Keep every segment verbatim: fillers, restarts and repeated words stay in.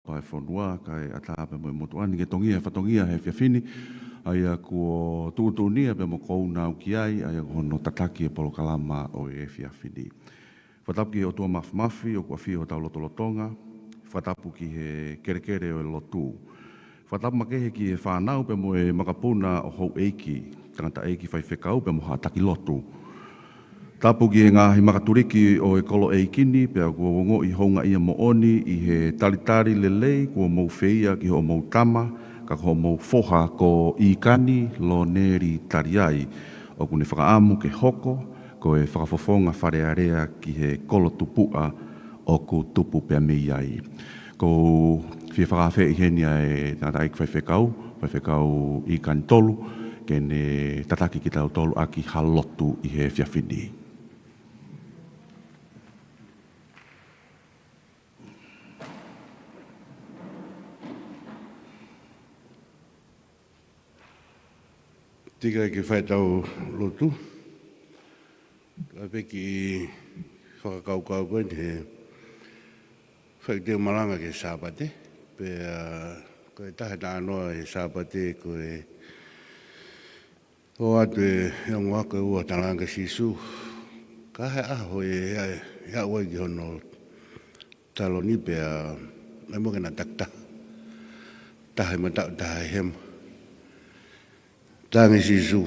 pea fonua, kae ʻatā pea mo e motuʻa ni ke tongia e fatongia he efiafi ni, ʻa ia kuo tuʻutuʻuni pea mo kouna au ki ai, ʻa ia ko hono tataki e polokalama ʻo e efiafi ni. Fakatapu ki he ʻOtua Mafimafi ʻoku ʻafio ʻi hotau lotolotonga, fakatapu ki he kelekele ʻo e lotu. Fakatapu makehe ki he fānau pea mo e makapuna ʻo houʻeiki, tangataʻeiki faifekau pea mo haʻa taki lotu. Tapu ki he ngaahi makatuliki ʻo e kolo ʻeiki ni, pea kuo u ongoʻi houngaʻia moʻoni ʻi he talitali lelei kuo mou feia ki hoʻomou tama, ka ko hoʻomou foha ko ʻIkani Loneli Taliai, ʻoku ne fakaʻamu ke hoko ko e fakafofonga Fale Alea ki he kolo tupuʻa ʻoku tupu pea mei ai. ʻOku ou fie fakaafeʻi heni ʻa e tangataʻeiki faifekau, faifekau ʻIkani Tolu, ke ne tataki kitautolu ʻaki ha lotu ʻi he efiafi ni. Tau ʻai ke fai ʻetau lotu. Kae pehē ki he fakakaukau ko eni he fai ʻetau malanga ki he Sāpate. Pea ko e taha e talanoa he Sāpate ko e ʻoatu e ongo ako ʻe ua, talaange ʻe Sīsū, ka ʻi he ʻaho ʻe, ʻe, ʻe aʻu ai ki hono taloni pea ʻai muʻa ke na taki taha. Taha ʻi mataʻu, taha ʻi hema. Talaange ʻe Sīsū,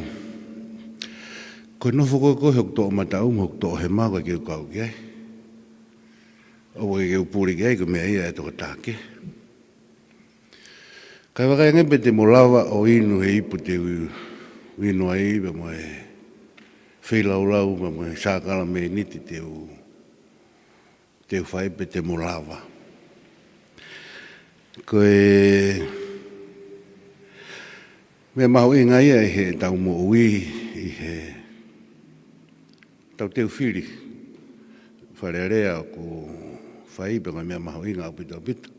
ko e nofo ko ē ko ē hoku toʻomataʻu mo hoku toʻohema ʻoku ʻikai ke u kau ki ai. ʻOku ʻikai ke u pule ki ai, ko e meʻa ia ʻa e tokotaha kehe. Kae vakai ange pē te mo lava ʻo inu he ipu te u inu ai pea mo e feilaulau pea mo e sākalamēniti te u, te u fai pe te mo lava. Ko e meʻa mahuʻinga ia ʻi heʻetau moʻui, ʻi heʻetau teu fili Fale Alea ʻoku fai, pea ko e meʻa mahuʻinga ʻaupito ʻaupito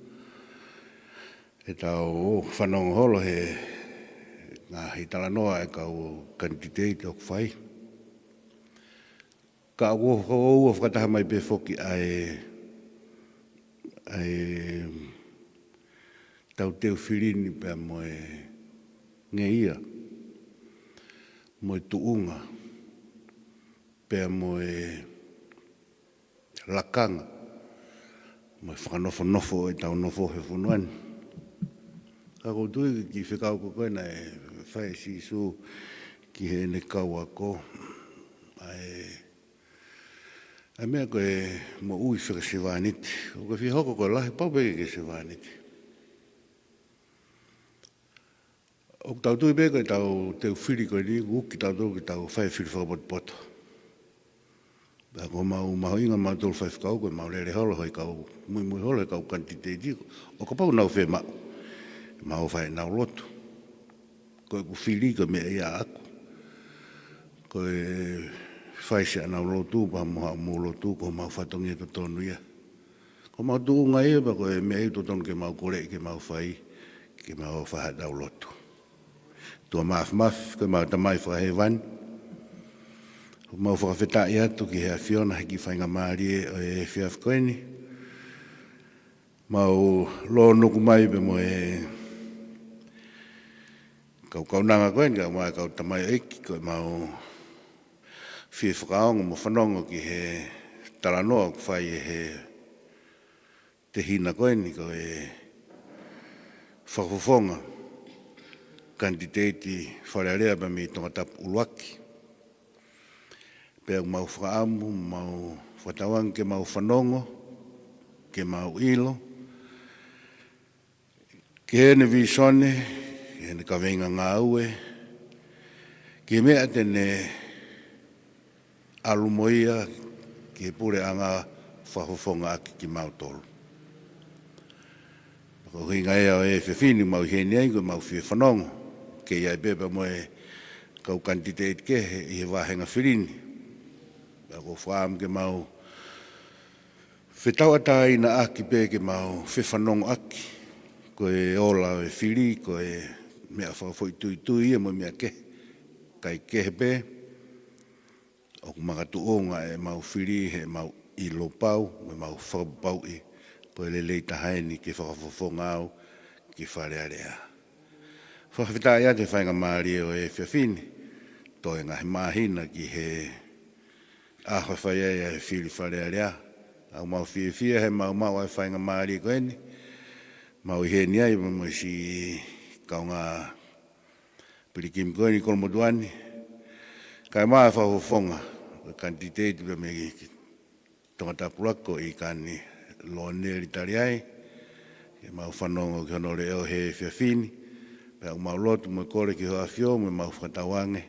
ʻetau fanongo holo he ngaahi talanoa ʻa e kau kanititeiti ʻoku fai. Ka ʻoku ou fakataha mai pē foki ʻa e, ʻa ʻetau teu fili ni pea mo e ngeia, mo e tuʻunga, pea mo e lakanga, mo e fakanofonofo ʻo ʻetau nofo he fonua ni. Ka ʻoku ou tui ki he fekau ko ē naʻe fai ʻe Sīsū ki heʻene kau ako, ʻa e, ʻa e meʻa ko e moʻui fakasevāniti. ʻOku ke fie hoko ko e lahi pau pē ke ke sevāniti. ʻOku tau tui pē ko ʻetau teu fili ko eni, ʻoku ʻuki tautolu ke tau fai fili fakapotopoto. Pea ko homau mahuʻinga mautolu faifekau, ko ʻemau lele holo he kau, muimui holo he kau kanititeiti, ʻo kapau ʻoku nau fiemaʻu, mau fai ʻenau lotu. Ko ʻeku fili ko e meʻa ia ʻaʻaku. Ko e fai siʻanau lotu, pea mo haʻamou lotu, ko homau fatongia totonu ia. Ko homau tuʻunga ia, pea ko e meʻa ia ʻoku totonu ke mau koleʻi ke mau fai, ke mau fai haʻatau lotu. ʻOtua Mafimafi, ko ʻemau Tamai Fakahēvani, ʻoku mau fakafetaʻi atu ki he ʻAfiona he kiʻi faingamālie ʻo e efiafi ko eni. Mau lōnuku mai pea mo e kau kaunanga ko eni, kae ʻumaʻā e kau tamaioʻeiki, ko ʻemau fie fakaongo mo fanongo ki he talanoa ʻoku fai ʻe he tehina ko eni ko e fakafofonga kanititeiti Fale Alea pea mei Tongatapu ʻUluaki. Pea ʻoku mau fakaʻamu, mau fakatauange ke mau fanongo, ke mau ʻilo ki heʻene vīsone, ki heʻene kaveinga ngāue, ki he meʻa te ne ʻalu mo ia ki he puleʻanga fakafofonga ʻaki kimautolu. Ko e ʻuhinga ia ʻo e efiafi ni mau ʻi heni ai, ko ʻemau fie fanongo, ke ʻi ai pē pea mo e kau kanititeiti kehe ʻi he vāhenga fili ni. Pea ʻoku ou fakaʻamu ke mau fetauʻatāinaʻaki pē ke mau fefanongoʻaki, ko e ola ʻo e fili, ko e meʻa fakafoʻituitui ia mo e meʻa kehe, kae kehe pē, ʻoku makatuʻunga ʻemau fili heʻemau ʻilo pau, mo ʻemau fakapapauʻi Ko e lelei taha eni ke fakafofonga au ki Fale Alea. Fakafetaʻi atu he faingamālie ʻo e efiafi ni, toe ngaahi māhina ki he ʻaho ʻe fai ai ʻa e fili Fale Alea. ʻOku mau fiefia he maumau ʻa e faingamālie ko eni. Mau ʻi heni ai mo e siʻi kaungā pilikimi ko eni Kolomotuʻa ni. Kae ʻumaʻā e fakafofonga, ʻo e kanititeiti pea mei Tongatapu ʻuluaki ko ʻIkani Loneli Taliai, ke mau fanongo ki hono leʻo he efiafi ni, pea ʻoku mau lotu mo kole ki hoʻo ʻAfio mo mau fakatauange,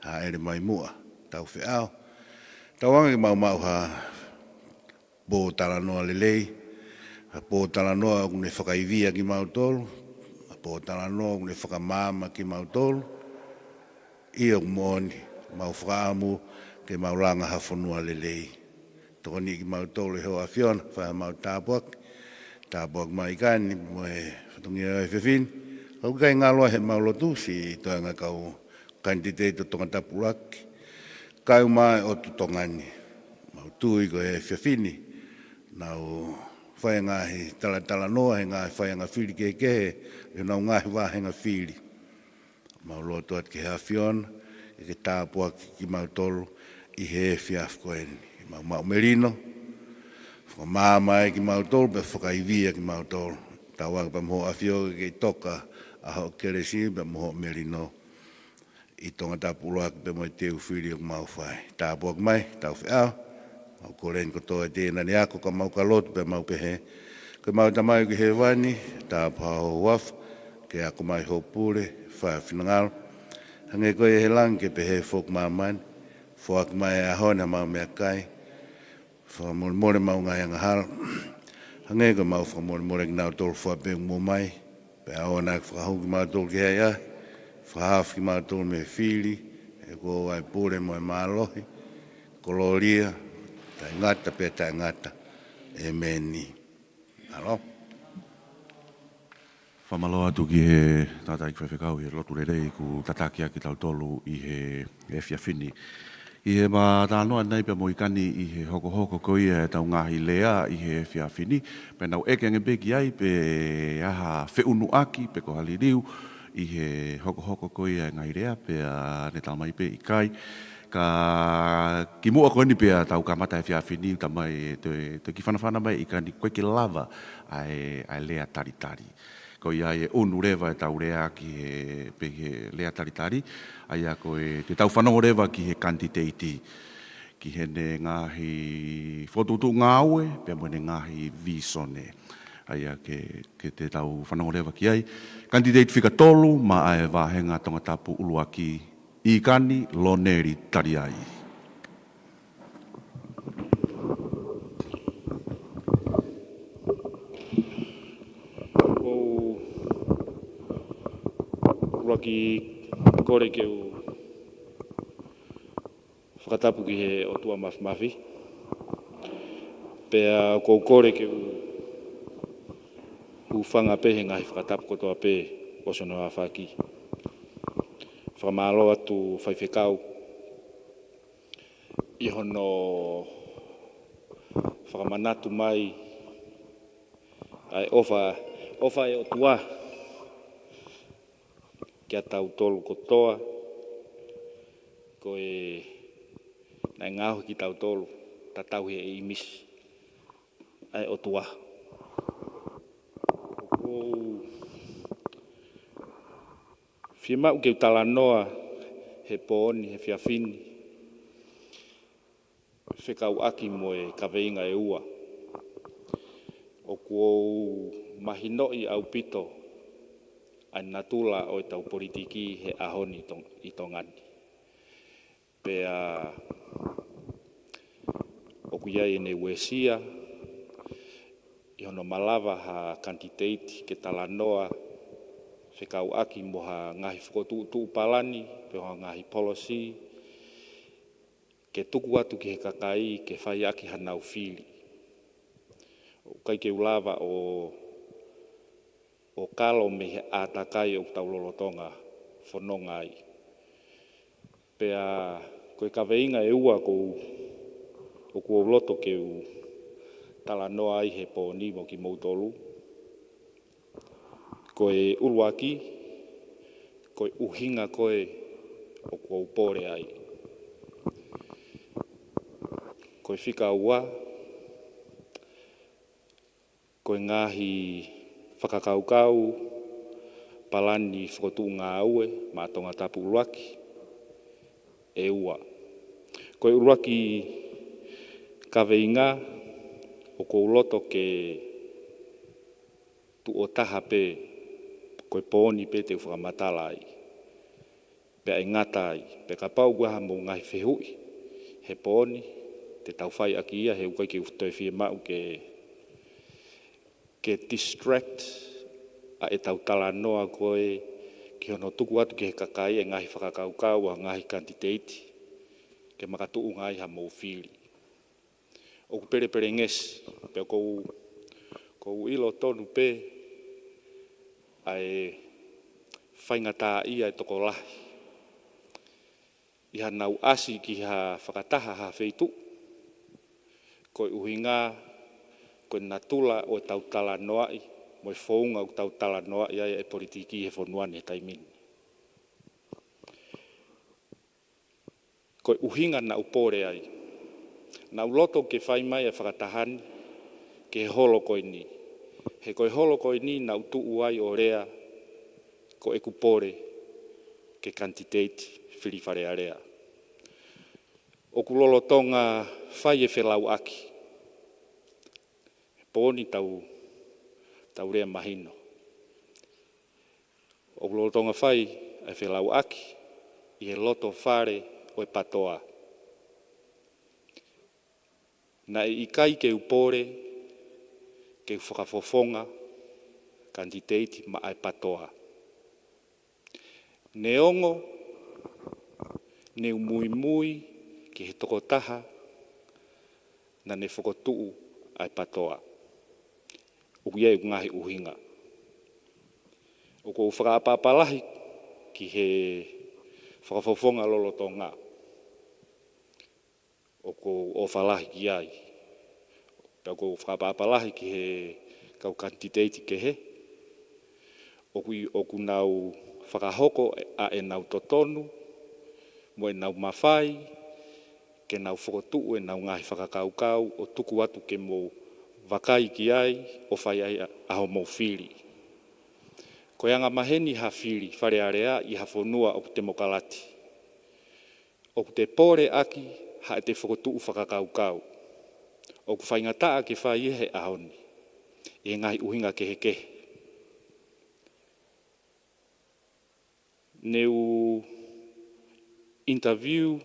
hāʻele mai muʻa, tau feʻao. Tauange ke mau maʻu ha pōtalanoa lelei, ha pōtalanoa ʻoku ne fakaivia kimautolu, ha pōtalanoa ʻoku ne fakamaama kimautolu, ʻio ʻoku moʻoni, mau fakaʻamu ke mau langa ha fonua lelei. Tokoniʻi kimautolu ʻe hoʻo ʻAfio na, fai haʻamau tāpuaki, tāpuaki mai ʻIkani mo e fatongia ʻo e efiafi ni. Ka ʻoku ʻikai ngalo ai heʻemau lotu siʻi toenga kau kanititeiti ʻo Tongatapu ʻuluaki. Kae ʻumaʻā e ʻOtu Tonga ni. Mau tui ko e efiafi ni, nau fai e ngaahi talatalanoa he ngaahi faiʻanga fili kehekehe, ʻi honau ngaahi vāhenga fili. Mau lotu atu ki he ʻAfio na, ke ke tāpuaki kimautolu ʻi he efiafi ko eni. Mau maʻu melino, fakamaama ai kimautolu, pea fakaivia kimautolu. Tauange pea mo hoʻo ʻAfio ke ke toka ʻa hoʻo kelesi pea mo hoʻo melino ʻi Tongatapu ʻuluaki pea mo e teu fili ʻoku mau fai. Tāpuaki mai, tau feʻao. Mau kole eni kotoa ʻi he taimi ni ʻa e ako ka mau ka lotu pea mau pehē: Ko ʻemau Tamai ʻoku ʻi hēvani, tāpuhā ho huafa, ke ako mai hoʻo pule, fai ho finangalo, hangē ko ia ʻi he langi ke pehē foki ʻi māmani. Foaki mai he ʻaho ni haʻamau meʻakai. Fakamolemole ʻemau ngaahi angahala, hangē ko ʻemau fakamolemole ʻa kinautolu fua pē ʻoku mou ʻomai. Pea ʻoua naʻa ke fakahū kimautolu ki he ʻahiʻahi, fakahaofi kimautolu mei he fili, he ʻoku ʻoʻou ʻa e pule mo e mālohi, kolōlia, taʻengata pea taʻengata. ʻEmeni. Mālō. Fakamālō atu ki he tangataʻeiki faifekau ʻi he lotu lelei kuo tataki ʻaki kitautolu ʻi he efiafi ni. ʻI heʻema talanoa ʻanenai pea mo ʻIkani ʻi he hokohoko ko ia ʻetau ngaahi lea ʻi he efiafi ni, pea naʻá ku ʻeke ange pē ki ai pe ʻi ai ha feʻunuʻaki pe ko ha liliu ʻi he hokohoko ko ia e ngaahi lea, pea ne talamai pē ʻikai. Ka kimuʻa ko eni pea tau kamata e efiafi ni, talamai ʻe he, ʻe he kiʻi fanafana mai ʻIkani ʻoku ʻikai ke lava ʻa e, ʻa e lea talitali. Ko ia ai ʻe ʻunu leva ʻetau lea ki he, pē he lea talitali, ʻa ia ko e, te tau fanongo leva ki he kanititeiti, ki heʻene ngaahi fokotuʻutuʻu ngāue, pea mo ʻene ngaahi vīsone. ʻA ia ke, ke te tau fanongo leva ki ai. Kanititeiti fika tolu maʻa e vāhenga Tongatapu ʻuluaki, ʻIkani Loneli Taliai. ʻOku ou ʻuluaki kole ke u fakatapu ki he ʻOtua Māfimafi. Pea ʻoku ou kole ke u hūfanga pē he ngaahi fakatapu kotoa pē ʻosi hono aofaki. Fakamālō atu faifekau ʻi hono fakamanatu mai ʻa e ʻofa, ʻofa ʻa e ʻOtua kiate kitautolu kotoa, ko e naʻe ngaohi kitautolu, tatau he ʻīmisi ʻa e ʻOtua. ʻOku ou fiemaʻu ke u talanoa he pō ni, he efiafi ni, fekauʻaki mo e kaveinga ʻe ua. ʻOku ou mahinoʻi ʻaupito ʻa e natula ʻo ʻetau politiki he ʻaho ni ʻi Tong-, ʻi Tonga ni. Pea ʻoku ʻi ai ʻene uesia ʻi hono malava ha kanititeiti ke talanoa fekauʻaki mo ha ngaahi fokotuʻutuʻu palani, pe ha ngaahi policy, ke tuku atu ki he kakai ke fai ʻaki hanau fili. ʻOku ʻikai ke u lava ʻo, ʻo kalo mei he ʻātakai ʻoku tau lolotonga fononga ai. Pea ko e kaveinga ʻe ua ʻoku ou, ʻoku ou loto ke u talanoa ai he pō ni mo kimoutolu. Ko e ʻuluaki, ko e ʻuhinga ko ē ʻoku ou pole ai. Ko e fika ua, ko e ngaahi fakakaukau, palani fokotuʻu ngāue maʻa Tongatapu ʻUluaki ʻe ua. Ko e ʻuluaki kaveinga ʻoku ou loto ke tuʻo taha pē, ko e pō ni pē te u fakamatala ai. Pea ʻe ngata ai, pea kapau ʻoku ʻi ai haʻamou ngaahi fehuʻi he pō ni, te tau fai ʻaki ia, he ʻoku ʻikai ke u toe fiemaʻu ke, ke distract ʻa ʻetau talanoa ko ē ki hono tuku atu ki he kakai e ngaahi fakakaukau ʻa e ngaahi kanititeiti, ke makatuʻunga ai haʻamou fili. ʻOku pelepelengesi, pea ʻoku ou, ʻoku ou ʻilo tonu pē ʻa e faingataʻaʻia e tokolahi ʻi haʻanau ʻasi ki ha fakataha ha feituʻu. Ko e ʻuhinga, ko e natula ʻo ʻetau talanoaʻi, mo e founga ʻoku tau talanoaʻi ai e politiki he fonua ni he taimi ni. Ko e ʻuhinga naʻa ku pole ai. Naʻa ku loto ke fai mai e fakataha ni ki he holo ko eni. He ko e holo ko eni naʻa ku tuʻu ai ʻo lea ko ʻeku pole ke kanititeiti fili Fale Alea. ʻOku lolotonga fai e felauʻaki. He pō ni tau, tau lea mahino. ʻOku lolotonga fai e felauʻaki ʻi he loto fale ʻo e PATOA. Naʻe ʻikai ke u pole ke u fakafofonga kanititeiti maʻa e PATOA. Neongo ne u muimui ki he tokotaha naʻa ne fokotuʻu ʻa e PATOA. ʻOku ʻi ai ʻeku ngaahi ʻuhinga. ʻOku ou fakaʻapaʻapa lahi ki he fakafofonga lolotonga. ʻOku ou ʻofa lahi ki ai. Pea ʻoku ou fakaʻapaʻapa lahi ki he kau kanititeiti kehe. ʻOku ʻi, ʻoku nau fakahoko ʻa ʻenau totonu, mo ʻenau mafai, ke nau fokotuʻu ʻenau ngaahi fakakaukau, ʻo tuku atu ke mou vakai ki ai, ʻo fai ai ʻa, ʻa hoʻomou fili. Ko e anga maheni ha fili Fale Alea ʻi ha fonua ʻoku temokalati. ʻOku te pole ʻaki haʻate fokotuʻu fakakaukau. ʻOku faingataʻa ke fai ia he ʻaho ni. ʻI he ngaahi ʻuhinga kehekehe. Ne u interview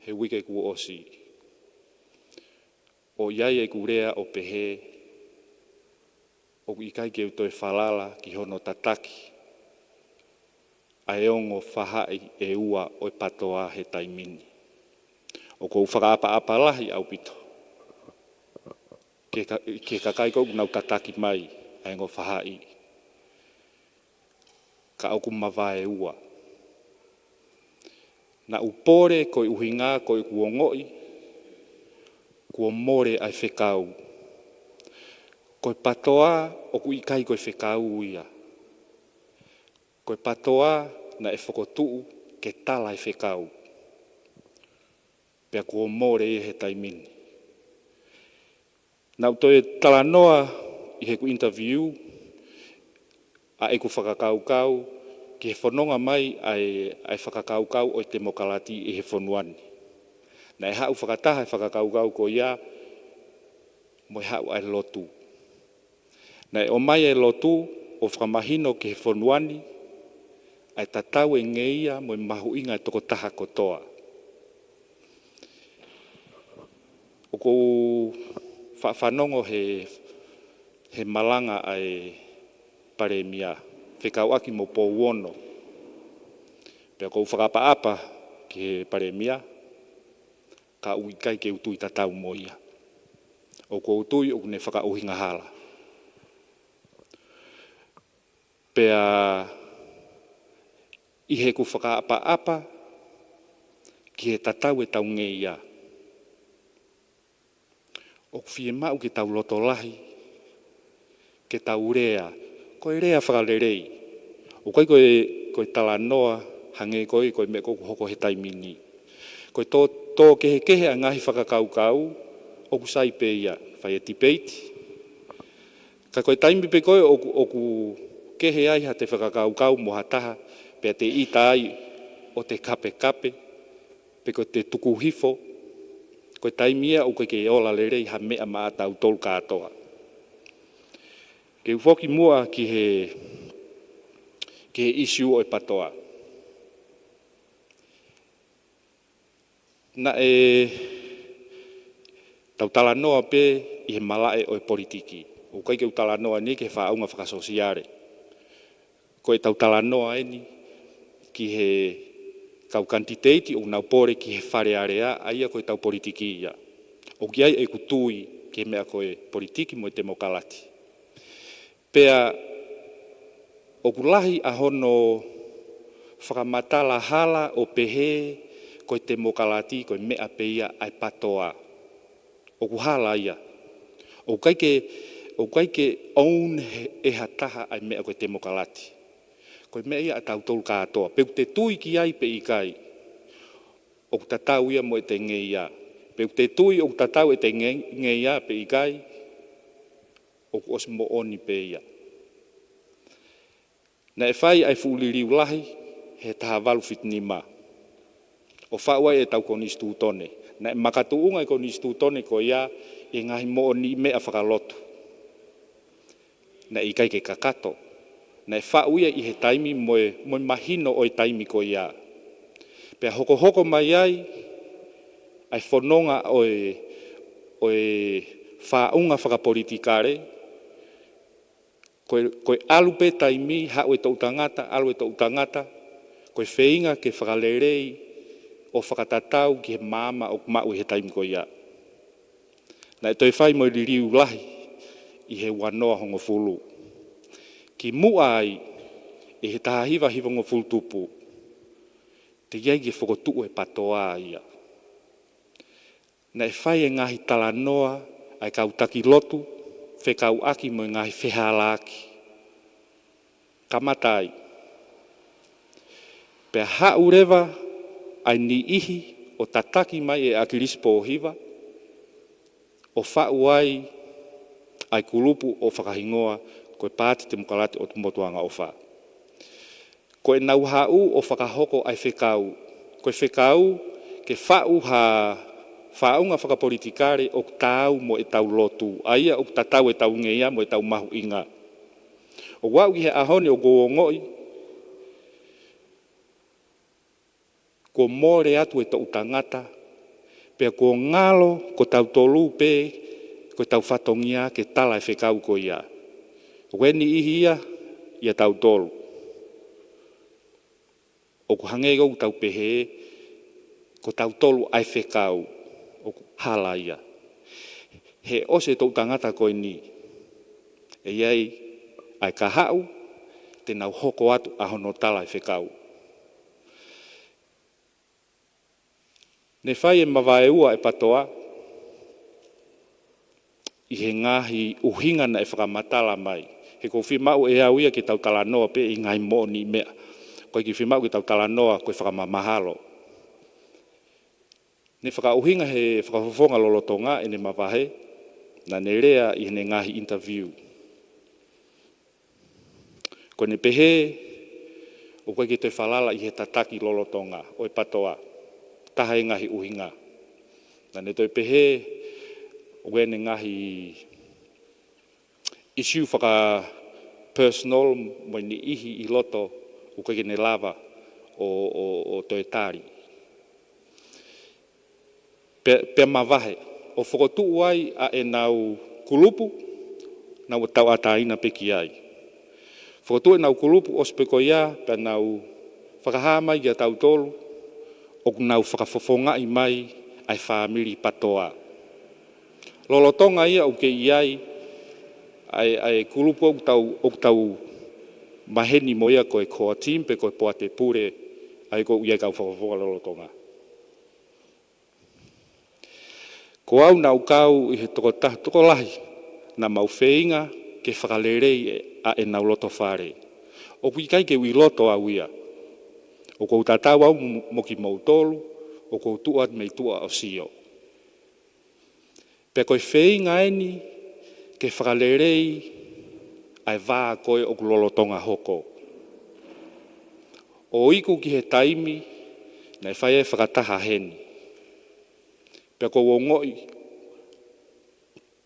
he uike kuo ʻosi. ʻO ʻi ai ʻeku lea ʻo pehē, ʻoku ʻikai ke u toe falala ki hono tataki ʻa e ongo faʻahi ʻe ua ʻo e PATOA he taimi ni. ʻOku ou fakaʻapaʻapa lahi ʻaupito ki he ka-, ki he kakai ko ē ʻoku nau tataki mai ʻa e ongo faʻahi. Ka ʻoku mavaeua. Naʻa ku pole ko e ʻuhinga ko ʻeku ongoʻi kuo mole ʻa e fekau. Ko e PATOA ʻoku ʻikai ko e fekau ia. Ko e PATOA naʻe fokotuʻu ke tala e fekau. Pea kuo mole ia he taimi ni. Naʻa ku toe talanoa ʻi heʻeku interview ʻa ʻeku fakakaukau ki he fononga mai ʻa e, ʻa e fakakaukau ʻo e temokalati ʻi he fonua ni. Naʻe haʻu fakataha e fakakaukau ko ia mo e haʻu ʻa e lotu. Naʻe ʻomai e lotu ʻo fakamahino ki he fonua ni ʻa e tatau e ngeia mo e mahuʻinga e tokotaha kotoa. ʻOku ou fa-, fanongo he, he malanga ʻa e Palēmia, fekauʻaki mo Pouono. Pea ʻoku ou fakaʻapaʻapa ki he Palēmia, ka ʻoku ʻikai ke u tui tatau mo ia. ʻOku ou tui ʻoku ne fakaʻuhinga hala. Pea ʻi heʻeku fakaʻapaʻapa ki he tatau e tau ngeia. ʻOku fiemaʻu ke tau loto lahi, ke tau lea, ko e lea fakalelei. ʻOku ʻikai ko e, ko e talanoa hangē ko e, ko e meʻa ʻoku hoko he taimi ni. Ko e tō, tō kehekehe ʻa e ngaahi fakakaukau, ʻoku sai pē ia, fai e tipeiti. Ka ko e taimi pē ko ē ʻoku, ʻoku kehe ai haʻate fakakaukau mo ha taha, pea te ʻita ai ʻo te kapekape, pe ko e te tuku hifo, ko e taimi ia ʻoku ʻikai ke ola lelei ha meʻa maʻatautolu kātoa. Ke u foki muʻa ki he, ki he ʻīsiu ʻo e PTOA. Naʻe tau talanoa pē ʻi he malaʻe ʻo e politiki. ʻOku ʻikai ke u talanoa ni ki he faʻunga fakasōsiale. Ko e tau talanoa eni ki he kau kanititeiti ʻoku nau pole ki he Fale Alea, ʻa ia ko e tau politiki ia. ʻOku ʻi ai ʻeku tui ki he meʻa ko e politiki mo e temokalati. Pea ʻoku lahi ʻa hono fakamatala hala ʻo pehē ko e temokalati, ko e meʻa pē ia ʻa e PTOA. ʻOku hala ia. ʻOku ʻikai ke, ʻoku ʻikai ke own he, ʻe ha taha ʻa e meʻa ko e temokalati. Ko e meʻa ia ʻatautolu kātoa. Pe ʻoku te tui ki ai pe ʻikai, ʻoku tatau ia mo ʻete ngeia. Pe ʻoku te tui ʻoku tatau ʻete nge-, ngeia pe ʻikai, ʻoku ʻosi moʻoni pē ia. Naʻe fai ʻa e fuʻu liliu lahi he taha valu fitu nima, ʻo faʻu ai ʻetau konisitūtone. Naʻe makatuʻunga e konisitūtone ko ia ʻi he ngaahi moʻoniʻi meʻa fakalotu. Naʻe ʻikai ke kakato. Naʻe faʻu ia ʻi he taimi mo e, mo e mahino ʻo e taimi ko ia. Pea hokohoko mai ai ʻa e fononga ʻo e, ʻo e faʻunga fakapolitikale, ko e, ko e ʻalu pē taimi, haʻu e toʻutangata, ʻalu e toʻutangata, ko e feinga ke fakalelei ʻo fakatatau ki he maama ʻoku maʻu ʻi he taimi ko ia. Naʻe toe fai mo e liliu lahi ʻi he ua noa hongofulu. Kimuʻa ai, ʻi he taha hiva hivangofulu tupu, teʻeki ai ke fokotuʻu e PTOA ia. Naʻe fai e ngaahi talanoa ʻa e kau taki lotu fekauʻaki mo e ngaahi fehālaaki. Kamata ai. Pea haʻu leva ʻa e niʻihi ʻo tataki mai ʻe ʻAkilisi Pōhiva, ʻo faʻu ai ʻa e kulupu ʻo fakahingoa ko e Paati Temokalati ʻo Motuʻanga ʻOfa. Ko ʻenau haʻu ʻo fakahoko ʻa e fekau. Ko e fekau ke faʻu ha faʻunga fakapolitikale ʻoku taau mo ʻetau lotu. ʻA ia ʻoku tatau ʻetau ngeia mo ʻetau mahuʻinga. ʻOku aʻu ki he ʻaho ni ʻoku ou ongoʻi kuo mole atu e toʻutangata, pea kuo ngalo ko tautolu pē, ko ʻetau fatongia ke tala e fekau ko ia. ʻOku ʻi ai e niʻihi ia, ʻia tautolu. ʻOku hangē ʻoku tau pehē, ko tautolu ʻa e fekau, ʻoku hala ia. He ʻosi e toʻutangata ko eni, ʻe ʻi ai ʻa e kahaʻu, te nau hoko atu ʻa hono tala e fekau. Ne fai e mavaeua e PTOA, ʻi he ngaahi ʻuhinga naʻe fakamatala mai. He ʻoku fiemaʻu ʻe au ia ke tau talanoa pē ʻi he ngaahi moʻoniʻi meʻa. ʻOku ʻikai ke fiemaʻu ke tau talanoa ko e fakamamahalo. Ne fakaʻuhinga he fakafofonga lolotonga ʻene mavahe, naʻa ne lea ʻi heʻene ngaahi interview. Ko ʻene pehē, ʻoku ʻikai ke toe falala ʻi he tataki lolotonga ʻo e PTOA. Taha e ngaahi ʻuhinga. Naʻa ne toe pehē, ʻoku ʻi ai ʻene ngaahi issue faka-personal mo e niʻihi ʻi loto ʻoku ʻikai ke ne lava ʻo, ʻo, ʻo toe tali. Pea, pea mavahe, ʻo fokotuʻu ai ʻa ʻenau kulupu, nau tauʻatāina pē ki ai. Fokotuʻu ʻenau kulupu ʻosi pē ko ia, pea nau fakahā mai kia tautolu, ʻoku nau fakafofongaʻi mai ʻa e fāmili PTOA. Lolotonga ia ʻoku kei ʻi ai, ʻa e, ʻa e kulupu ʻoku tau, ʻoku tau maheni mo ia ko e core team pe ko e poate pule, ʻa ia ʻoku ʻi ai kau fakafofonga lolotonga. Ko au naʻa ku kau ʻi he tokotaha tokolahi naʻa mau feinga ke fakaleleiʻi ʻenau loto fale. ʻOku ʻikai ke u ʻi loto au ia. ʻOku ou tatau au mo kimoutolu, ʻoku ou tuʻu atu mei tuʻa ʻo sio. Pea ko e feinga eni ke fakaleleiʻi ʻa e vā ko ē ʻoku lolotonga hoko. ʻO iku ki he taimi naʻe fai ai e fakataha heni. Pea ʻoku ou ongoʻi,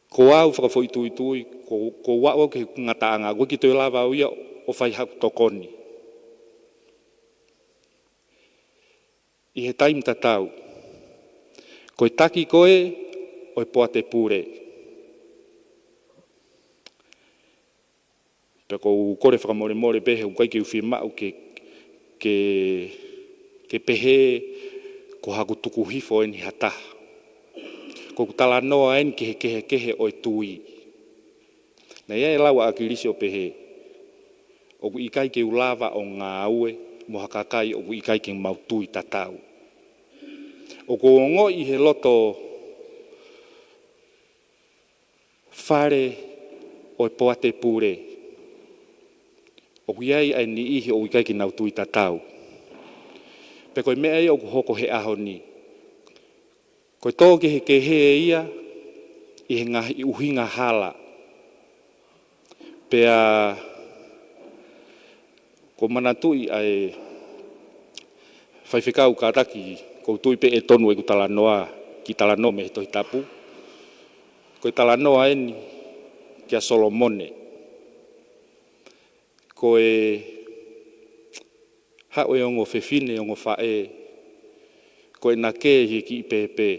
ko au fakafoʻituitui, ʻoku, ʻoku ou aʻu au ki he ngataʻanga, ʻoku ʻikai ke toe lava au ia ʻo fai haʻaku tokoni. ʻI he taimi tatau, ko e taki ko ē ʻo e poate pule. Pea ʻoku ou kole fakamolemole pē he ʻoku ʻikai ke u fiemaʻu ke, ke, ke pehē ko haʻaku tuku hifo eni ha taha. Ko ʻeku talanoa eni ki he kehekehe ʻo e tui. Naʻe ʻi ai e lau ʻa ʻAkilisi ʻo pehē, ʻoku ʻikai ke u lava ʻo ngāue mo ha kakai ʻoku ʻikai ke mau tui tatau. ʻOku ou ongoʻi he loto fale ʻo e poate pule, ʻoku ʻi ai ʻa e niʻihi ʻoku ʻikai ke nau tui tatau. Pea ko e meʻa ia ʻoku hoko he ʻaho ni. Ko e tō kehekehe ia ʻi he ngaahi ʻuhinga hala. Pea ʻoku ou manatuʻi ʻa e faifekau kātaki, ʻoku ou tui pē ʻe tonu ʻeku talanoa, kiʻi talanoa mei he Tohi Tapu. Ko e talanoa eni kia Solomone. Ko e haʻu e ongo fefine, ongo faʻē, ko ʻena kē ʻi he kiʻi pēpē.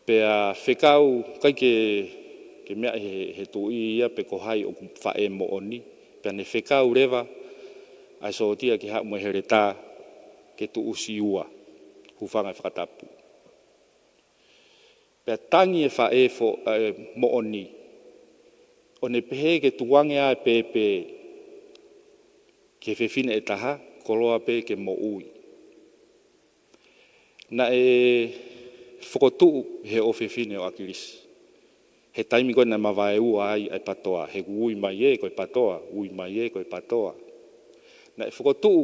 Pea fekau, ʻikai ke, ke meaʻi he, he tuʻi ia pe ko hai ʻoku faʻē moʻoni. Pea ne fekau leva ʻa e sōtia ke haʻu mo e heletā ke tuʻusi ua, hūfanga he fakatapu. Pea tangi e faʻē fo-, ē, moʻoni, ʻo ne pehē ke tuku ange ʻa e pēpē ki he fefine ʻe taha, koloa pē ke moʻui. Naʻe fokotuʻu he ʻofefine ʻo ʻAkilisi. He taimi ko ē naʻe mavaeua ai ʻa e PATOA, he ʻoku ui mai ē ko e PATOA, ui mai ē ko e PATOA. Naʻe fokotuʻu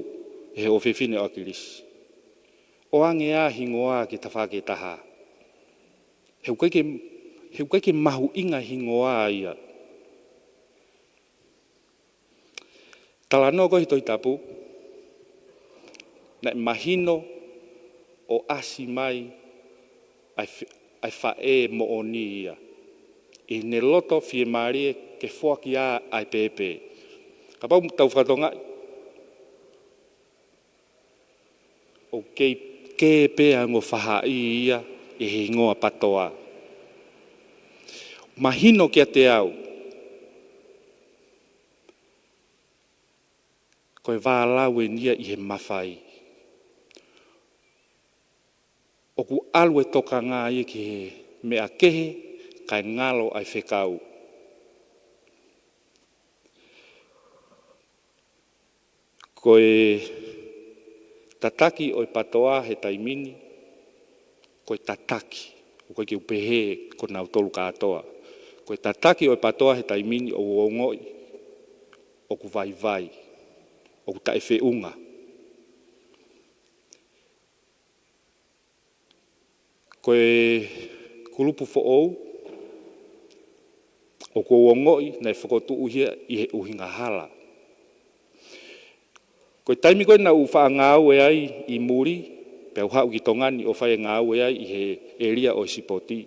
he ʻofefine ʻo ʻAkilisi, ʻoange ʻa e hingoa ki he tafaʻaki ʻe taha. He ʻoku ʻikai ke, he ʻoku ʻikai ke mahuʻinga hingoa ia. Talanoa ko ē he Tohi Tapu, naʻe mahino ʻo ʻasi mai ʻa e f-, ʻa e faʻē moʻoni ia. ʻI heʻene loto fiemālie ke foaki ʻa e pēpē. Kapau tau fakatokangaʻi, ʻoku kei kē pē ʻa e ongo faʻahi ia ʻi he hingoa PATOA. Mahino kiate au, ko e vālau eni ia ʻi he mafai. ʻOku ʻalu e tokanga ia ki he meʻa kehe, kae ngalo ʻa e fekau. Ko e tataki ʻo e PATOA he taimi ni, ko e tataki, ʻoku ʻikai ke u pehē ko nautolu kātoa. Ko e tataki ʻo e PATOA he taimi ni ʻoku ou ongoʻi ʻoku vaivai, ʻoku taʻefeʻunga. Ko e kulupu foʻou, ʻoku ou ongoʻi naʻe fokotuʻu ia ʻi he ʻuhinga hala. Ko e taimi ko ē naʻa ku faʻa ngāue ai ʻi muli, pea u haʻu ki Tonga ni ʻo fai e ngāue ai ʻi he ʻēlia ʻo e sipoti,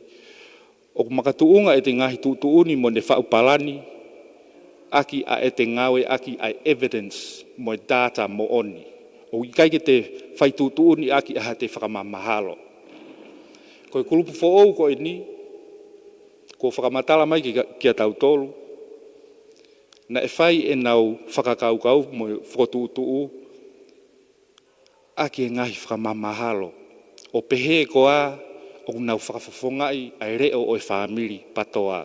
ʻoku makatuʻunga ʻete ngaahi tuʻutuʻuni mo ʻene faʻu palani, ʻaki ʻa ʻete ngāueʻaki ʻa e evidence mo e data moʻoni. ʻOku ʻikai ke te fai tuʻutuʻuni ʻaki ʻa haʻate fakamamahalo. Ko e kulupu foʻou ko eni, kuo fakamatala mai kia, kia tautolu, naʻe fai ʻenau fakakaukau mo e fokotuʻutuʻu ʻaki e ngaahi fakamamahalo, ʻo pehē koā ʻoku nau fakafofongaʻi ʻa e leʻo ʻo e fāmili PATOA.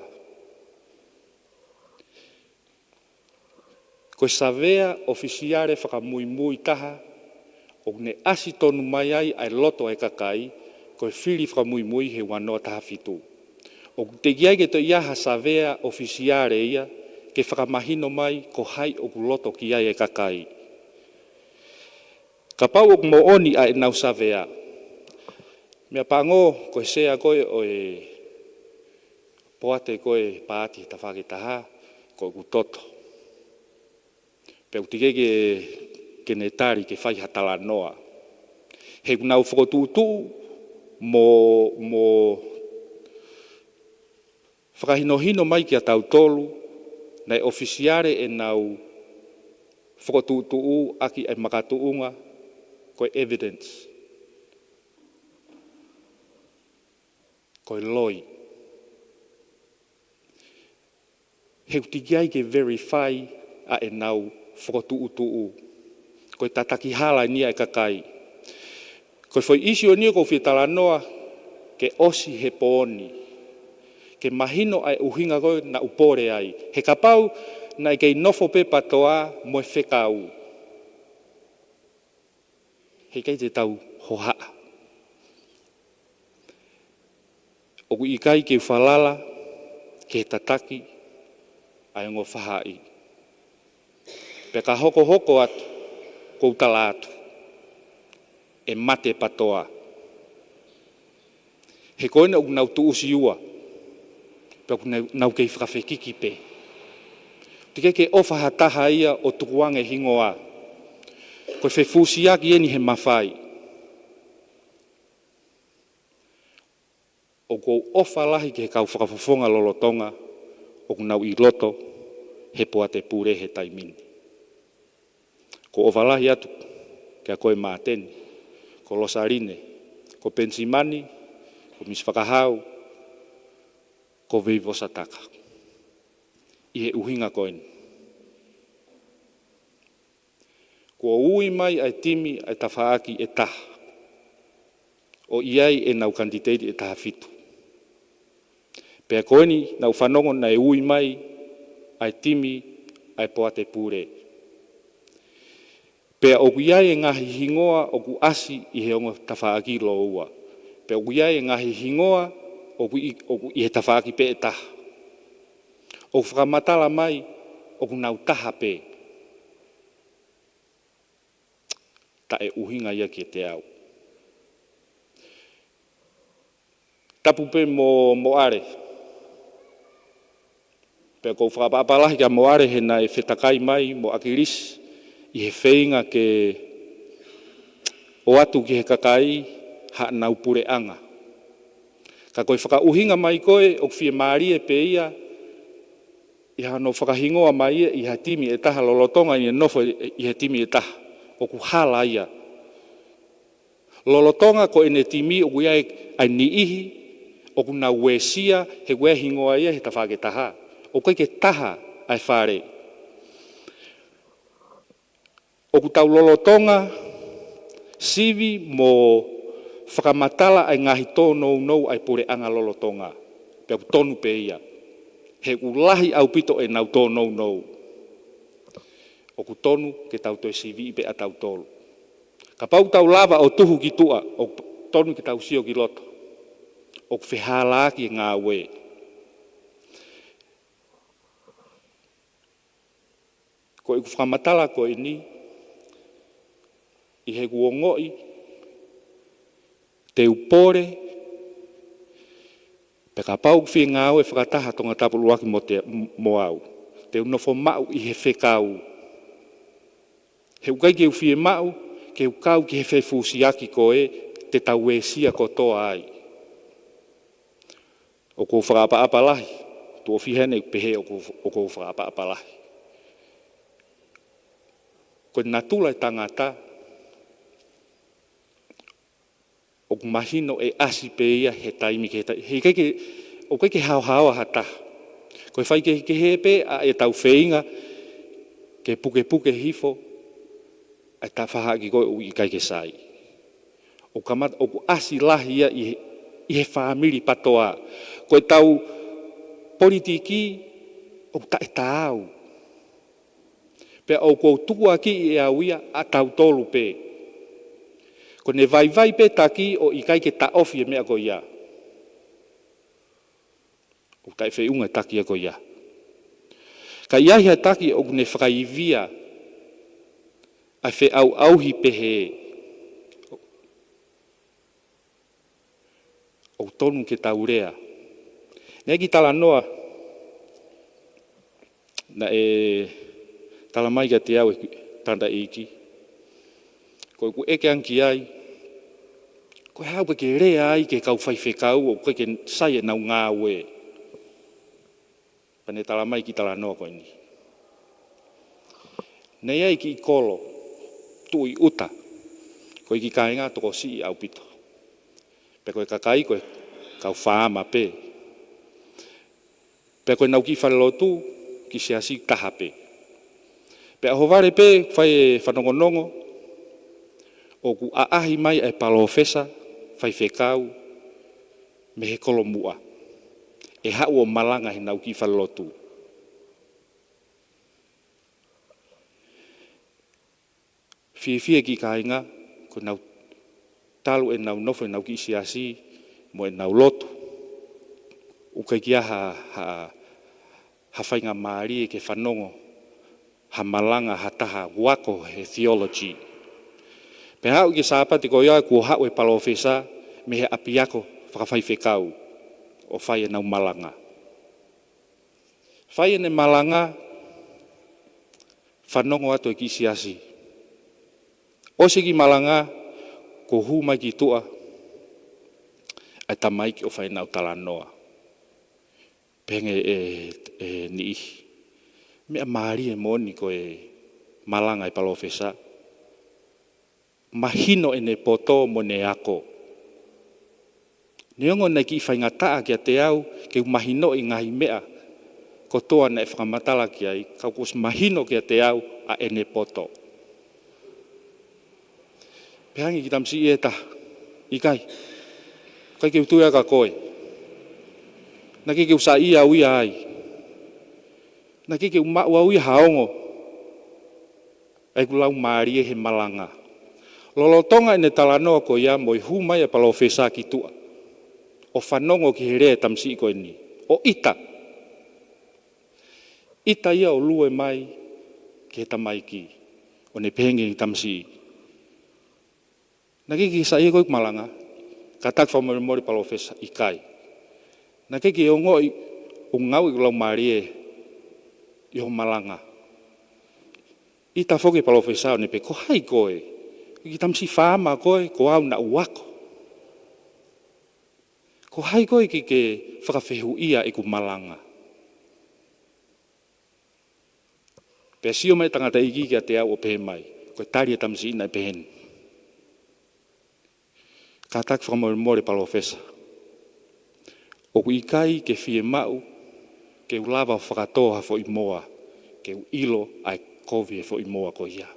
Ko e savea ʻofisiale fakamuimui taha, ʻoku ne ʻasi tonu mai ai ʻa e loto ʻa e kakai, ko e fili fakamuimui he ua noa taha fitu. ʻOku teʻeki ai ke toe ʻi ai ha savea ʻofisiale ia ke fakamahino mai ko hai ʻoku loto ki ai e kakai. Kapau ʻoku moʻoni ʻa ʻenau savea, meʻapango ko e sea ko ē ʻo e poate ko ē paati he tafaʻaki taha, ko ʻeku toto. Pea ʻoku teʻeki ke, ke ne tali ke fai ha talanoa. He ʻoku nau fokotuʻutuʻu mo, mo fakahinohino mai kia tautolu, naʻe ʻofisiale ʻenau fokotuʻutuʻu ʻaki ʻa e makatuʻunga, ko e evidence, ko e loi. He ʻoku teʻeki ai ke verify ʻa ʻenau fokotuʻutuʻu. Ko e tataki hala eni ʻa e kakai. Ko e foʻi issue eni ʻoku ou fie talanoa ke ʻosi he pooni. Ke mahino ʻa e ʻuhinga ko ē naʻa ku pole ai. He kapau naʻe kei nofo pē PATOA mo e fekau, heʻikai te tau hohaʻa. ʻOku ʻikai ke u falala ki he tataki ʻa e ongo faʻahi. Pea ka hokohoko atu, ʻoku ou tala atu, ʻe mate PATOA. He ko ena ʻoku nau tuʻusi ua, pea ʻoku nau, nau kei fakafekiki pē. Teʻeki ke ʻofa ha taha ia ʻo tukuange hingoa. Ko e fefusiaki eni he mafai. ʻOku ou ʻofa lahi ki he kau fakafofonga lolotonga ʻoku nau ʻi loto he poate pule he taimi ni. ʻOku ou ʻofa lahi atu kia koe Māteni, ko Losaline, ko Penisimani, ko Misi Fakahau, ko Veivosa Taka. ʻI he ʻuhinga ko eni. Kuo ui mai ʻa e timi ʻa e tafaʻaki ʻe taha. ʻO ʻi ai ʻenau kanititeiti ʻe taha fitu. Pea ko eni naʻa ku fanongo naʻe ui mai ʻa e timi ʻa e poate pule. Pea ʻoku ʻi ai e ngaahi hingoa ʻoku ʻasi ʻi he ongo tafaʻaki lōua. Pea ʻoku ʻi ai e ngaahi hingoa ʻoku ʻi, ʻoku ʻi he tafaʻaki pē ʻe taha. ʻOku fakamatala mai ʻoku nau taha pē. Taʻeʻuhinga ia kiate au. Tapu pē mo, mo ʻAle. Pea ʻoku ou fakaʻapaʻapa lahi kia Moʻale he naʻe fetakai mai mo ʻAkilisi ʻi he feinga ke ʻoatu ki he kakai haʻanau puleʻanga. Ka ko e fakaʻuhinga mai ko ē ʻoku fiemālie pē ia ʻi hano fakahingoa mai ia ʻi ha timi ʻe taha lolotonga ʻene nofo ʻi ha timi ʻe taha. ʻOku hala ia. Lolotonga ko ʻene timi ʻoku ʻi ai ʻa e niʻihi ʻoku nau uesia he ʻoku ʻi ai e hingoa ia he tafaʻaki ʻe taha. ʻOku ʻikai ke taha ʻa e fale. ʻOku tau lolotonga sivi mo fakamatala ʻa e ngaahi tōnounou ʻa e puleʻanga lolotonga. Pea ʻoku tonu pē ia. He ʻoku lahi ʻaupito ʻenau tōnounou. ʻOku tonu ke tau toe siviʻi pē ʻa tautolu. Kapau tau lava ʻo tuhu ki tuʻa, ʻoku tonu ke tau sio ki loto. ʻOku fehālaaki e ngāue. Ko ʻeku fakamatala ko eni, ʻi heʻeku ongoʻi, te u pole, pea kapau ʻoku fie ngāue fakataha Tongatapu ʻuluaki mo te, mo au. Te u nofo maʻu ʻi he fekau. He ʻoku ʻikai ke u fiemaʻu, ke u kau ki he fefusiaki ko ē, te tau uesia kotoa ai. ʻOku ou fakaʻapaʻapa lahi, tuʻo fiha eni pehē ʻoku, ʻoku ou fakaʻapaʻapa lahi. Ko e natula e tangata, ʻoku mahino ʻe ʻasi pē ia he taimi ki he taimi. He ʻikai ke, ʻoku ʻikai ke haohaoa ha taha. Ko e faikehekehe pē ʻa ʻetau feinga ke pukepuke hifo ʻa e tafaʻaki ko ē ʻoku ʻikai ke sai. ʻOku kamata, ʻoku ʻasi lahi ia ʻi he, ʻi he fāmili PATOA. Ko ʻetau politiki ʻoku taʻetaau. Pea ʻoku ou tukuakiʻi ʻe au ia ʻa tautolu pē. Ko ʻene vaivai pē taki ʻo ʻikai ke taʻofi e meʻa ko ia. ʻOku taʻefeʻunga e taki ia ko ia. Ka ʻi ai ha taki ʻoku ne fakaivia ʻa e feʻauʻauhi pehē. ʻOku tonu ke tau lea. Naʻe ʻi ai e kiʻi talanoa naʻe talamai kiate au ʻe he tangataʻeiki. Ko ʻeku ʻeke ange ki ai, ko e hā ʻoku ke lea ai ki he kau faifekau ʻoku ʻikai ke sai ʻenau ngāue. Pea ne talamai e kiʻi talanoa ko eni. Naʻe ʻi ai e kiʻi kolo, tuʻu ʻi ʻuta, ko e kiʻi kāinga tokosiʻi ʻaupito. Pea ko e kakai ko e kau faama pē. Pea ko ʻenau kiʻi falelotu, kiʻi siasi taha pē. Pea ʻohovale pē fai e fanongonongo, ʻoku ʻaʻahi mai ʻa e palōfesa, faifekau, mei he kolomuʻa. ʻE haʻu ʻo malanga heʻenau kiʻi falelotu. Fiefia e kiʻi kāinga, ko ʻenau talu ʻenau nofo ʻenau kiʻi siasi, mo ʻenau lotu. ʻOku ʻikai ke ʻi ai ha, ha, ha faingamālie ke fanongo, ha malanga, ha taha ʻoku ako he theology. Pea aʻu ki he Sāpate ko ia kuo haʻu e palōfesa, mei he ʻapiako fakafaifekau, ʻo fai ʻenau malanga. Fai ʻene malanga, fanongo atu e kiʻi siasi. ʻOsi e kiʻi malanga, kuo hū mai ki tuʻa, ʻa e tamaiki ʻo fai ʻenau talanoa. Pehē ange ʻe, ʻe he niʻihi. Meʻa mālie moʻoni ko e malanga e palōfesa. Mahino ʻene poto mo ʻene ako. Neongo naʻe kiʻi faingataʻa kiate au, ke u mahinoʻi e ngaahi meʻa kotoa naʻe fakamatala ki ai, ka kuo ʻosi mahino kiate au ʻa ʻene poto. Pehē ange e kiʻi tamasiʻi ʻe taha, ʻikai. ʻIkai ke u tui ʻa koe. Naʻe ʻikai ke u saiʻia au ia ai. Naʻe ʻikai ke u maʻu au ia ha ongo. ʻA ʻeku laumālie he malanga. Lolotonga ʻene talanoa ko ia mo e hū mai ʻa e palōfesa ki tuʻa. ʻO fanongo ki he lea e tamasiʻi ko eni. ʻO ʻita. ʻIta ia ʻo lue mai ki he tamaiki. ʻO ne pehē ange ki he tamasiʻi. Naʻe ʻikai ke saiʻia koe ʻeku malanga. Kātaki fakamolemole palōfesa, ʻikai. Naʻe ʻikai ke ongoʻi ʻoku ngāue ʻeku laumālie ʻi hoʻo malanga. ʻIta foki e palōfesa ʻo ne pehē, ko hai koe? Ko e kiʻi tamasiʻi faama koe, ko au naʻá ku ako. Ko hai koe ke ke fakafehuʻia ʻeku malanga? Pea sio mai e tangataʻeiki kiate au ʻo pehē mai, ko e tali e tamasiʻi naʻe pehē ni. Kātaki fakamolemole palōfesa. ʻOku ʻikai ke fiemaʻu, ke u lava ʻo fakatō ha foʻi moa, ke u ʻilo ʻa e kovi e foʻi moa ko ia.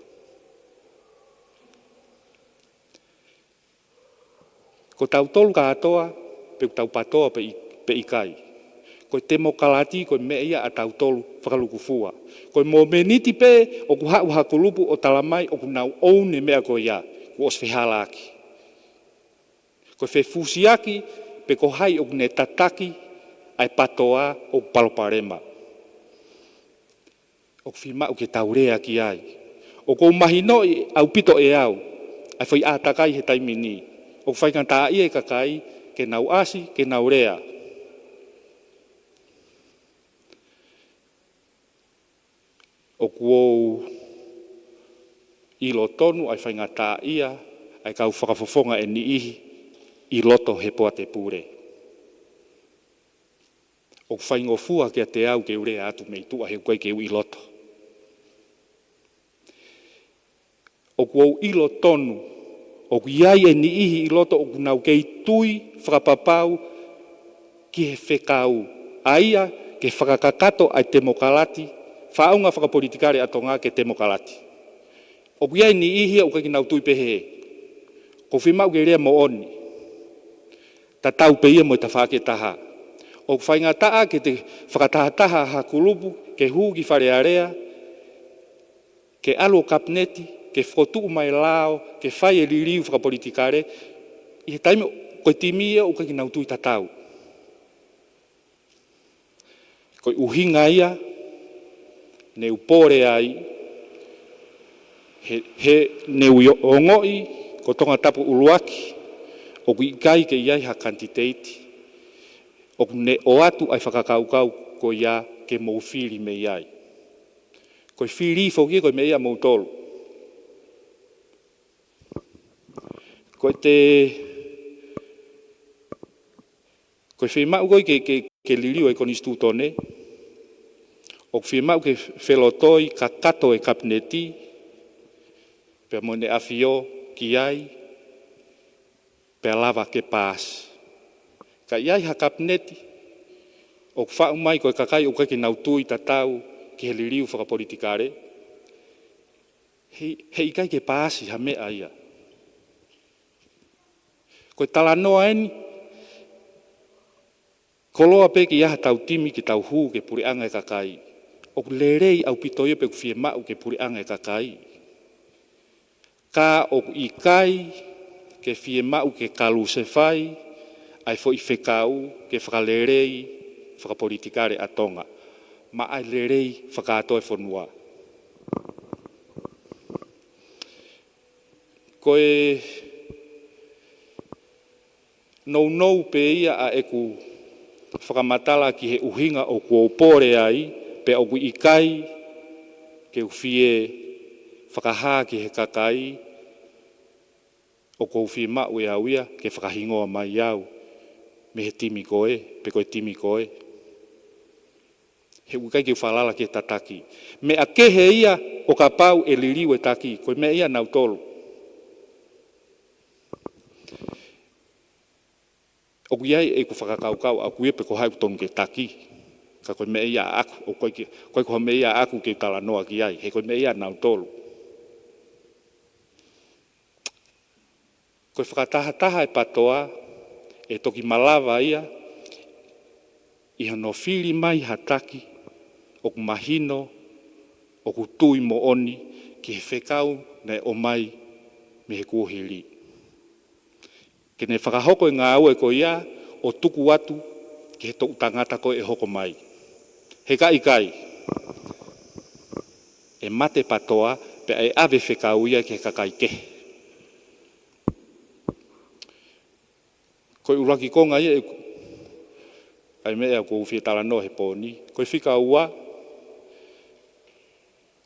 Ko tautolu kātoa, pe ʻoku tau PATOA pe ʻi-, pe ʻikai. Ko e temokalati, ko e meʻa ia ʻa tautolu fakalukufua. Ko e momeniti pē, ʻoku haʻu ha kulupu ʻo talamai, ʻoku nau own e meʻa ko ia, kuo ʻosi fehālaaki. Ko e fefusiaki, pe ko hai ʻoku ne tataki, ʻa e PATOA ʻoku palopalema. ʻOku fiemaʻu ke tau lea ki ai. ʻOku ou mahinoʻi ʻaupito ʻe au, ʻa e foʻi ʻātakai he taimi ni. ʻOku faingataʻaʻia e kakai, ke nau ʻasi, ke nau lea. ʻOku ou ʻilo tonu ʻa e faingataʻaʻia, ʻa e kau fakafofonga ʻe niʻihi, ʻi loto he poate pule. ʻOku faingofua kiate au ke u lea atu mei tuʻa he ʻoku ʻikai ke u ʻi loto. ʻOku ou ʻilo tonu, ʻoku ʻi ai e niʻihi ʻi loto ʻoku nau kei tui fakapapau ki he fekau. ʻA ia ke fakakakato ʻa e temokalati, faʻunga fakapolitikale ʻa Tonga ke temokalati. ʻOku ʻi ai e niʻihi ʻoku ʻikai ke nau tui pehē. ʻOku ou fiemaʻu ke lea moʻoni. Tatau pē ia mo e tafaʻaki ʻe taha. ʻOku faingataʻa ke te fakatahataha ha kulupu, ke hū ki Fale Alea, ke ʻalu ʻo kapineti, ke fokotuʻu mai e lao ke fai e liliu fakapolitikale, ʻi he taimi ko e timi ia ʻoku ʻikai ke nau tui tatau. Ko e ʻuhinga ia ne u pole ai, he, he ne u ongoʻi ko Tongatapu ʻUluaki ʻoku ʻikai ke ʻi ai ha kanititeiti ʻoku ne ʻoatu ai fakakaukau ko ia ke mou fili mei ai. Ko e fili foki ko e meʻa ia ʻamoutolu. Ko e te, ko e fiemaʻu ko ē ke, ke, ke liliu e konisitūtone, ʻoku fiemaʻu ke felotoi kakato e kapineti, pea mo ʻEne ʻAfio ki ai, pea lava ke paasi. Ka ʻi ai ha kapineti ʻoku faʻu mai ko e kakai ʻoku ʻikai ke nau tui tatau ki he liliu fakapolitikale, he, he ʻikai ke paasi ha meʻa ia. Ko e talanoa eni, koloa pē ke ʻi ai haʻatau timi ke tau hū ki he puleʻanga e kakai. ʻOku lelei ʻaupito ia pea ʻoku fiemaʻu ki he puleʻanga e kakai. Ka ʻoku ʻikai ke fiemaʻu ke kalusefai ʻa e foʻi fekau ke fakalelei fakapolitikale ʻa Tonga maʻa e lelei fakakātoa e fonua. Ko e nounou pē ia ʻa ʻeku fakamatala ki he ʻuhinga ʻoku ou pole ai, pea ʻoku ʻikai ke u fie fakahā ki he kakai ʻoku ou fiemaʻu ʻe au ia ke fakahingoa mai au mei he timi ko ē, pe ko e timi ko ē. He ʻoku ʻikai ke u falala ki he tataki. Meʻa kehe ia ʻo kapau ʻe liliu e taki, ko e meʻa ia ʻanautolu. ʻOku ʻi ai ʻeku fakakaukau ʻaʻaku ia pe ko hai ʻoku tonu ke taki. Ka ko e meʻa ia ʻaʻaku, ʻoku ʻikai ke, ʻoku ʻikai ko ha meʻa ia ʻaʻaku ke u talanoa ki ai, he ko e meʻa ia ʻanautolu. Ko e fakatahataha e PATOA, ʻe toki malava ia ʻi hono fili mai ha taki ʻoku mahino ʻoku tui moʻoni ki he fekau naʻe ʻomai mei he kuohili. Ke ne fakahoko e ngāue ko ia ʻo tuku atu ki he toʻu tangata ko ē ʻe hoko mai. He ka ʻikai, ʻe mate PATOA pea ʻe ʻave fekau ia ki he kakai kehe. Ko e ʻuluaki konga ia ʻeku, ʻa e meʻa ʻoku ou fie talanoa he pō ni. Ko e fika ua,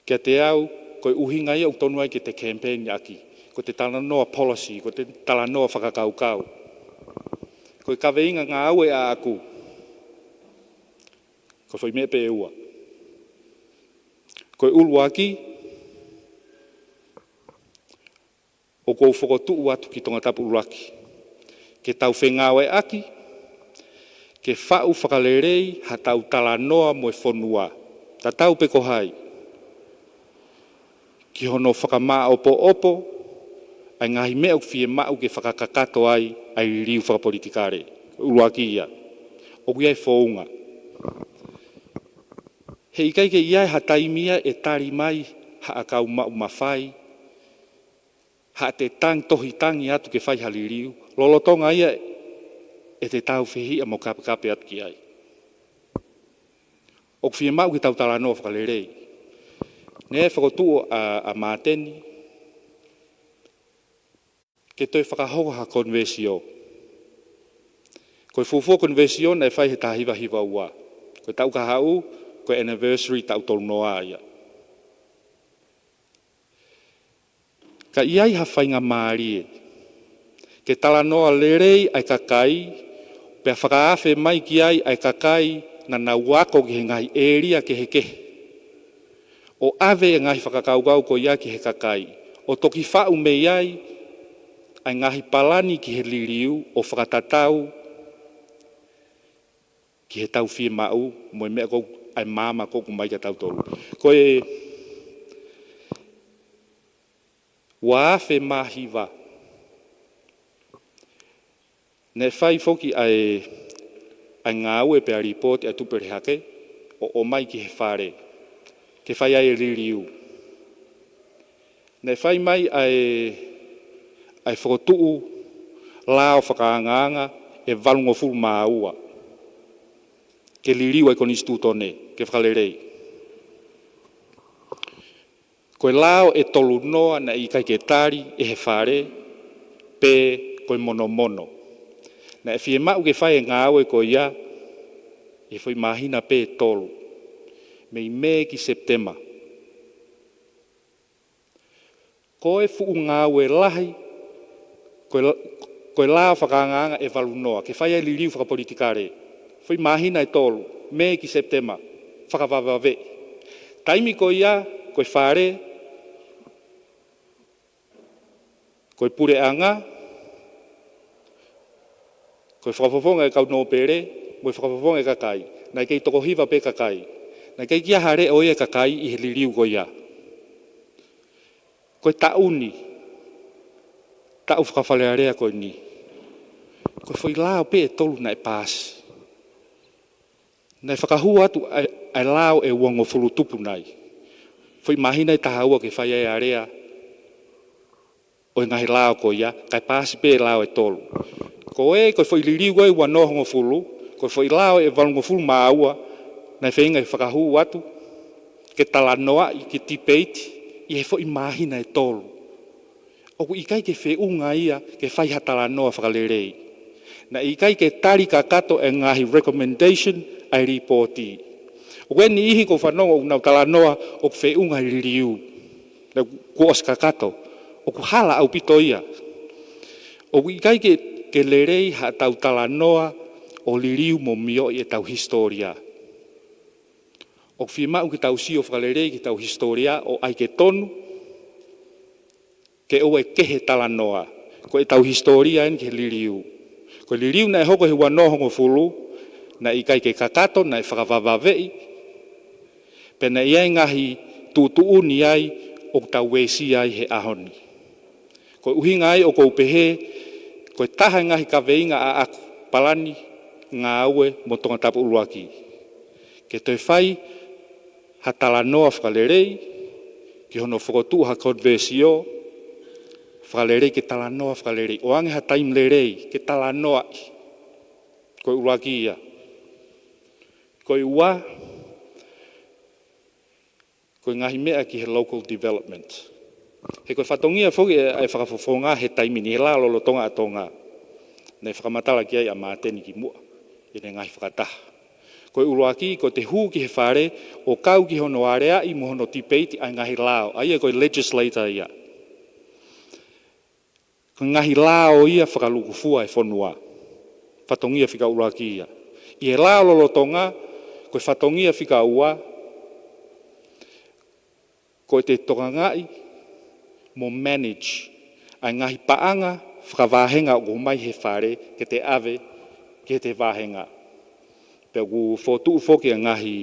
kiate au, ko e ʻuhinga ia ʻoku tonu ai ke te campaign ʻaki. Ko e te talanoa policy, ko e te talanoa fakakaukau. Ko e kaveinga ngāue ʻaʻaku, ko e foʻi meʻa pē ʻe ua. Ko e ʻuluaki, ʻoku ou fokotuʻu atu ki Tongatapu ʻUluaki ke tau fengāueʻaki ke faʻu fakalelei haʻatau talanoa mo e fonua, tatau pē ko hai, ki hono fakamāʻopoʻopo ʻa e ngaahi meʻa ʻoku fiemaʻu ke fakakakato ai ʻa e liliu fakapolitikale. ʻUluaki ia. ʻOku ʻi ai e founga. He ʻikai ke ʻi ai ha taimi ia ʻe tali mai haʻa kau maʻu mafai haʻate tangi, tohi tangi atu ke fai ha liliu, lolotonga ia ʻe te tau fehiʻa mo kapekape atu ki ai. ʻOku fiemaʻu ke tau talanoa fakalelei. Naʻe fokotuʻu ʻa, ʻa Māteni ke toe fakahoko ha konivesio. Ko e fuofua konivesio naʻe fai he taha hiva hiva ua. Ko e taʻu kahaʻu, ko e anniversary taʻu tolu noa ia. Ka ʻi ai ha faingamālie ke talanoa lelei ʻa e kakai, pea fakaafe mai ki ai ʻa e kakai naʻa nau ako ki he ngaahi ʻēlia kehekehe, ʻo ʻave e ngaahi fakakaukau ko ia ki he kakai, ʻo toki faʻu mei ai ʻa e ngaahi palani ki he liliu ʻo fakatatau ki heʻetau fiemaʻu mo e meʻa ko ē, ʻa e maama ko ē ʻoku ʻomai kiate kitautolu. Ko e ua afe mā hiva, naʻe fai foki ʻa e, ʻa e ngāue pea lipooti ʻa e Tuʻapulelehake ʻo ʻomai ki he Fale ke fai ai e liliu. Naʻe fai mai ʻa e, ʻa e fokotuʻu lao fakaangaanga ʻe valungofulu mā ua ke liliu ʻa e Konisitūtone, ke fakalelei. Ko e lao ʻe tolu noa naʻe ʻikai ke tali ʻe he Fale pe ko e monomono. Naʻe fiemaʻu ke fai e ngāue ko ia ʻi he foʻi māhina pē ʻe tolu, mei Mē ki Sepitema. Ko e fuʻu ngāue lahi, ko e la-, ko e lao fakaangaanga ʻe valu noa, ke fai ai e liliu fakapolitikale. Foʻi māhina ʻe tolu, Mē ki Sepitema, fakavavevave. Taimi ko ia, ko e Fale, ko e Puleʻanga, ko e Fakafofonga ʻo e Kau Nōpele, mo e Fakafofonga ʻo e Kakai. Naʻe kei toko hiva pē kakai. Naʻe kei ʻi ai ha leʻo ia ʻa e kakai ʻi he liliu ko ia. Ko e taʻu ni, taʻu fakafalealea ko eni, ko e foʻi lao pē ʻe tolu naʻe paasi. Naʻe fakahū atu ʻa e, ʻa e lao ʻe uangofulu tupu nai. Foʻi māhina ʻe taha ua ke fai ai e alea ʻo e ngaahi lao ko ia, kae paasi pē lao ʻe tolu. Ko e, ko e foʻi liliu ko ē ua noa hongofulu, ko e foʻi lao ʻe valungofulu mā ua, naʻe feinga ke fakahū atu, ke talanoaʻi, ke tipeiti, ʻi he foʻi māhina ʻe tolu. ʻOku ʻikai ke feʻunga ia ke fai ha talanoa fakalelei. Naʻe ʻikai ke tali kakato e ngaahi recommendation ʻa e lipooti. ʻOku ʻi ai e niʻihi ʻoku ou fanongo ʻoku nau talanoa ʻoku feʻunga e liliu. Naʻa kuo ʻosi kakato. ʻOku hala ʻaupito ia. ʻOku ʻikai ke, ke lelei haʻatau talanoa ʻo liliu mo mioʻi ʻetau hisitōlia. ʻOku fiemaʻu ke tau sio fakalelei ki heʻetau hisitōlia ʻo ʻai ke tonu, ke ʻoua ʻe kehe talanoa. Ko ʻetau hisitōlia eni ki he liliu. Ko e liliu naʻe hoko he ua noa hongofulu, naʻe ʻikai ke kakato, naʻe fakavavaveʻi, pea naʻe ʻi ai e ngaahi tuʻutuʻuni ai ʻoku tau uesia ai he ʻaho ni. Ko e ʻuhinga ia ʻoku ou pehē, ko e taha e ngaahi kaveinga ʻaʻaku, palani, ngāue mo Tongatapu ʻUluaki. Ke toe fai ha talanoa fakalelei, ki hono fokotuʻu ha konivēsio fakalelei, ke talanoa fakalelei. ʻOange ha taimi lelei, ke talanoaʻi. Ko e ʻuluaki ia. Ko e ua, ko e ngaahi meʻa ki he local development. He ko e fatongia foki ʻa e, ʻa e Fakafofonga he taimi ni, he lao lolotonga ʻa Tonga, naʻe fakamatala ki ai ʻa Māteni kimuʻa ʻi heʻene ngaahi fakataha. Ko e ʻuluaki, ko ʻete hū ki he Fale ʻo kau ki hono aleaʻi mo hono tipeiti ʻa e ngaahi lao, ʻa ia ko e legislator ia. Ko e ngaahi lao ia fakalūkufua e fonua. Fatongia fika ʻuluaki ia. ʻI he lao lolotonga, ko e fatongia fika ua, ko ʻete tokangaʻi mo manage ʻa e ngaahi paʻanga fakavāhenga ʻoku ʻomai he Fale ke te ʻave ki heʻete vāhenga. Pea ʻoku fokotuʻu foki e ngaahi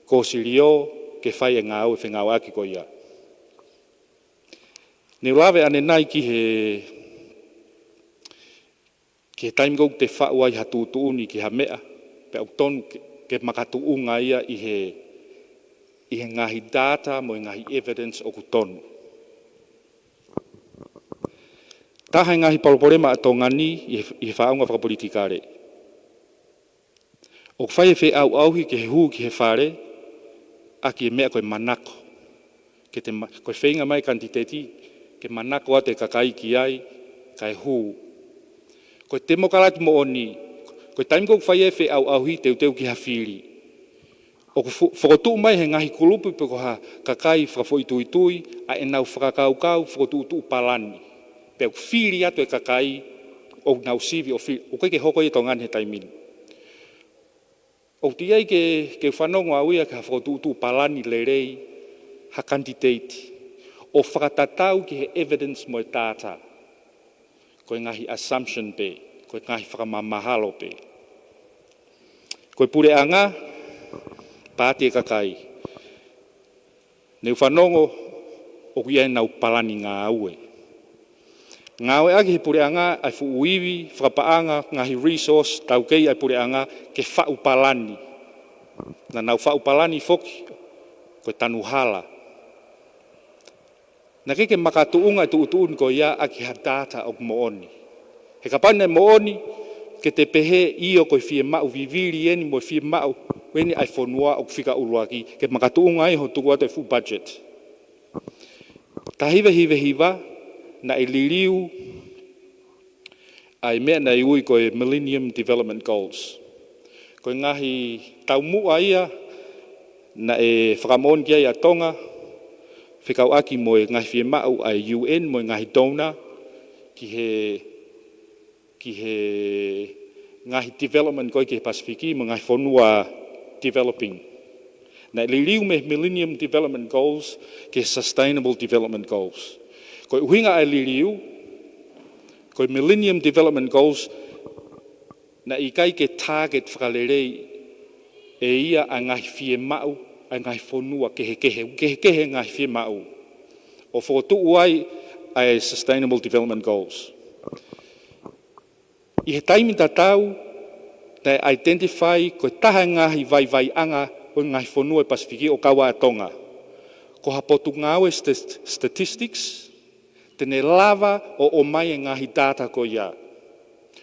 kōsilio ke fai e ngāue fengāueʻaki ko ia. Ne u lave ʻanenai ki he, ki he taimi ʻoku te faʻu ai ha tuʻutuʻuni ki ha meʻa, pea ʻoku tonu ke, ke makatuʻunga ia ʻi he, ʻi he ngaahi data mo e ngaahi evidence ʻoku tonu. Taha e ngaahi palopalema ʻa Tonga ni ʻi he, ʻi he faʻunga fakapolitikale. ʻOku fai e feʻauʻauhi ki he hū ki he Fale, ʻaki e meʻa ko e manako. Ke te ma-, ko e feinga mai e kanititeiti, ke manako atu e kakai ki ai, kae hū. Ko e temokalati moʻoni, ko e taimi ʻoku fai e feʻauʻauhi teuteu ki ha fili, ʻoku fo-, fokotuʻu mai he ngaahi kulupu pe ko ha kakai fakafoʻituitui, ʻa ʻenau fakakaukau, fokotuʻutuʻu palani. Pea ʻoku fili atu e kakai ʻoku nau sivi ʻo fili, ʻoku ʻikai ke hoko ia ʻi Tonga ni he taimi ni. ʻOku teʻeki ai ke, ke fanongo au ia ki ha fokotuʻutuʻu palani lelei ha kanititeiti, ʻo fakatatau ki he evidence mo e data. Ko e ngaahi assumption pē, ko e ngaahi fakamamahalo pē. Ko e Puleʻanga, paati e kakai. Ne u fanongo ʻoku ʻi ai ʻenau palani ngāue. Ngāueʻaki he Puleʻanga ʻa e fuʻu ivi fakapaʻanga, ngaahi resource taukei ʻa e Puleʻanga ke faʻu palani. Naʻa nau faʻu palani foki, ko e tanu hala. Naʻe ʻikai ke makatuʻunga e tuʻutuʻuni ko ia ʻaki ha data ʻoku moʻoni. He kapau naʻe moʻoni, ke te pehē ʻio ko e fiemaʻu vivili eni mo e fiemaʻu eni ʻa e fonua ʻoku fika ʻuluaki, ke makatuʻunga ai hoʻo tuku atu e full budget. Taha hiva hiva hiva, naʻe liliu ʻa e meʻa naʻe ui ko e Millennium Development Goals. Ko e ngaahi taumuʻa ia naʻe fakamoʻoni ki ai ʻa Tonga, fekauʻaki mo e ngaahi fiemaʻu ʻa e U N mo e ngaahi donor ki he, ki he ngaahi development ko ē ki he Pasifiki mo e ngaahi fonua developing. Naʻe liliu mei he Millennium Development Goals ki he Sustainable Development Goals. Ko e ʻuhinga ʻa e liliu, ko e Millennium Development Goals, naʻe ʻikai ke target fakalelei ʻe ia ʻa e ngaahi fiemaʻu ʻa e ngaahi fonua kehekehe, kehekehe e ngaahi fiemaʻu, ʻo fokotuʻu ai ʻa e Sustainable Development Goals. ʻI he taimi tatau, naʻe identify ko e taha e ngaahi vaivaiʻanga ʻo e ngaahi fonua ʻi Pasifiki ʻo kau ai ʻa Tonga, ko ha potungāue stat-, statistics, te ne lava ʻo ʻomai e ngaahi data ko ia.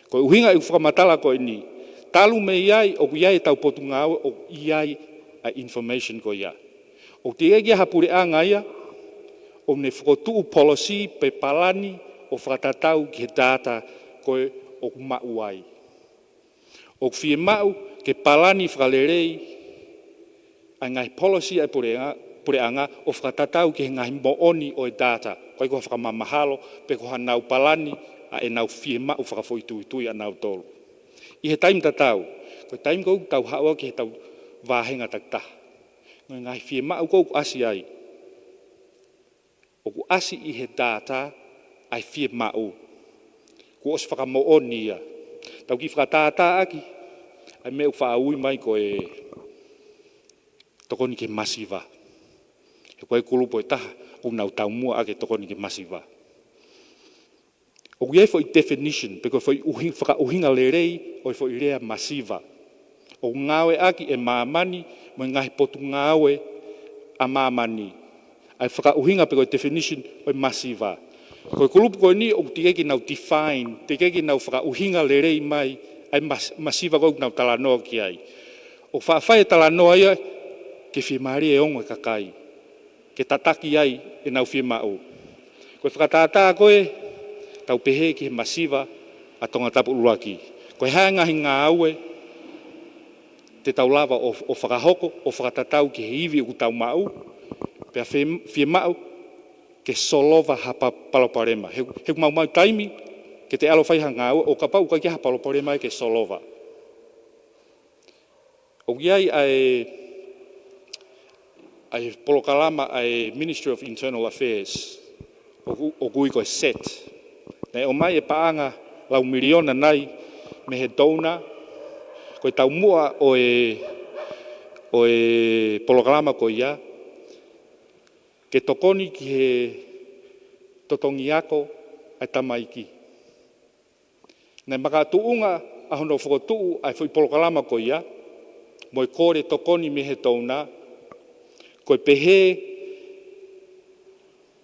Ko e ʻuhinga ʻeku fakamatala ko eni, talu mei ai ʻoku ʻi ai ʻetau potungāue ʻoku ʻi ai ʻa e information ko ia. ʻOku teʻeki ai ha puleʻanga ia ʻoku ne fokotuʻu policy pe palani ʻo fakatatau ki he data ko ē ʻoku maʻu ai. ʻOku fiemaʻu ke palani fakalelei ʻa e ngaahi policy ʻa e puleʻanga, puleʻanga ʻo fakatatau ki he ngaahi moʻoni ʻo e data. ʻIkai ko ha fakamamahalo pe ko haʻanau palani ʻa ʻenau fiemaʻu fakafoʻituitui ʻanautolu. ʻI he taimi tatau, ko e taimi ko ē ʻoku tau haʻu ai ki heʻetau vāhenga takitaha, ko e ngaahi fiemaʻu ko ē ʻoku ʻasi ai, ʻoku ʻasi ʻi he data ʻa e fiemaʻu, kuo ʻosi fakamoʻoni ia. Tau kiʻi fakatātā ʻaki ʻa e meʻa ʻoku faʻa ui mai ko e tokoni ki he masiva. He ko e kulupu ʻe taha ʻoku nau taumuʻa ʻaki e tokoni ki he masiva. ʻOku ʻi ai e foʻi definition, pe ko e foʻi ʻuhi-, fakaʻuhinga lelei ʻo e foʻi lea masiva. ʻOku ngāueʻaki ʻe māmani mo e ngaahi potungāue ʻa māmani ʻa e fakaʻuhinga pe ko e definition ʻo e masiva. Ko e kulupu ko eni ʻoku teʻeki ke nau define, teʻeki ke nau fakaʻuhinga lelei mai ʻa e mas-, masiva ko ē ʻoku nau talanoa ki ai. ʻOku faʻa fai e talanoa ia ke fiemālie e ongo e kakai ke tataki ai ʻenau fiemaʻu. Ko e fakatātā ko ē, tau pehē ki he masiva ʻa Tongatapu ʻUluaki. Ko e hā e ngaahi ngāue te tau lava ʻo, ʻo fakahoko, ʻo fakatatau ki he ivi ʻoku tau maʻu, pea fie-, fiemaʻu ke solova ha pa-, palopalema. He, he ʻoku maumau taimi ke te ʻalu ʻo fai ha ngāue, ʻo kapau ʻoku ʻikai ke ʻi ai ha palopalema ia ke solova. ʻOku ʻi ai ʻa e, ʻa e polokalama ʻa e Ministry of Internal Affairs, ʻoku, ʻoku ui ko e set. Naʻe ʻomai e paʻanga lau miliona nai mei he donor, ko e taumuʻa ʻo e, ʻo e polokalama ko ia, ke tokoni ki he totongi ako ʻa e tamaiki. Naʻe makatuʻunga ʻa hono fokotuʻu ʻa e foʻi polokalama ko ia, mo e kole tokoni mei he donor, ko e pehē,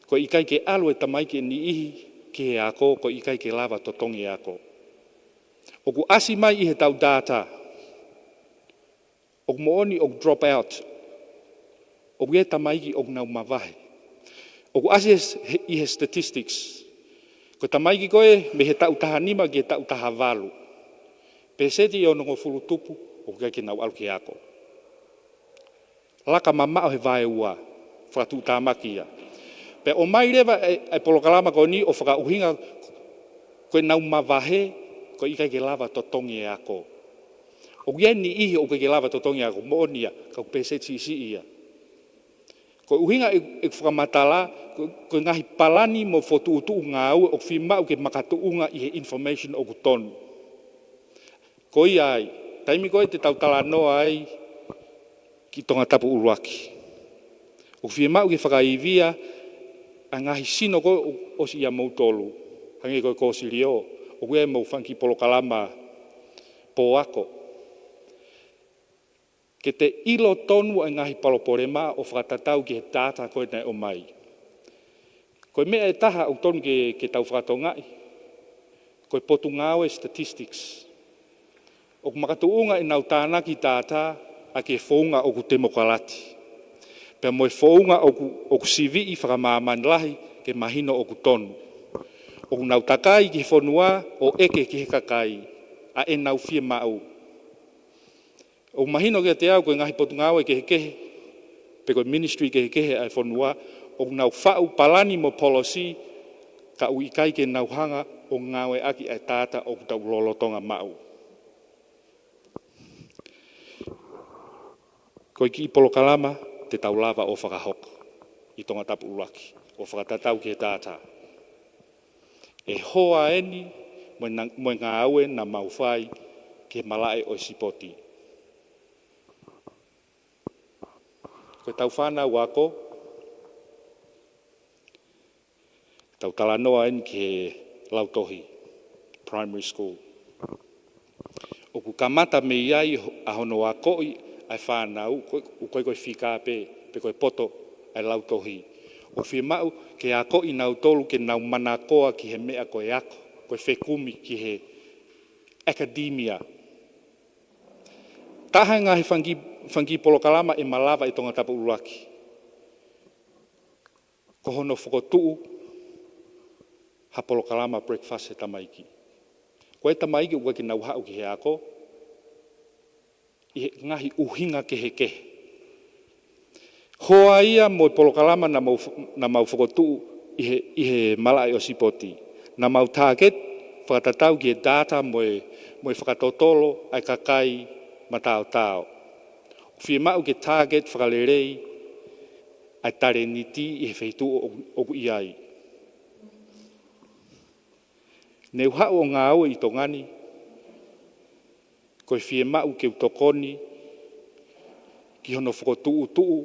ko e ʻikai ke ʻalu e tamaiki ʻe niʻihi ki he ako, ko e ʻikai ke lava totongi e ako. ʻOku ʻasi mai ʻi heʻetau data, ʻoku moʻoni ʻoku drop out. ʻOku ʻi ai e tamaiki ʻoku nau mavahe. ʻOku ʻasi he, he, ʻi he statistics, ko e tamaiki ko ē mei he taʻu taha nima ki he taʻu taha valu, pēseti ʻe onongofulu tupu ʻoku ʻikai ke nau ʻalu ki he ako. Laka mamaʻo he vaeua, fakatuʻutāmaki ia. Pea ʻomai leva e, e polokalama ko eni ʻo fakaʻuhinga ko ʻenau mavahe, ko e ʻikai ke lava totongi e ako. ʻOku ʻi ai e niʻihi ʻoku ʻikai ke lava totongi e ako, moʻoni ia, ka ʻoku pēseti siʻisiʻi ia. Ko e ʻuhinga e, e fakamatala, ko, ko e ngaahi palani mo e fokotuʻutuʻu ngāue ʻoku fiemaʻu ke makatuʻunga ʻi he information ʻoku tonu. Ko ia ai, taimi ko ē te tau talanoa ai ki Tongatapu ʻUluaki, ʻoku fiemaʻu ke fakaivia ʻa e ngaahi sino ko ē ʻoku ʻosi ʻia moutolu, hangē ko e kōsilio, ʻoku ʻi ai e mou fanga kiʻi polokalama pōako. Ke te ʻilo tonu ʻa e ngaahi palopalema ʻo fakatatau ki he data ko ē naʻe ʻomai. Ko e meʻa ʻe taha ʻoku tonu ke, ke tau fakatokangaʻi, ko e Potungāue Statistics. ʻOku makatuʻunga ʻenau tānaki tātā ʻaki e founga ʻoku temokalati, pea mo e founga ʻoku, ʻoku siviʻi fakamāmani lahi ke mahino ʻoku tonu. ʻOku nau takai ki he fonua ʻo ʻeke ki he kakai ʻa ʻenau fiemaʻu. ʻOku mahino kiate au ko e ngaahi potungāue kehekehe, pe ko e ministry kehekehe ʻa e fonua, ʻoku nau faʻu palani mo policy, ka ʻoku ʻikai ke nau hanga ʻo ngāueʻaki ʻa e tātā ʻoku tau lolotonga maʻu. Ko e kiʻi polokalama te tau lava ʻo fakahoko ʻi Tongatapu ʻUluaki, ʻo fakatatau ki he tātā. ʻE hoa eni mo e na-, mo e ngāue naʻa mau fai ki he malaʻe ʻo e sipoti. Ko e tau fānau ako, tau talanoa eni ki he lautohi, primary school. ʻOku kamata mei ai ho-, ʻa hono akoʻi ʻa e fānau, ko, ʻoku ʻikai ko e fika pē, pe ko e poto ʻa e lautohi. ʻOku fiemaʻu ke akoʻi nautolu ke nau manakoa ki he meʻa ko e ako, ko e fekumi ki he academia. Taha e ngaahi fanga kiʻi, fanga kiʻi polokalama ʻe malava ʻi Tongatapu ʻUluaki, ko hono fokotuʻu ha polokalama breakfast he tamaiki. Ko e tamaiki ʻoku ʻikai ke nau haʻu ki he ako, ʻi he ngaahi ʻuhinga kehekehe. Hoa ia mo e polokalama naʻa mau f-, naʻa mau fokotuʻu ʻi he, ʻi he malaʻe ʻo e sipoti. Naʻa mau target fakatatau ki he data mo e, mo e fakatotolo ʻa e kakai mataotao. Fiemaʻu ke target fakalelei ʻa e talēniti ʻi he feituʻu ʻoku, ʻoku ʻi ai. Ne u haʻu ʻo ngāue ʻi Tonga ni, ko e fiemaʻu ke u tokoni ki hono fokotuʻutuʻu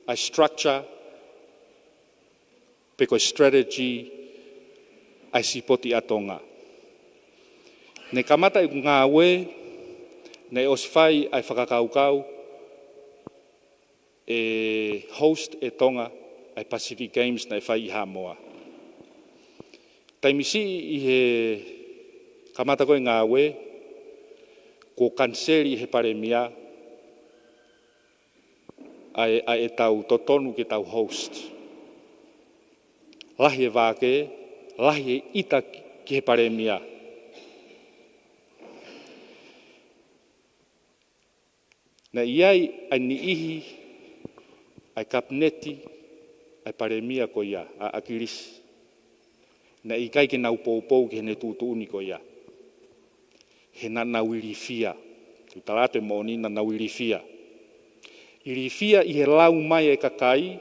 ʻa e structure pe ko e strategy ʻa e sipoti ʻa Tonga. Ne kamata ʻeku ngāue, ne ʻosi fai ʻa e fakakaukau ʻe host ʻe Tonga ʻa e Pacific Games naʻe fai ʻi Haʻamoa. Taimi siʻi ʻi he kamata ko e ngāue, kuo kaniseli ʻe he palēmia ʻa e, ʻa e tau totonu ke tau host. Lahi e vākē, lahi e ʻita ki he palēmia. Naʻe ʻi ai ʻa e niʻihi ʻa e kapineti ʻa e palēmia ko ia, ʻa ʻAkilisi. Naʻe ʻikai ke nau poupou ki heʻene tuʻutuʻuni ko ia. He naʻa nau ilifia. Tuʻu talaatu e moʻoni naʻa nau ilifia. Ilifia ʻi he lau mai e kakai,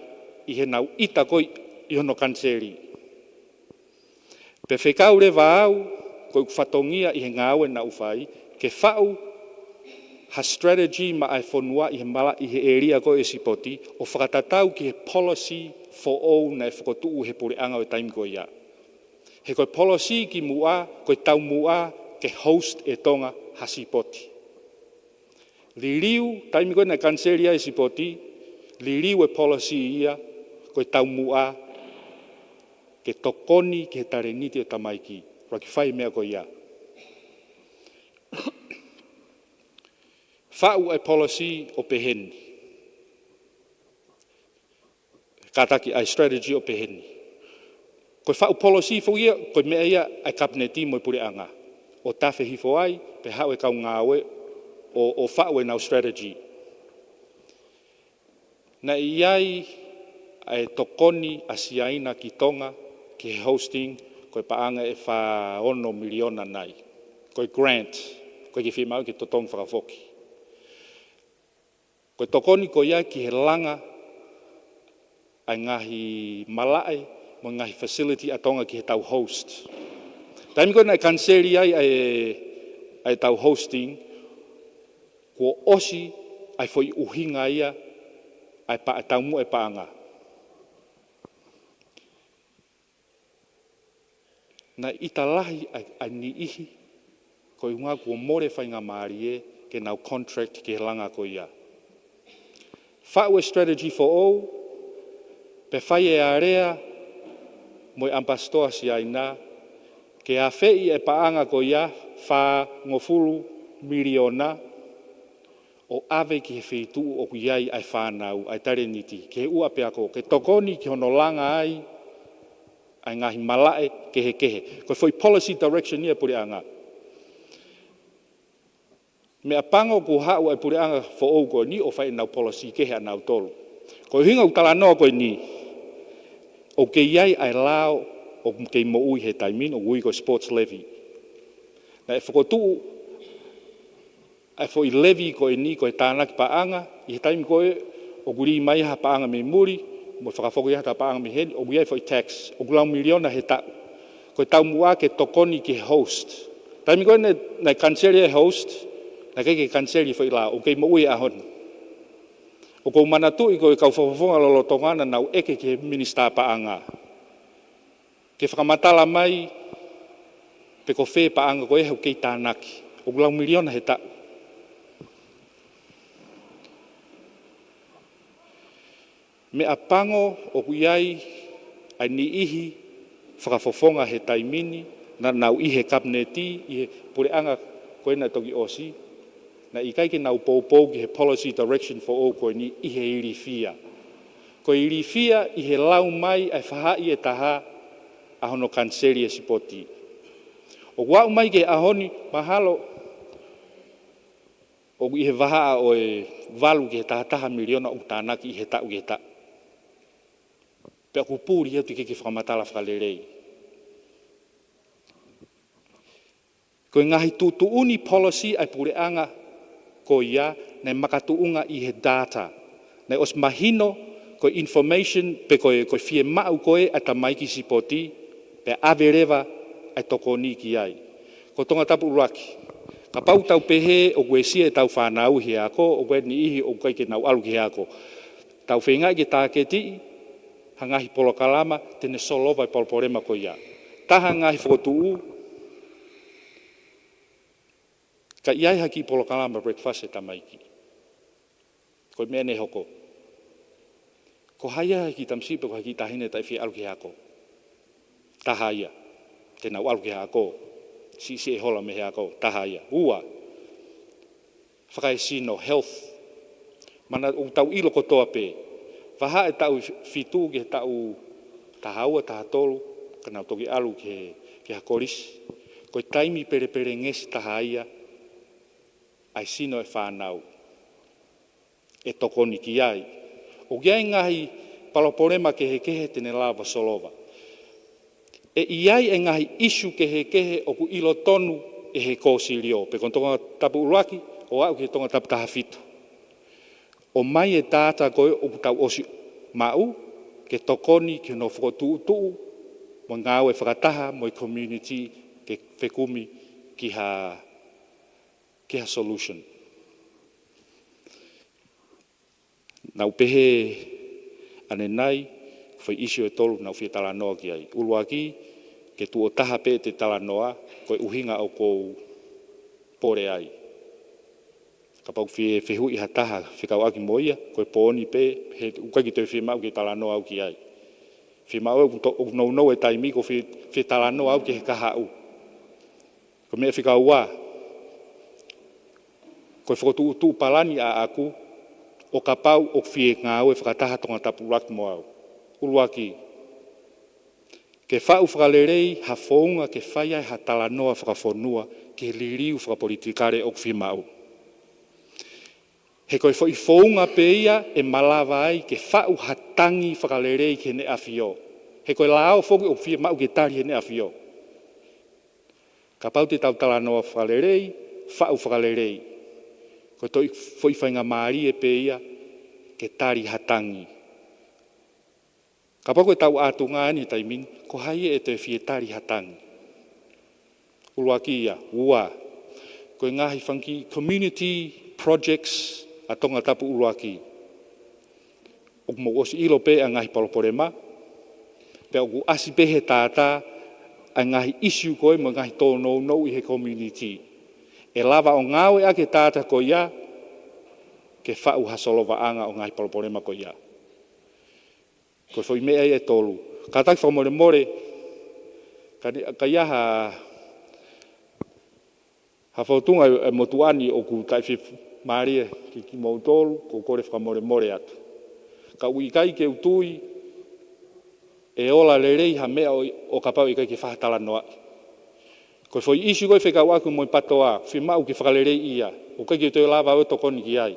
ʻi heʻenau ʻita ko ē ʻi hono kaniseli. Pea fekau leva au, ko ʻeku fatongia ʻi he ngāue naʻa ku fai, ke faʻu ha strategy maʻa e fonua ʻi he mala-, ʻi he ʻēlia ko ē ʻo e sipoti, ʻo fakatatau ki he policy foʻou naʻe fokotuʻu ʻe he puleʻanga ʻo e taimi ko ia. He ko e policy kimuʻa, ko e taumuʻa ke host ʻe Tonga ha sipoti. Liliu, taimi ko ē naʻe kaniseli ai e sipoti, liliu e policy ia, ko e taumuʻa ke tokoni ki he talēniti ʻo e tamaiki. Lava ke fai e meʻa ko ia. Faʻu e policy ʻo pehē ni. Kātaki ʻa e strategy ʻo pehē ni. Ko e faʻu policy foki ia, ko e meʻa ia ʻa e kapineti mo e puleʻanga. ʻO tafe hifo ai, pea haʻu e kau ngāue ʻo, ʻo faʻu ʻenau strategy. Naʻe ʻi ai ʻa e tokoni ʻa Siaina ki Tonga, ki he hosting, ko e paʻanga ʻe fā ono miliona nai. Ko e grant, ko e kiʻi fiemaʻu ke totongi fakafoki. Ko e tokoni ko ia ki he langa ʻa e ngaahi malaʻe mo e ngaahi facility ʻa Tonga ki he tau host. Taimi ko ē naʻe kaniseli ai ʻa e, ʻa e tau hosting, kuo ʻosi ʻa e foʻi ʻuhinga ia ʻa e pa-, taumuʻa e paʻanga. Naʻe ʻita lahi ʻa e, ʻa e niʻihi, ko e ʻuhinga kuo mole faingamālie ke nau contract ki he langa ko ia. Faʻu e strategy foʻou, pea fai e alea mo e ʻAmipasitoa Siaina, ke afeʻi e paʻanga ko ia fāngofulu miliona ʻo ʻave ki he feituʻu ʻoku ʻi ai ʻa e fānau, ʻa e talēniti, ki he ʻū ʻapiako, ke tokoni ki hono langa ai ʻa e ngaahi malaʻe kehekehe. Ko e foʻi policy direction ia ʻa e puleʻanga. Meʻapango kuo haʻu ʻa e puleʻanga foʻou ko eni ʻo fai ʻenau policy kehe ʻanautolu. Ko e ʻuhinga ʻoku ou talanoa ko eni, ʻoku kei ʻi ai ʻa e lao ʻoku kei moʻui he taimi ni, ʻoku ui ko e sports levy. Naʻe fokotuʻu ʻa e foʻi levy ko eni ko e tānaki paʻanga, ʻi he taimi ko ē ʻoku lī mai ha paʻanga mei muli, mo fakafoki ha paʻanga mei heni, ʻoku ʻi ai e foʻi tax, ʻoku lau miliona he taʻu. Ko e taumuʻa ke tokoni ki he host. Taimi ko ē naʻe, naʻe kaniseli e host, naʻe ʻikai ke kaniseli e foʻi lao, ʻoku kei moʻui he ʻaho ni. ʻOku ou manatuʻi ko e kau fakafofonga lolotonga naʻa nau ʻeke ki he minisitā paʻanga, ke fakamatala mai pe ko fē paʻanga ko ē ʻoku kei tānaki, ʻoku lau miliona he taʻu. Meʻapango ʻoku ʻi ai ʻa e niʻihi fakafofonga he taimi ni, naʻa nau ʻi he kapineti, ʻi he puleʻanga ko ē naʻe toki ʻosi, naʻe ʻikai ke nau poupou ki he policy direction foʻou ko eni ʻi he ilifia. Ko e ilifia ʻi he lau mai ʻa e faʻahi ʻe taha ʻa hono kaniseli e sipoti. ʻOku aʻu mai ki he ʻaho ni, mahalo ʻoku ʻi he vahaʻa ʻo e valu ki he taha taha miliona ʻoku tānaki ʻi he taʻu ki he taʻu. Pea ʻoku puli atu ke ke fakamatala fakalelei. Ko e ngaahi tuʻutuʻuni policy ʻa e puleʻanga ko ia naʻe makatuʻunga ʻi he data. Naʻe ʻosi mahino ko e information pe ko e, ko e fiemaʻu ko ē ʻa e tamaiki sipoti, pea ʻave leva ʻa e tokoni ki ai. Ko Tongatapu ʻUluaki, kapau tau pehē ʻoku uesia ʻetau fānau he ako, ʻoku ʻi ai e niʻihi ʻoku ʻikai ke nau ʻalu ki he ako. Tau feingaʻi ke tāketiʻi ha ngaahi polokalama te ne solova e palopalema ko ia. Taha ngaahi fokotuʻu, ka ʻi ai ha kiʻi polokalama breakfast e tamaiki, ko e meʻa ʻe hoko, ko hai ha kiʻi tamasiʻi pe ko ha kiʻi taʻahine taʻe fie ʻalu ki he ako? Taha ia. Te nau ʻalu ki he ako. Siʻisiʻi e hola mei he ako. Taha ia. Ua, fakaesino, health. Mana ʻoku tau ʻilo kotoa pē, vahaʻa e taʻu fitu ki he taʻu taha ua, taha tolu, ka nau toki ʻalu ki he, ki ha kolisi, ko e taimi pelepelengesi taha ia ʻa e sino e fānau ʻe tokoni ki ai. ʻOku ʻi ai e ngaahi palopalema kehekehe te ne lava solova. ʻE ʻi ai e ngaahi issue kehekehe ʻoku ʻilo tonu ʻe he kōsilio, pe ko Tongatapu ʻUluaki ʻo aʻu ki he Tongatapu taha fitu, ʻomai e data ko ē ʻoku tau ʻosi maʻu ke tokoni ki hono fokotuʻutuʻu mo e ngāue fakataha mo e community ke fekumi ki ha, ki ha solution. Naʻa ku pehē ʻanenai, foʻi issue ʻe tolu naʻa ku fie talanoa ki ai. ʻUluaki, ke tuʻo taha pē ʻete talanoa, ko e ʻuhinga ʻoku ou pole ai. Kapau ʻoku fie fehuʻi ha taha fekauʻaki mo ia, ko e pooni pē, he ʻoku ʻikai ke toe fiemaʻu ke talanoa au ki ai. Fiemaʻu ʻoku to-, ʻoku nounou e taimi ʻoku ou fie, fie talanoa au ki he kahaʻu. Ko e meʻa fika ua, ko e fokotuʻutuʻu palani ʻaʻaku, ʻo kapau ʻoku fie ngāue fakataha Tongatapu ʻUluaki mo au. ʻUluaki, ke faʻu fakalelei ha founga ke fai ai ha talanoa fakafonua ki he liliu fakapolitikale ʻoku fiemaʻu. He ko e foʻi founga pē ia ʻe malava ai ke faʻu ha tangi fakalelei ki Heʻene ʻAfio. He ko e lao foki ʻoku fiemaʻu ke tali Heʻene ʻAfio. Kapau te tau talanoa fakalelei, faʻu fakalelei, ko e toe foʻi faingamālie pē ia ke tali ha tangi. Kapau ko e tau ʻātunga eni he taimi ni, ko hai ʻe toe fie tali ha tangi? ʻUluaki ia. Ua, ko e ngaahi fanga kiʻi community projects ʻa Tongatapu ʻUluaki. ʻOku mou ʻosi ʻilo pē ʻa e ngaahi palopalema, pea ʻoku ʻasi pē he tātā ʻa e ngaahi issue ko ē mo e ngaahi tōnounou ʻi he community. ʻE lava ʻo ngāueʻaki e tātā ko ia ke faʻu ha solovaʻanga ʻo e ngaahi palopalema ko ia. Ko e foʻi meʻa ia ʻe tolu. Kātaki fakamolemole, Ka ne, ka ʻi ai ha, ha fōtunga ʻe motuʻa ni ʻoku taʻefiemālie ki, kimoutolu, ʻoku ou kole fakamolemole atu. Ka ʻoku ʻikai ke u tui ʻe ola lelei ha meʻa ʻo, ʻo kapau ʻe ʻikai ke fai ha talanoaʻi. Ko e foʻi issue ko ē fekauʻaki mo e PTOA, fiemaʻu ke fakaleleiʻi ia. ʻOku ʻikai ke u toe lava ʻo tokoni ki ai.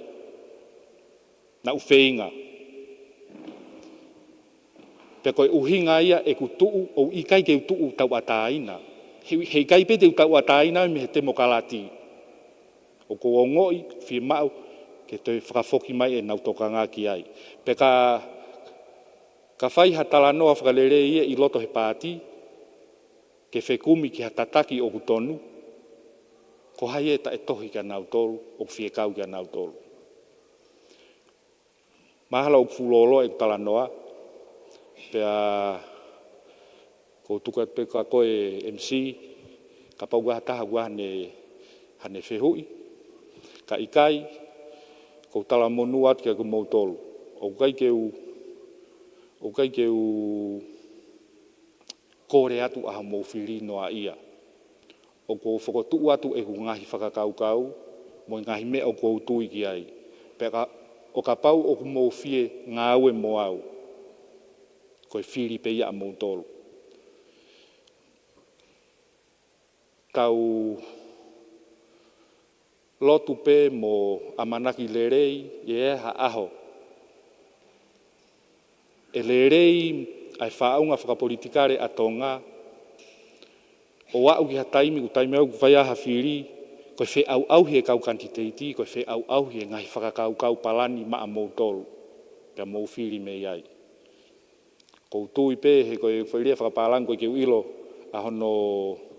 Naʻa ku feinga. Pea ko e ʻuhinga ia ʻeku tuʻu, ʻoku ʻikai ke u tuʻu tauʻatāina. He, he ʻikai pē te u tauʻatāina mei he temokalati. ʻOku ou ongoʻi fiemaʻu ke toe fakafoki mai ʻenau tokanga ki ai. Pea ka, ka fai ha talanoa fakalelei ia ʻi loto he paati, ke fekumi ki ha tataki ʻoku tonu, ko hai ʻe taʻetohi kia nautolu, ʻoku fiekau kia nautolu. Mahalo ʻoku fuʻu lōloa ʻeku talanoa, pea ʻoku ou tuku atu pē kia koe MC, kapau ʻoku ʻi ai ha taha ʻoku ʻi ai haʻane, haʻane fehuʻi, ka ʻikai, ʻoku ou talamonū atu kia kimoutolu. ʻOku ʻikai ke u, ʻoku ʻikai ke u kole atu ʻa hoʻomou fili noaʻia. ʻOku ou fokotuʻu atu ʻeku ngaahi fakakaukau, mo e ngaahi meʻa ʻoku ou tui ki ai. Pea ka, ʻo kapau ʻoku mou fie ngāue mo au, ko e fili pē ia ʻamoutolu. Tau lotu pē mo ʻamanaki lelei ʻi ha ʻaho ʻe lelei ai e faʻunga fakapolitikale ʻa Tonga, ʻo aʻu ki ha taimi, ʻoku taimi ʻoku fai ai ha fili, ko e feʻauʻauhi e kau kanititeiti, ko e feʻauʻauhi e ngaahi fakakaukau palani maʻamoutolu, pea mou fili mei ai. ʻOku ou tui pē, he ko e foʻi lea fakapālangi ko ē ke u ʻilo ʻa hono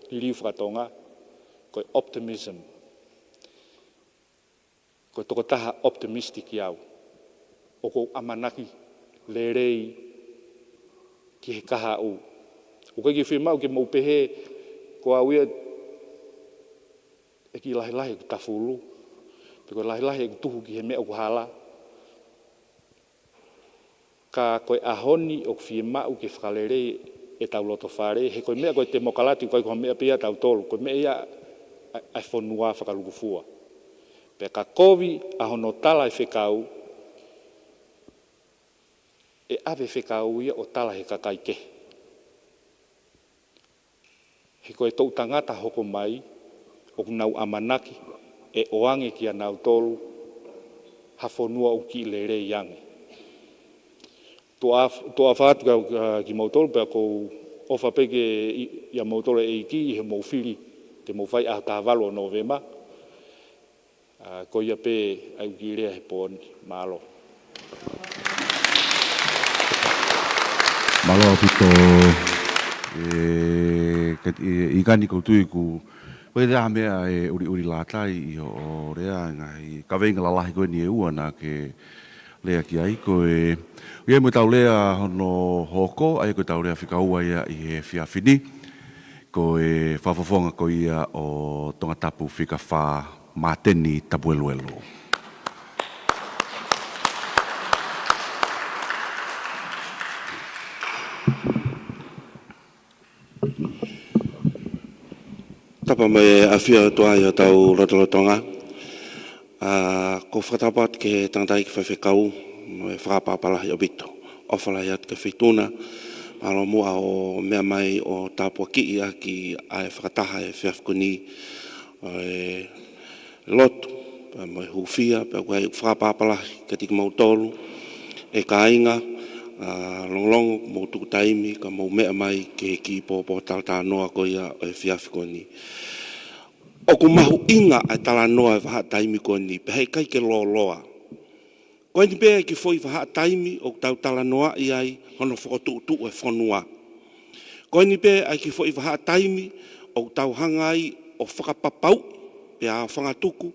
liliu fakatonga, ko e optimism. Ko e tokotaha optimistic au. ʻOku ou ʻamanaki lelei ki he kahaʻu. ʻOku ʻikai ke fiemaʻu ke mou pehē, ko au ia ʻe kiʻi lahilahi ʻeku tafulu, pe ko e lahilahi ʻeku tuhu ki he meʻa ʻoku hala. Ka ko e ʻaho ni ʻoku fiemaʻu ke fakalelei ʻetau loto fale, he ko e meʻa ko e temokalati ʻoku ʻikai ko ha meʻa pē ia ʻatautolu, ko e meʻa ia ʻa, ʻa e fonua fakalūkufua. Pea ka kovi ʻa hono tala e fekau, ʻe ʻave e fekau ia ʻo tala he kakai kehe. He ko e toʻu tangata hoko mai, ʻoku nau ʻamanaki ʻe ʻoange kia nautolu ha fonua ʻoku kiʻi lelei ange. Tuʻa, tuʻa ʻofa atu kia, kia kimoutolu, pea ʻoku ou ʻofa pē ke ʻi, ʻia moutolu e ʻEiki ʻi hoʻomou fili te mou fai ʻaho taha valu ʻo Nōvema. ʻA, ko ia pē ʻeku kiʻi lea he pō ni. Mālō. Mālō ʻaupito. ʻE, ka, ʻe, ʻIkani, ʻoku ou tui ʻoku, ʻoku ʻi ai ha meʻa ʻe ʻuliʻuli lata ai ʻi hoʻo lea, ngaahi kaveinga lalahi ko eni ʻe ua naʻa ke lea ki ai, ko e, ʻoku ʻi ai mo ʻetau lea hono hoko, ʻa ia ko ʻetau lea fika ua ia ʻi he efiafi ni. Ko e fakafofonga ko ia ʻo Tongatapu fika fā, Māteni Tapueluelu. Tapu mo e ʻafio ʻa e ʻOtua ʻi hotau lotolotonga. ʻA, ʻoku ou fakatapu atu ki he tangataʻeiki faifekau, mo e fakapapālangi ʻaupito. ʻOfa lahi atu ki he Feituʻu na, mālō muʻa hoʻo meʻa mai ʻo tāpuakiʻi ʻaki ʻa e fakataha he efiafi ko eni, ʻa e lotu, pea mo e hūfia, pea ʻoku ou fakapapālangi kiate kimoutolu, ʻe kāinga, ʻa, longolongo, mou tuku taimi, ka mou meʻa mai ki he kiʻi pōtalanoa ko ia ʻo e efiafi ko eni. ʻOku mahuʻinga ʻa e talanoa he vahaʻa taimi ko eni, pea heʻikai ke lōloa. Ko eni pē ʻa e kiʻi foʻi vahaʻa taimi ʻoku tau talanoaʻi ai hono fokotuʻutuʻu e fonua. Ko eni pē ʻa e kiʻi foʻi vahaʻa taimi ʻoku tau hanga ai ʻo fakapapauʻi, pea ʻo fakatuku,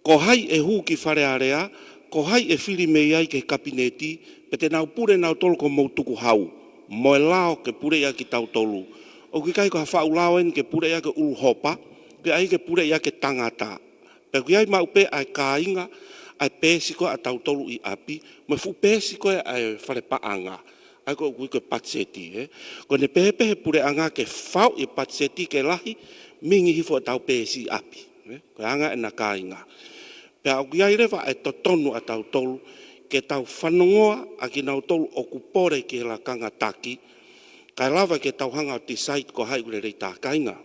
ko hai ʻe hū ki Fale Alea, ko hai ʻe fili mei ai ki he Kapineti, pea te nau pule nautolu ko homou tukuhau, mo e lao ke puleʻi ʻaki kitautolu. ʻOku ʻikai ko ha faʻu lao eni ke puleʻi ʻaki e ʻuluhopa, pe ʻai ke puleʻi ʻaki e tangata. Pea ʻoku ʻi ai maʻu pē ʻa e kāinga, ʻa e peesi ko ē ʻatautolu ʻi ʻapi, mo e fuʻu peesi ko ē ʻa e fale paʻanga. ʻA ia ko e ʻuhi ko e patiseti, ē. Ko ʻene pehē pē ʻe he puleʻanga ke fau e patiseti ke lahi, mingi hifo ʻetau peesi ʻi ʻapi, ē. Ko e anga ʻena, kāinga. Pea ʻoku ʻi ai leva e totonu ʻatautolu ke tau fanongoa ʻa kinautolu ʻoku pole ki he lakanga taki, kae lava ke tau hanga ʻo decide ko hai ʻoku lelei taha, kāinga.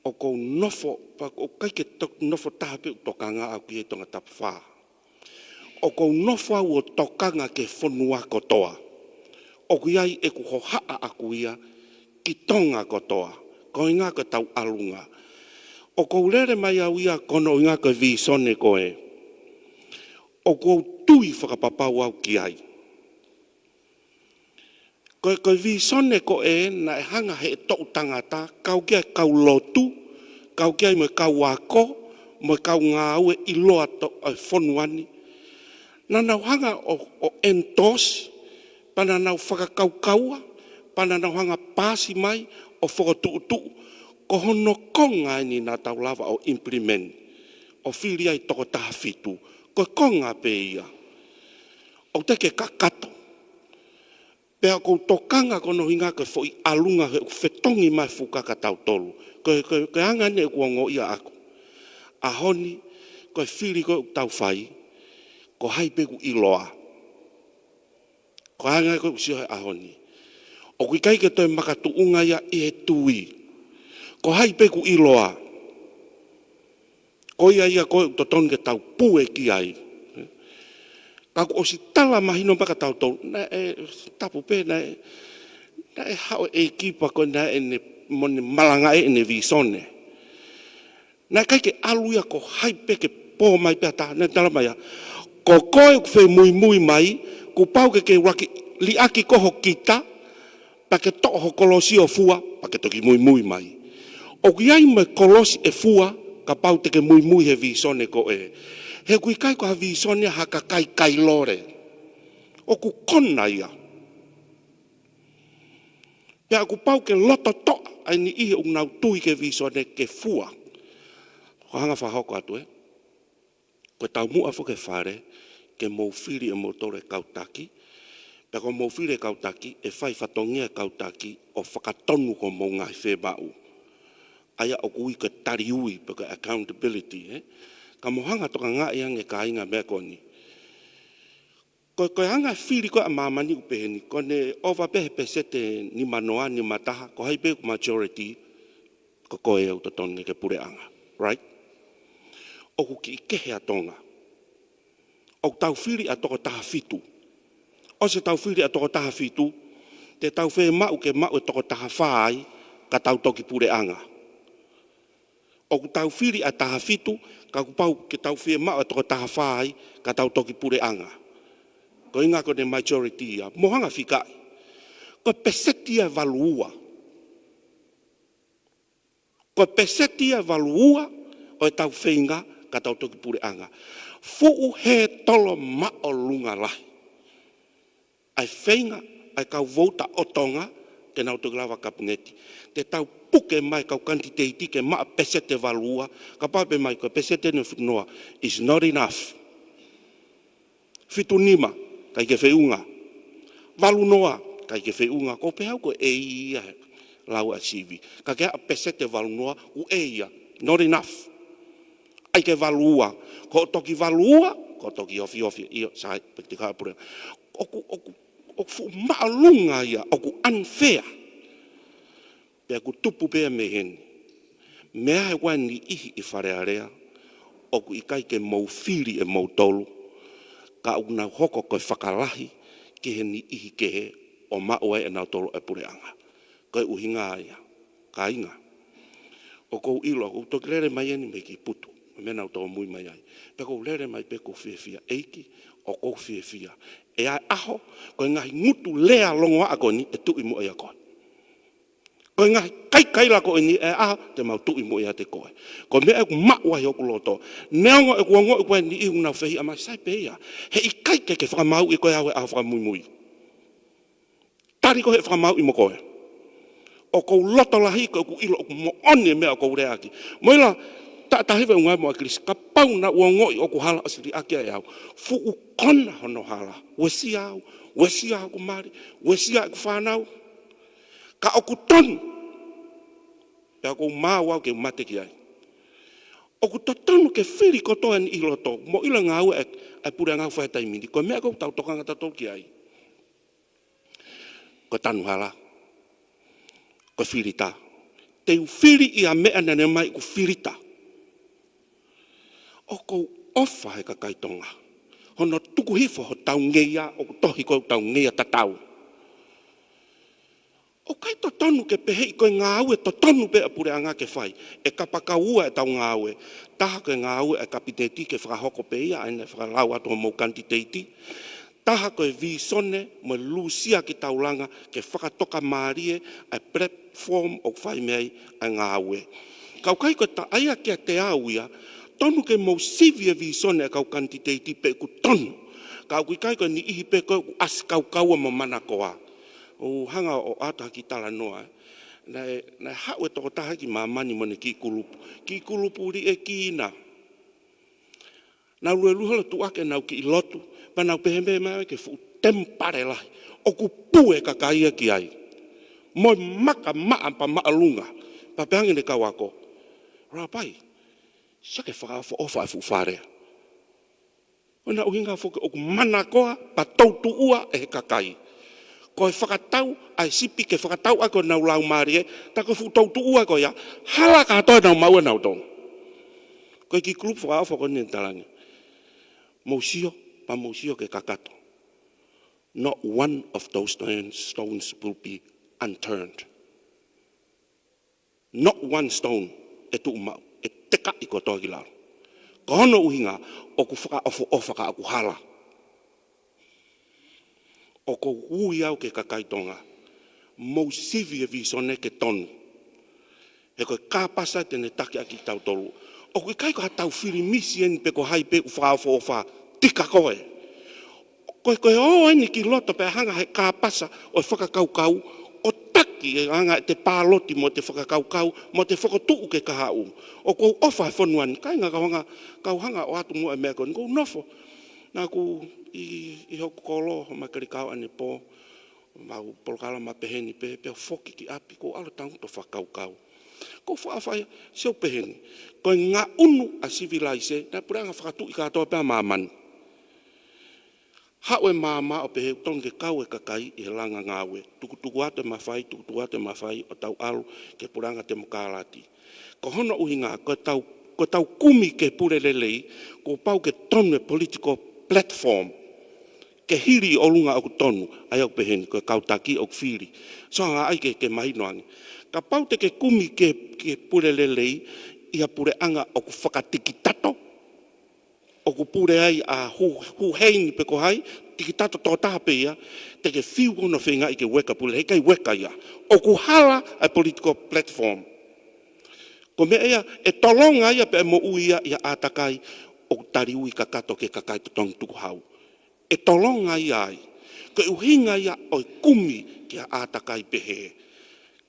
ʻOku ou nofo, pea ʻoku ʻikai ke to-, nofo taha pē ʻeku tokanga au ki he Tongatapu fā. ʻOku ou nofo au ʻo tokanga ki he fonua kotoa. ʻOku ʻi ai ʻeku hohaʻa ʻaku ia ki Tonga kotoa. Ko e ʻuhinga ko ʻetau ʻalunga. ʻOku ou lele mai au ia ko hono ʻuhinga ko e vīsone ko ē. ʻOku ou tui fakapapau au ki ai. Ko e, ko e vīsone ko ē naʻe hanga ʻe he toʻu tangata, kau ki ai e kau lotu, kau ki ai mo e kau ako, mo e kau ngāue ʻiloa ʻo e fonua ni. Naʻa nau hanga ʻo, ʻo endorse, pea naʻa nau fakakaukaua, pea naʻa nau hanga ʻo paasi mai, ʻo fokotuʻutuʻu, ko hono konga eni naʻa tau lava ʻo implement, ʻo fili ai e toko taha fitu, ko e konga pē ia. ʻOku teʻeki ke kakato. Pea ʻoku ou tokanga ko hono ʻuhinga ko e foʻi ʻalunga he ʻoku fetongi mai e fuka kia tautolu. Ko e, ko e, ko e anga eni ʻeku ongoʻia ʻaku. ʻAho ni, ko e fili ko ē ʻoku tau fai, ko hai pē ʻoku ʻiloa. Ko e anga ko ē ʻoku sio he ʻaho ni. ʻOku ʻikai ke toe makatuʻunga ia ʻi he tui. Ko hai pē ʻoku ʻiloa. Ko ia ia ko ē ʻoku totonu ke tau pue ki ai. Ka kuo ʻosi tala mahino pē kia tautolu, naʻe tapu pē, naʻe, naʻe haʻu e ʻEiki pea ko ē naʻe ne, mo ne malangaʻi ʻene vīsone. Naʻe ʻikai ke ʻalu ia ko hai pē ke pō mai pē ha taha, naʻe tala mai ia. Ko koe ʻoku femuimui mai, kuo pau ke ke ʻuluaki liʻaki ko ē ho kita, pea ke toʻo ho kolosi ʻo fua, pea ke toki muimui mai. ʻOku ʻi ai mo e kolosi ʻe fua, kapau te ke muimui he vīsone ko ē. He ʻoku ʻikai ko ha vīsone ʻa ha kakai kai lole. ʻOku kona ia. Pea ʻoku pau ke loto toʻa ʻa e niʻihi ʻoku nau tui ki he vīsone ke fua. Ko e hanga fakahoko atu ē. Ko e taumuʻa foki ki he Fale, ke mou fili ʻe moutolu e kau taki, pea ko hoʻomou fili e kau taki, ʻe fai fatongia e kau taki, ʻo fakatonu ko hoʻomou ngaahi fiemaʻu. ʻA ia ʻoku ui ko e taliui, pe ko e accountability, ē. Ka mou hanga ʻo tokangaʻi ange kāinga e meʻa ko eni. Ko, ko e anga e fili ko ē ʻa māmani ʻoku pehē ni, ko ʻene ʻova pē he peseti ʻe nimanoa, nimataha, ko hai pē ʻoku majority, ko koe ʻoku totonu ke ke puleʻanga. Right? ʻOku kiʻi kehe ʻa Tonga. ʻOku tau fili ʻa e toko taha fitu. ʻOsi ʻetau fili ʻa e toko taha fitu, te tau fiemaʻu ke maʻu e toko taha fā ai, ka tau toki puleʻanga. ʻOku tau fili ʻa e taha fitu, ka kuo pau ke tau fiemaʻu e toko taha fā ai, ka tau toki puleʻanga. Ko e ʻuhinga ko ʻene majority ia, mou hanga ʻo fikaʻi. Ko e peseti ia ʻe valu ua. Ko e peseti ia ʻe valu ua ʻo ʻetau feinga ka tau toki puleʻanga. Fuʻu hētolo māʻolunga lahi. ʻA e feinga ʻa e kau vouta ʻo Tonga ke nau toki lava kapineti. Te tau puke mai e kau kanititeiti ke maʻu e peseti ʻe valu ua, kapau pē ʻomai ko e peseti ʻe fitu noa. It's not enough. Fitu nima, ʻikai ke feʻunga. Valu noa, ʻikai ke feʻunga. Ko e pehē au ko e ʻe ia he lau ʻa e sivi. Ka ke ʻai e peseti ʻe valu noa, ko e ʻe ia. Not enough. ʻAi ke valu ua. Ko e toki valu ua, ko e toki ofiofi. ʻIo, sai, pea te ka pure. ʻOku, ʻoku, ʻoku fuʻu māʻolunga ia, ʻoku unfair. Pea ʻoku tupu pē ia mei heni. Meʻa he ʻoku ʻi ai e niʻihi ʻi Fale Alea, ʻoku ʻikai ke mou fili ʻe moutolu, ka ʻoku nau hoko ko e fakalahi ki he niʻihi kehe ʻo maʻu ai ʻe nautolu e puleʻanga. Ko e ʻuhinga ia, kāinga. ʻOku ou ʻilo, ʻoku ou toki lele mai eni mei Kiputu, mei heʻenau tōmui mai ai. Pea ʻoku ou lele mai pē ʻoku ou fiefia, ʻEiki, ʻoku ou fiefia. ʻE ʻi ai e ʻaho, ko e ngaahi ngutu lea longoaʻa ko eni ʻe tuʻu ʻi muʻa ʻia koe. Ko e ngaahi kaikaila ko eni ʻe ʻi ai e ʻaho te mau tuʻu ʻi muʻa ʻiate koe. Ko e meʻa ʻoku maʻu ai hoku loto. Neongo ʻeku ongoʻi ko e niʻihi ʻoku nau fehiʻa mai, sai pē ia. He ʻikai ke ke fakamāuʻi koe au he ʻaho fakamuimui. Tali ko ē he fakamāuʻi mo koe. ʻOku ou loto lahi ko ʻeku ʻilo ʻoku moʻoni e meʻa ʻoku ou leaʻaki. Mo ila, Taʻatahiva ʻunga mo ʻAkilisi, kapau naʻa ku ongoʻi ʻoku hala ʻosi liʻaki ai au. Fuʻu kona hono hala. Uesia au, uesia hoku mali, uesia ʻeku fānau. Ka ʻoku tonu. Pea ʻoku ou maau au ke mate ki ai. ʻOku totonu ke fili kotoa eni ʻi loto. Mo ʻilo ngāue ʻa e, ʻa e puleʻanga ʻoku fai he taimi ni. Ko e meʻa ʻoku tau tokanga tautolu ki ai. Ko e tanu hala. Ko e filita. Te u fili ia meʻa naʻa ne mai ʻoku filita. ʻOku ou ʻofa he kakai Tonga. Hono tuku hifo hotau ngeia ʻoku tohi ko hotau ngeia tatau. ʻOku ʻikai totonu ke pehē ko e ngāue totonu pē ʻa e puleʻanga ke fai. ʻE kapakau ua ʻetau ngāue. Taha ko e ngāue ʻa e kapineti ke fakahoko pē ia, ʻa ia naʻe fakalau atu homou kanititeiti. Taha ko e vīsone mo e lūsia ki taulanga ke fakatokamālie ʻa e platform ʻoku fai mei ai ʻa e ngāue. Ka ʻoku ʻikai ko e taʻaia kiate au ia, tonu ke mou sivi e vīsone ʻa e kau kanititeiti pe ʻoku tonu. Ka ʻoku ʻikai ko e niʻihi pē ko ē ʻoku ʻasi kaukaua mo manakoa. ʻOku ou hanga ʻo ʻoatu ha kiʻi talanoa, ē. Naʻe, naʻe haʻu e tokotaha ki māmani mo ʻene kiʻi kulupu. Kiʻi kulupu liʻekina. Naʻa nau luelue holo tuʻu hake ʻenau kiʻi lotu, pea nau pehē mai ke fuʻu temipale lahi. ʻOku pue kakai ia ki ai. Mo e maka maʻa pea māʻolunga. Pea pehē ange ʻe he kau ako. Rāpai, sai ke fakaʻofoʻofa e fuʻu fale. ʻO na ʻuhinga foki ʻoku manakoa pea toutuʻua ʻe he kakai. Ko e fakatau ʻa e sipi ke fakatau ʻaki honau laumālie, tā ko e fuʻu toutuʻua ko ia, hala kātoa ʻenau maʻu ʻenau tō. Ko e kiʻi kulupu fakaʻofa ko eni ʻoku talaange. Mou sio, pea mou sio ki he kakato. Not one of those stones, stones will be unturned. Not one stone ʻe tuʻu maʻu, ʻe tekaʻi kotoa ki lalo. Ko hono ʻuhinga, ʻoku fakaʻofoʻofa ka ʻoku hala. ʻOku ou ui au ki he kakai Tonga. Mou sivi e vīsone ke tonu. He ko e kāpasa te ne taki ʻaki kitautolu. ʻOku ʻikai ko haʻatau fili misi eni pe ko hai pē ʻoku fakaʻofoʻofa, tika koe. Ko e, ko e ō eni ki loto pea hanga he kāpasa ʻo e fakakaukau, ʻo taki e anga ʻete pāloti mo ʻete fakakaukau, mo ʻete fokotuʻu ki he kahaʻu. ʻOku ou ʻofa he fonua ni, kāinga, kau hanga, kau hanga ʻo ʻoatu muʻa e meʻa ko eni, ʻoku ou nofo. Naʻa ku ʻi, ʻi hoku kolo, ʻo Makelikao ʻanepō, mau polokalama peheni pē, pea foki ki ʻapi, ʻoku ou ʻalu ʻo tangutu ʻo fakakaukau. ʻOku ou faʻa fai, sio peheni, ko e ngaʻunu ʻa e sivilaise, naʻe puleʻanga fakatuʻi kātoa pē ʻa māmani. Haʻu e maama ʻo pehē ʻoku tonu ke kau e kakai ʻi he langa ngāue. Tukutuku atu e mafai, tukutuku atu e mafai ʻo tau ʻalu ki he puleʻanga temokalati. Ko hono ʻuhinga, ko ʻetau, ko ʻetau kumi ki he pule lelei, kuo pau ke tonu e political platform. Ke hili ʻi ʻolunga ʻoku tonu, ʻa ia ʻoku peheni, ko e kau taki ʻoku fili. So, hanga ai ke, ke mahino ange. Kapau te ke kumi ki he, ki he pule lelei, ʻi ha puleʻanga ʻoku fakatikitato, ʻoku pule ai ʻa Hu, Hu Heini pe ko hai, tikitato tokotaha pē ia, te ke fiu ko hono feingaʻi ke ueka pule, heʻikai ueka ia. ʻOku hala ʻa e political platform. Ko e meʻa ia, ʻe tolonga ia pea moʻui ia ʻi ha ʻātakai ʻoku taliui kakato ki he kakai totongi tukuhau. ʻE tolonga ia ai. Ko e ʻuhinga ia ʻo e kumi ki ha ʻātakai pehē.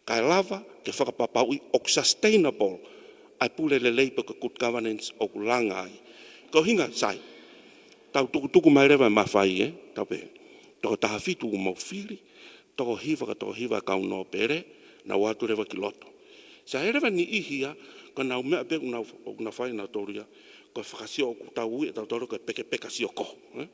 Kae lava ke fakapapauʻi ʻoku sustainable ʻa e pule lelei pe ko e good governance ʻoku langa ai. Ko e ʻuhinga, sai. Tau tukutuku mai leva e mafai, ē, tau pehē. Toko taha fitu ʻoku mou fili, toko hiva ka toko hiva kau nōpele, nau ō atu leva ki loto. Sai, ʻe lava e niʻihi ia, ko ʻenau meʻa pē ʻoku nau, ʻoku nau fai nautolu ia, ko e fakasio ʻoku tau ui ʻe tautolu ko e pekepeka sioko, ē?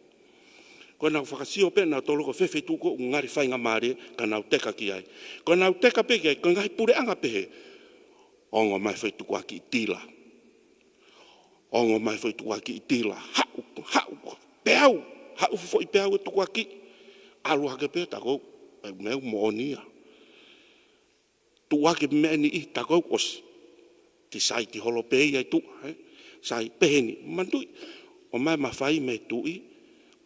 Ko ʻenau fakasio pē nautolu ko fē feituʻu ʻoku ngali faingamālie ka nau teka ki ai. Ko ʻenau teka pē ki ai, ko e ngaahi puleʻanga pehē. Ongo mai foʻi tukuakiʻi tila. Ongo mai foʻi tukuakiʻi tila. Haʻu, haʻu, peau, haʻu foʻi peau e tukuakiʻi. ʻAlu hake pē tā ko e meʻa moʻoni ia. Tuʻu hake meʻa ni ʻi tā ko e ʻosi. Ti sai ti holo pē ia ʻi tuʻa, ē? Sai peheni, manatuʻi, ʻomai mafai mei tuʻi,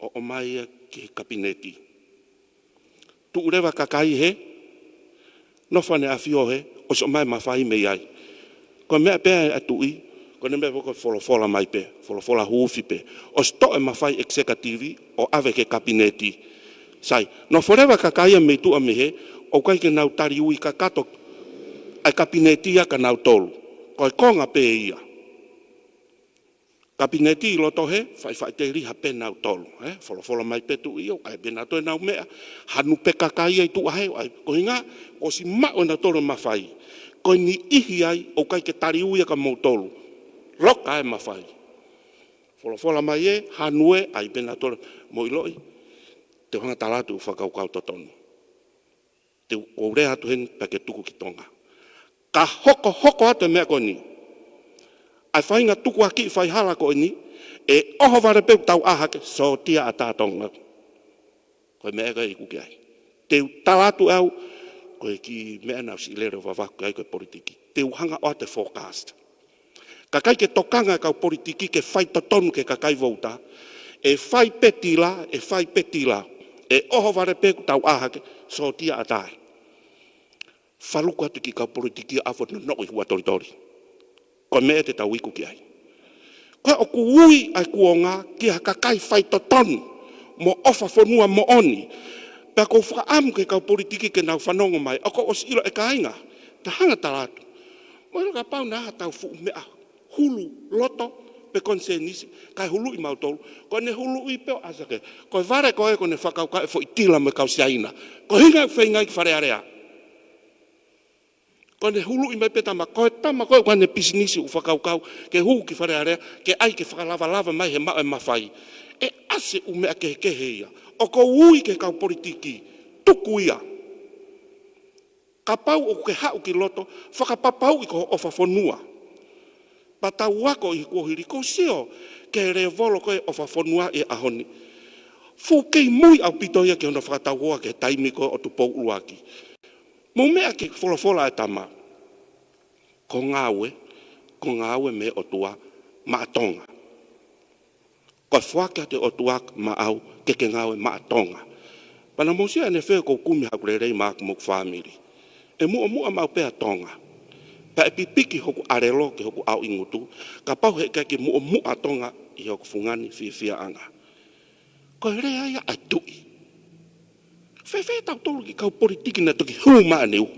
ʻo, ʻomai ia ki he kapineti. Tuʻu leva kakai he, nofo ʻAneʻafio he, ʻosi ʻomai mafai mei ai. Ko e meʻa pē ʻa tuʻi, ko ʻene meʻa ko e folofola mai pē, folofola huufi pē. ʻOsi toʻo e mafai executive, ʻo ʻave ki he kapineti. Sai, nofo leva kakai ia mei tuʻa mei he, ʻoku ʻikai ke nau taliui kakato ʻa e kapineti ia kia nautolu. Ko e konga pē ia. Kapineti ʻi loto he, faʻifaʻiteliha pē nautolu, ē? Folofola mai pē Tuʻi ʻo ʻai pē nautolu ʻenau meʻa, hanu pē kakai ia ʻi tuʻa he, ʻai, ko e ʻuhinga, kuo ʻosi maʻu ʻenautolu e mafai. Ko e niʻihi ai, ʻoku ʻikai ke taliui ia kia moutolu. Loka e mafai. Folofola mai ē, hanu ē, ʻai pē nautolu, mou ʻiloʻi, te u hanga ʻo tala atu e fakakaukau totonu. Te u, ʻoku ou lea atu heni pea ke tuku ki Tonga. Ka hokohoko atu e meʻa ko eni, ʻa e faʻahinga tukuakiʻi faihala ko eni, ʻe ʻohovale pē ʻoku tau ʻā hake, sōtia ʻatā Tonga. Ko e meʻa ia ʻoku ou iku ki ai. Te u tala atu ʻe au, ko e kiʻi meʻa naʻa ku siʻi lele ʻo vavaku ki ai ko e politiki. Te u hanga ʻo ʻoatu e forecast. Kae ʻikai ke tokanga e kau politiki ke fai totonu ki he kakai vouta, ʻe fai pē tila, ʻe fai pē tila, ʻe ʻohovale pē ʻoku tau ʻā hake, sōtia ʻatā. Faluku atu ki he kau politiki ʻa ia ʻoku nau nonoʻo ʻi Huʻatolitoli. Ko e meʻa te tau iku ki ai. Ko ia ʻoku ui ʻa e kuonga ki ha kakai faitotonu mo ʻofa fonua moʻoni. Pea ʻoku ou fakaʻamu ki he kau politiki ke nau fanongo mai. ʻOku ou ʻosi ʻilo ʻe kāinga, te u hanga ʻo tala atu. Mou ʻilo kapau naʻe ʻi ai haʻatau fuʻu meʻa hulu loto pe konisēnisi, kae huluʻi mautolu, ko ʻene huluʻi pē ʻo ʻasi hake. Ko e vale ko ē ʻoku ne fakakaukau e foʻi tila mo e kau Siaina. Ko e ʻuhinga ʻoku feinga ki Fale Alea. Ko ʻene huluʻi mai pē tama, ko e tama ko ē ʻoku ʻi ai ʻene pisinisi ʻoku fakakaukau ke hū ki Fale Alea, ke ʻai ke fakalavalava mai he maʻu e mafai. ʻE ʻasi e ʻū meʻa kehekehe ia. ʻOku ou ui ki he kau politiki, tuku ia. Kapau ʻoku ke haʻu ki loto, fakapapauʻi ko hoʻo ʻofa fonua. Pea tau ako ʻi he kuohili, ʻoku ou sio ki he lēvolo ko ē ʻofa fonua ʻi he ʻaho ni. Fuʻu kei mui ʻaupito ia ki hono fakatauhoa ki he taimi ko ē ʻo Tupou ʻUluaki. Mou meʻa ki he folofola ʻa e tama. Ko e ngāue, ko e ngāue mei he ʻOtua maʻa Tonga. Ko e foaki atu ʻe he ʻOtua maʻau ke ke ngāue maʻa Tonga. Pea naʻa mou sio ʻanefē ʻoku ou kumi haʻaku lelei maʻaku mo hoku fāmili. ʻE muʻomuʻa maʻu pē ʻa Tonga. Pea ʻe pipiki hoku ʻālelo ki hoku ʻao ʻi ngutu, kapau heʻikai ke muʻomuʻa ʻa Tonga ʻi hoku fungani fiefiaʻanga. Ko e lea ia ʻa e Tuʻi. Fēfē tautolu kiʻi kau politiki naʻe toki hū mai ʻaneuhu,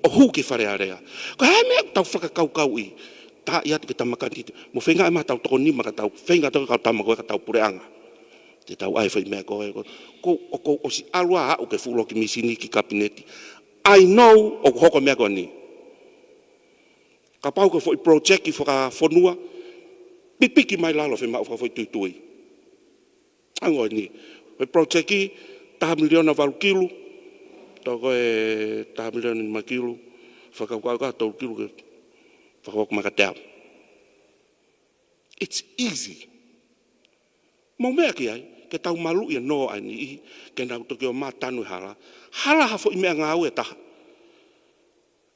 ʻo hū ki Fale Alea. Ko e hā e meʻa ʻoku tau fakakaukauʻi, tā ia atu ki he tama kanitite. Mou feinga mai haʻatau toko nima ka tau feinga atu ki he kau tama ko ē ka tau puleʻanga. Te tau ʻai e foʻi meʻa ko ē ko. ʻOku ou, ʻoku ou ʻosi ʻalu ʻo aʻu ki he fuʻu loki mīsini ki he kapineti. I know ʻoku hoko e meʻa ko eni. Kapau ko e foʻi project fakafonua, pipiki mai lalo fiemaʻu fakafoʻituitui. Hangē ko eni, ko e project taha miliona valu kilu, toko e taha miliona nima kilu, fakakaukau ka tolu kilu ke fakakaukau mai ka teau. It's easy. Mou meʻa ki ai, ke tau maluʻi e nō ʻa e niʻihi, ke nau toki ō mai ʻo tanu e hala. Hala ha foʻi meʻangāue ʻe taha.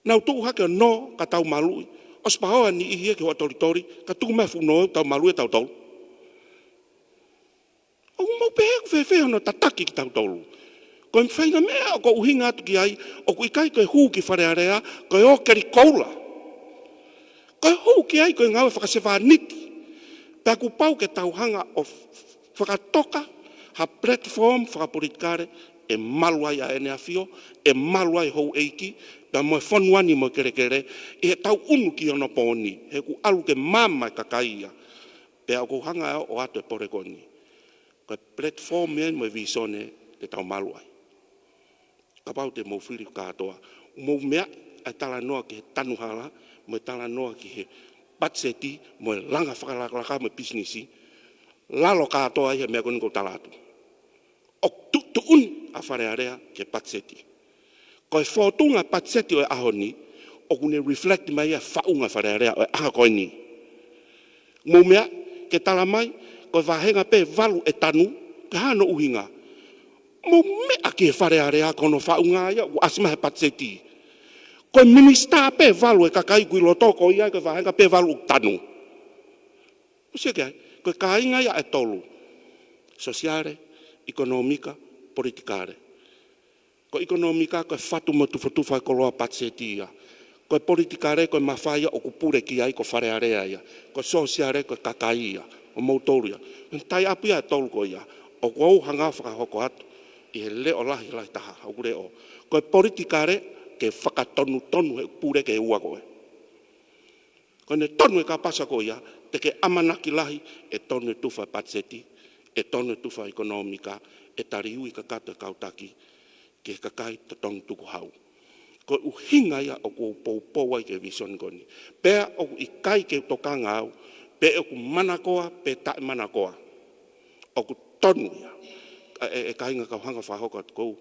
Nau tuʻu hake ʻo nō ka tau maluʻi. ʻOsi pau ʻa e niʻihi ia ki Huʻatolitoli, ka tuku mai e fuʻu nō ʻo tau maluʻi ʻe tautolu. ʻOku mou pehē ʻoku fēfē hono tataki kitautolu. Ko e faʻahinga meʻa ʻoku ou ʻuhinga atu ki ai, ʻoku ʻikai ko e hū ki Fale Alea, ko e ō keli koula. Ko e hū ki ai ko e ngāue fakasevāniti. Pea kuo pau ke tau hanga ʻo fakatoka ha platform fakapolitikale ʻe malu ai ʻa ʻEne ʻAfio, ʻe malu ai houʻeiki, pea mo e fonua ni mo e kelekele, ʻi heʻetau ʻunu ki onopōni, he ʻoku ʻalu ke maama e kakai ia. Pea ʻoku ou hanga ʻo ʻoatu e pole ko eni. Ko e platform ia mo e vīsone te tau malu ai. Kapau te mou fili kātoa, mou meaʻi ʻa e talanoa ki he tanu hala, mo e talanoa ki he patiseti, mo e langa fakalakalaka, mo e pisinisi, lalo kātoa ia he meʻa ko eni ʻoku ou tala atu. ʻOku tuʻutuʻuni ʻa Fale Alea ki he patiseti. Ko e fōtunga patiseti ʻo e ʻaho ni, ʻoku ne reflect mai ʻa e faʻunga Fale Alea ʻo e ʻaho ko eni. Mou meaʻi ke tala mai, ko e vāhenga pē valu ʻe tanu, ko e hā hono ʻuhinga. Mou meaʻi ki he Fale Alea ko hono faʻunga ia, ʻoku ʻasi mai he patiseti. Ko e minisitā pē valu ʻe kakai ʻoku ʻi loto ko ia, ko e vāhenga pē valu ʻoku tanu. Mou sio ki ai, ko e kāinga ia ʻe tolu. Sosiale, ʻekonōmika, politikale. Ko e ʻekonōmika, ko e fatu mo e tufatufa e koloa patiseti ia. Ko e politikale, ko e mafai ia ʻoku pule ki ai, ko Fale Alea ia. Ko e sosiale, ko e kakai ia. ʻO moutolu ia. Tie up ia ʻe tolu ko ia. ʻOku ou hanga ʻo fakahoko atu ʻi he leʻo lahi lahi taha, ʻoku leʻo. Ko e politikale, ke fakatonutonu he pule ki he ua ko ē. Ko ʻene tonu e kāpasa ko ia, Te ke ʻamanaki lahi ʻe tonu e tufa patiseti, ʻe tonu e tufa ʻekonōmika, ʻe taliui kakato e kau taki ki he kakai totonu tukuhau. Ko e ʻuhinga ia ʻoku ou poupou ai ki he visone ko eni. Pea ʻoku ʻikai ke u tokanga au pe ʻoku manakoa pe taʻemanakoa. ʻOku tonu ia. ʻE, ʻe kāinga, kau hanga fakahoko atu, ʻoku ou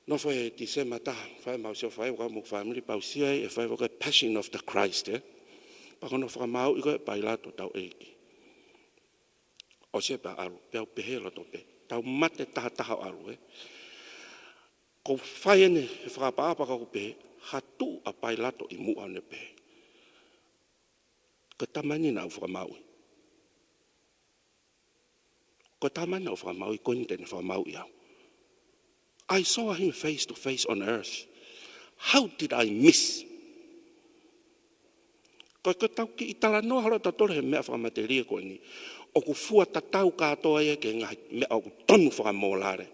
nofo he Tīsema taha, fai mau sio fai, ʻoku mau fāmili pau sia e fai ko e Passion of the Christ, ē. Pea ko hono fakamāuʻi ko ē ʻe Pailato, tau ʻEiki. ʻOsi pea ʻalu, pea u pehē loto pē. Tau mate taha taha ʻo ʻalu, ē. ʻOku ou fai eni he fakaʻapaʻapa ka ʻoku ou pehē, ha tuʻu ʻa Pailato ʻi muʻa ʻo ne pehē, ko e tama eni naʻa ku fakamāuʻi. Ko e tama eni naʻa ku fakamāuʻi, ko eni te ne fakamāuʻi au. I saw him face to face on earth. How did I miss? Ko, ko ʻetau kiʻi talanoa holo tautolu he meʻa fakamatelie ko eni, ʻoku fua tatau kātoa ia ki he ngaahi meʻa ʻoku tonu fakamōlale.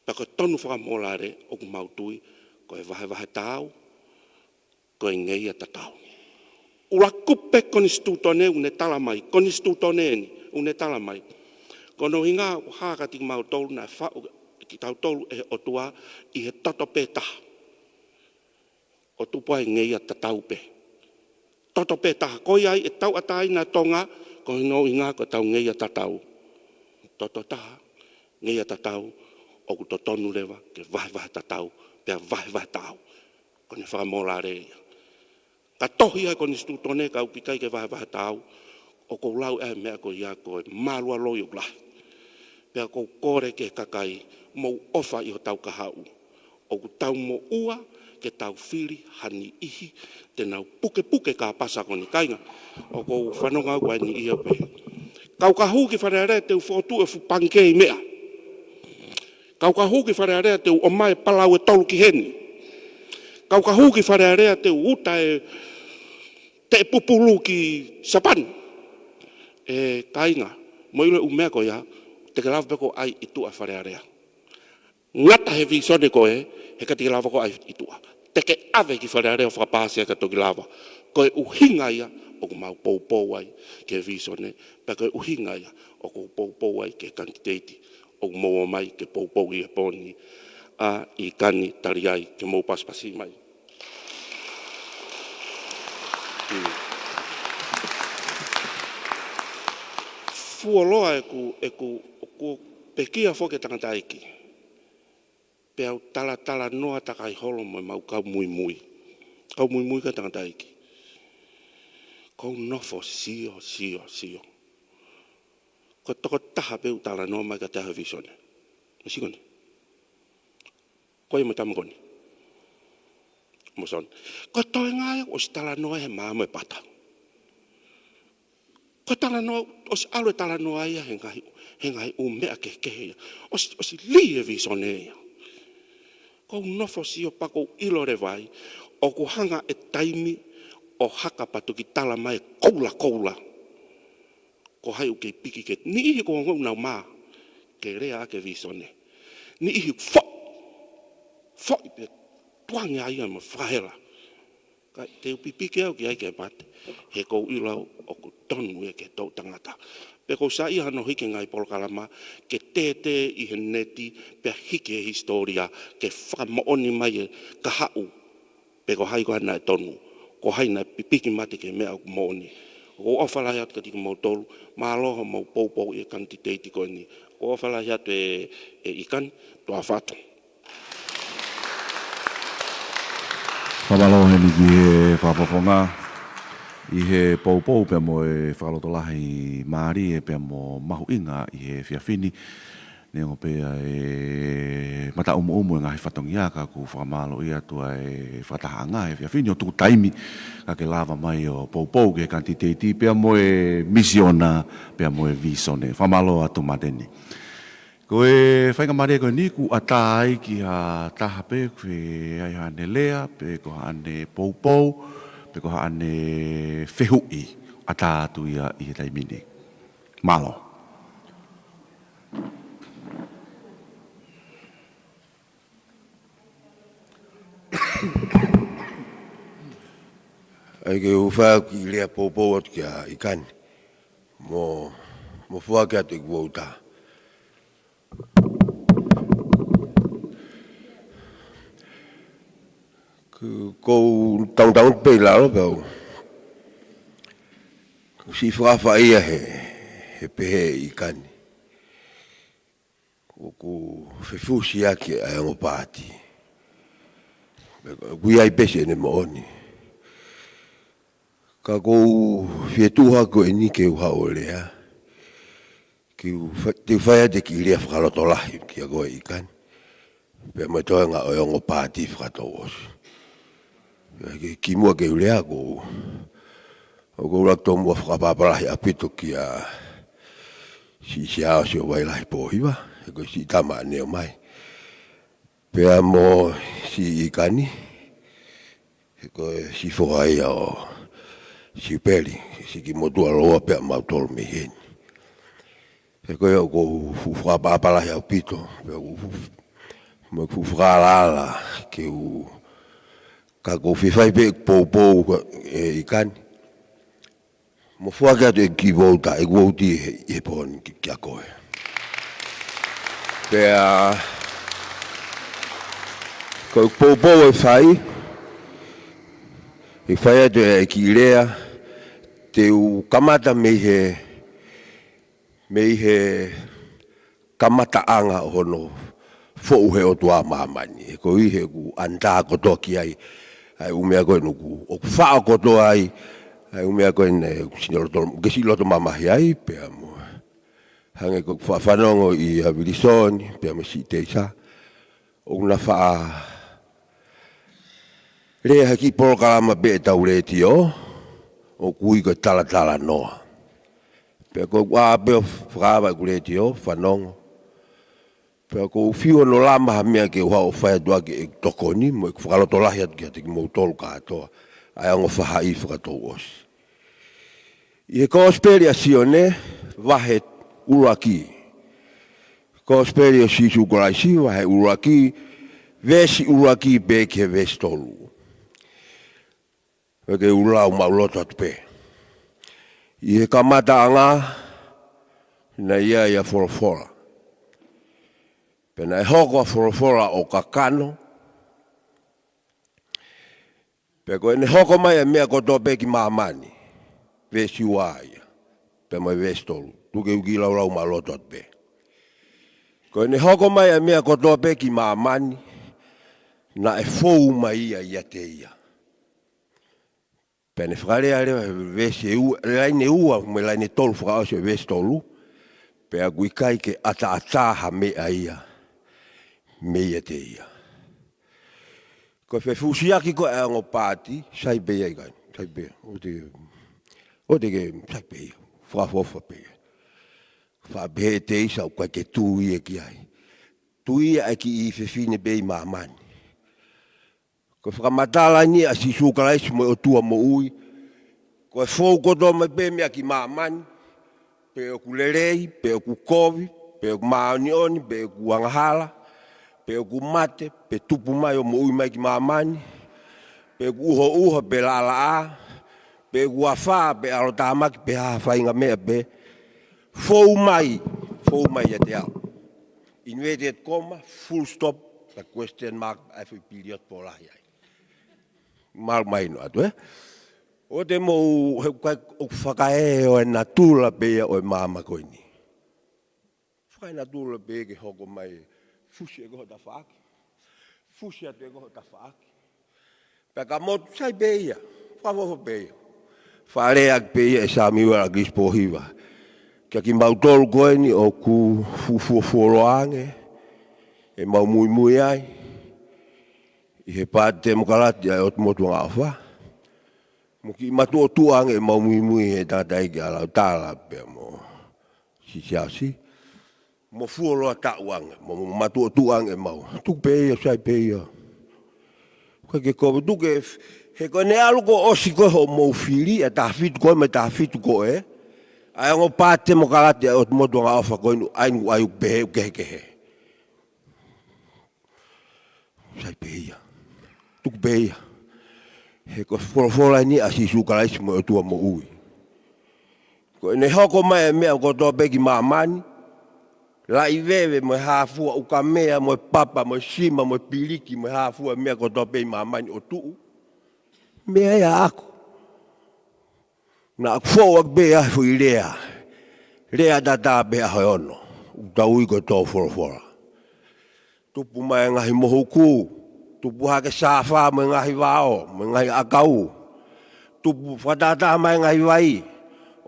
Pea ko e tonu fakamōlale ʻoku mau tui, ko e vahevahe taau, ko e ngeia tatau. ʻUluaki kupu pē konisitūtone ʻoku ne tala mai, konisitūtone eni ʻoku ne tala mai. Ko hono ʻuhinga ʻoku hā kiate kimautolu naʻe faʻu kitautolu ʻe he ʻOtua ʻi he toto pē taha, ʻo tupu ai e ngeia tatau pē. Toto pē taha, ko ia ai e tauʻatāina ʻa Tonga, ko hono ʻuhinga ko ʻetau ngeia tatau. Toto taha, ngeia tatau, ʻoku totonu leva ke vahevahe tatau, pea vahevahe taau. Ko ʻene fakamōlale ia. Ka tohi ai konisitūtone ka ʻoku ʻikai ke vahevahe taau, ʻoku ou lau e meʻa ko ia ko e mālualoi ʻoku lahi. Pea ʻoku ou kole ki he kakai, mou ʻofa ʻi hotau kahaʻu. ʻOku tau moʻua ke tau fili ha niʻihi te nau pukepuke kāpasa ko eni, kāinga. ʻOku ou fanongo au ko e niʻihi ʻoku pehē, kau ka hū ki Fale Alea te u fokotuʻu e fuʻu pangikē ʻi meʻa. Kau ka hū ki Fale Alea te u ʻomai e palau ʻe tolu ki heni. Kau ka hū ki Fale Alea te u uta e teʻe pupulu ki Sapani. ʻE kāinga, mou ʻilo e ʻū meʻa ko ia, te ke lava pē koe ʻo ʻai ʻi tuʻa Fale Alea. Ngata he visone ko ē, heʻikai te ke lava koe ʻo ʻai ʻi tuʻa. Te ke ʻave ki Fale Alea ʻo fakapaasi ai ka toki lava. Ko e ʻuhinga ia ʻoku mau poupou ai ki he visone, pea ko e ʻuhinga ia ʻoku ou poupou ai ki he kanititeiti ʻoku mou ʻomai ke poupou ʻi he pō ni, ʻa ʻIkani Taliai, ke mou pasipasi mai. Fuoloa ʻeku, ʻeku, ʻoku pekia foki e tangataʻeiki. Pea u talatalanoa takai holo mo ʻemau kau muimui. Kau muimui ka tangataʻeiki. ʻOku ou nofo sio, sio, sio. Ko e tokotaha pē ʻoku talanoa mai kiate au he visone. Misi ko eni. Ko ia mo e tama ko eni. Mo Soni. Ko e toenga ia ʻosi talanoa he maama e pata. Ko e talanoa, ʻosi ʻalu e talanoa ia he ngaahi, he ngaahi ʻū meʻa kehekehe ia. ʻOsi, ʻosi lī e visone ia. ʻOku ou nofo sio pea ʻoku ou ʻilo leva ai, ʻoku hanga e taimi ʻo haka pea toki tala mai e koula koula. Ko hai ʻoku kei piki ke, niʻihi ko ē ʻoku nau mā, ke lea ʻaki e visone. Niʻihi foʻi, foʻi pē, tuange ai ia mo fakahela. Kae te u pipiki au ki ai ke mate, he ʻoku ou ʻilo au ʻoku tonu ia ki he toʻutangata. Pea ʻoku ou saiʻia hano hiki e ngaahi polokalama, ke tētē ʻi he neti, pea hiki e hisitōlia, ke fakamoʻoni mai e kahaʻu, pe ko hai ko ē naʻe tonu, ko hai naʻe pipiki mate ki he meʻa ʻoku moʻoni. ʻOku ou ʻofa lahi atu kiate kimoutolu, mālō hoʻomou poupou ʻi he kanititeiti ko eni. ʻOku ou ʻofa lahi atu ē, ē ʻIkani, tuʻa ʻofa atu. Fakamālō heni ki he fakafofonga ʻi he poupou pea mo e fakalotolahi mālie pea mo mahuʻinga ʻi he efiafi ni. Neongo pē ʻa e mataʻumuʻumu e ngaahi fatongia ka ʻoku fakamālōʻia atu ʻa e fakatahaʻanga he efiafi ni ʻo tuku taimi ka ke lava mai ʻo poupou ki he kanititeiti pea mo e misiona pea mo e visone. Fakamālō atu Māteni. Ko e faingamālie ko eni ʻoku ʻatā ai ki ha taha pē ʻoku ʻi ai haʻane lea, pe ko haʻane poupou, pe ko haʻane fehuʻi, ʻatā atu ia ʻi he taimi ni. Mālō. ʻAi ke u fai ʻeku kiʻi lea poupou atu kia ʻIkani. Mo, mo foaki atu ʻeku vouti. Ko, ko u tauntaun pē ʻi lalo pē au. Ko siʻi fakaʻapaʻapa ia he, he pehē ʻe ʻIkani. ʻOku fefusiaki ʻa e ongo paati. Pea ʻoku ʻi ai pē siʻene moʻoni. Ka ʻoku ou fie tuʻu hake ko eni ke u haʻu ʻo lea. Ke u fa-, te u fai atu e kiʻi lea fakalotolahi kia koe ʻIkani. Pea mo e toenga ʻo e ongo paati fakatouʻosi. Pea ke kimuʻa ke u lea ʻoku, ʻoku ou lava ʻo tomuʻa fakaʻapaʻapa lahi ʻaupito kia siʻi Siaosi ʻo Vailahi Pōhiva, he ko e siʻi tama ʻanenai. Pea mo siʻi ʻIkani, he ko e siʻi foha ia ʻo Siupeli, siʻi kiʻi motuʻa lōua pē ʻa mautolu mei heni. He ko ia ʻoku ou fuʻu fakaʻapaʻapa lahi ʻaupito, pea ʻoku ou fuʻu, mo e fuʻu fakaʻalaʻala ke u, ka ʻoku ou fie fai pē ʻeku poupou ʻe ʻIkani. Mo foaki atu ʻeku kiʻi vouti, ʻeku vouti he, he pō ni ki, kia koe. Pea, ko ʻeku poupou ʻe fai, ʻe fai atu e kiʻi lea, te u kamata mei he, mei he kamataʻanga ʻo hono foʻu he ʻOtua ʻa māmani. He ko ia ʻoku ʻaneta kotoa ki ai, ʻa e ʻū meʻa ko eni ʻoku, ʻoku faʻo kotoa ai, ʻa e ʻū meʻa ko eni ʻoku siʻi loto, ke siʻi loto mamahi ai, pea mo. Hangē ko ʻeku faʻa fanongo ʻia Vilisoni, pea mo siʻi Teisa. ʻOku na faʻa lea he kiʻi polokalama pē ʻetau letiō, ʻoku ui ko e talatalanoa. Pea ko ʻeku ʻā pē ʻo fakaava ʻeku letiō, fanongo. Pea ʻoku ou fiu hono lama ha meʻa ke u haʻu ʻo fai atu ʻaki ʻeku tokoni, mo ʻeku fakalotolahi atu kiate kimoutolu kātoa, ʻa e ongo faʻahi fakatouʻosi. ʻI he Kosipeli ʻa Sione, vahe ʻuluaki. Kosipeli ʻo Sīsū Kalaisi, vahe ʻuluaki, veesi ʻuluaki pē ki he veesi tolu. Pea ke u lau maʻuloto atu pē. ʻI he kamataʻanga, naʻe ʻi ai ʻa Folofola. Pea naʻe hoko ʻa Folofola ʻo kakano, pea ko ʻene hoko mai ʻa e meʻa kotoa pē ki māmani. Veesi ua ia. Pea mo e veesi tolu. Tuku ke u kiʻi laulau maʻuloto atu pē. Ko ʻene hoko mai ʻa e meʻa kotoa pē ki māmani, naʻe fou mai ia ʻiate ia. Pea ne fakalea leva he veesi ʻe ua, laine ua, mo e laine tolu fakaʻosi ʻo e veesi tolu. Pea ʻoku ʻikai ke ʻataʻatā ha meʻa ia, mei ʻiate ia. Ko e fefusiaki ko ē ʻa e ongo paati, sai pē ia ʻIkani, sai pē ia. ʻOua te, ʻoua te ke, sai pē ia. Fakaʻofoʻofa pē ia. Faʻa pehē ʻe Teisa ʻoku ʻikai ke tui ia ki ai. Tui ia ʻa e kiʻi fefine pē ʻi māmani. Ko e fakamatala eni ʻa Sīsū Kalaisi mo e ʻOtua moʻui. Ko e fou kotoa mai pē meʻa ki māmani. Pe ʻoku lelei, pe ʻoku kovi, pe ʻoku māʻoniʻoni, pe ʻoku angahala, pe ʻoku mate, pe tupu mai ʻo moʻui mai ki māmani, pe ʻoku ʻuhoʻuha, pe laʻalaʻā, pe ʻoku afā, pe ʻalotāmaki, pe hā ha faʻahinga meʻa pē. Fou mai, fou mai ʻiate au. Inverted comma, full stop, ka question mark, ʻa e foʻi period pō lahi ai. Mālō mahino atu, ē? ʻOua te mou, he ʻoku ʻikai, ʻoku fakaeʻa ʻo e natula pē ia ʻo e māmani ko eni. Fakaenatula pē ke hoko mai, fusi ʻe koe ho tafaʻaki. Fusi atu ʻe koe ho tafaʻaki. Pea ka motu sai pē ia, fakaʻofoʻofa pē ia. Fakalea pē ia ʻe Samiuela ʻAkilisi Pōhiva. Kia kimautolu ko eni ʻoku fuofua fuoloa ange, ʻemau muimui ai, ʻi he paati temokalati ʻa e ʻOtu Motu Angaʻofa. Mo kiʻi matuʻotuʻa ange ʻemau muimui he tangataʻeiki ʻa Lautala pea mo Siaosi. Mo fuoloa taʻu ange, mo, mo matuʻotuʻa ange ʻemau. Tuku pē ia, sai pē ia. ʻOku ʻikai ke kovi tuku e, he ko ʻene ʻalu kuo ʻosi ko ē hoʻomou fili, ʻa e taha fitu ko ē mo e taha fitu ko ē. ʻA e ongo paati temokalati ʻa e ʻOtu Motu Angaʻofa ko eni, ʻa eni ʻoku ʻai ʻoku pehē ʻoku kehekehe. Sai pē ia. Tuku pē ia. He ko e folofola eni ʻa Sīsū Kalaisi mo e ʻOtua moʻui. Ko ʻene hoko mai e meʻa kotoa pē ki māmani, laʻi veve mo e hā fua, ʻukamea mo e papa mo e sima mo e piliki mo e hā fua e meʻa kotoa pē ʻi māmani ʻo tuʻu. Meʻa ia ʻaʻaku. Naʻa ku foʻu ʻaki pē ʻa e foʻi lea. Lea tatā pē ʻaho ʻe ono. ʻOku tau ui ko e tō folofola. Tupu mai e ngaahi mohuku. Tupu hake sāfa mo e ngaahi vao, mo e ngaahi ʻakau. Tupu fakatātā mai e ngaahi vai.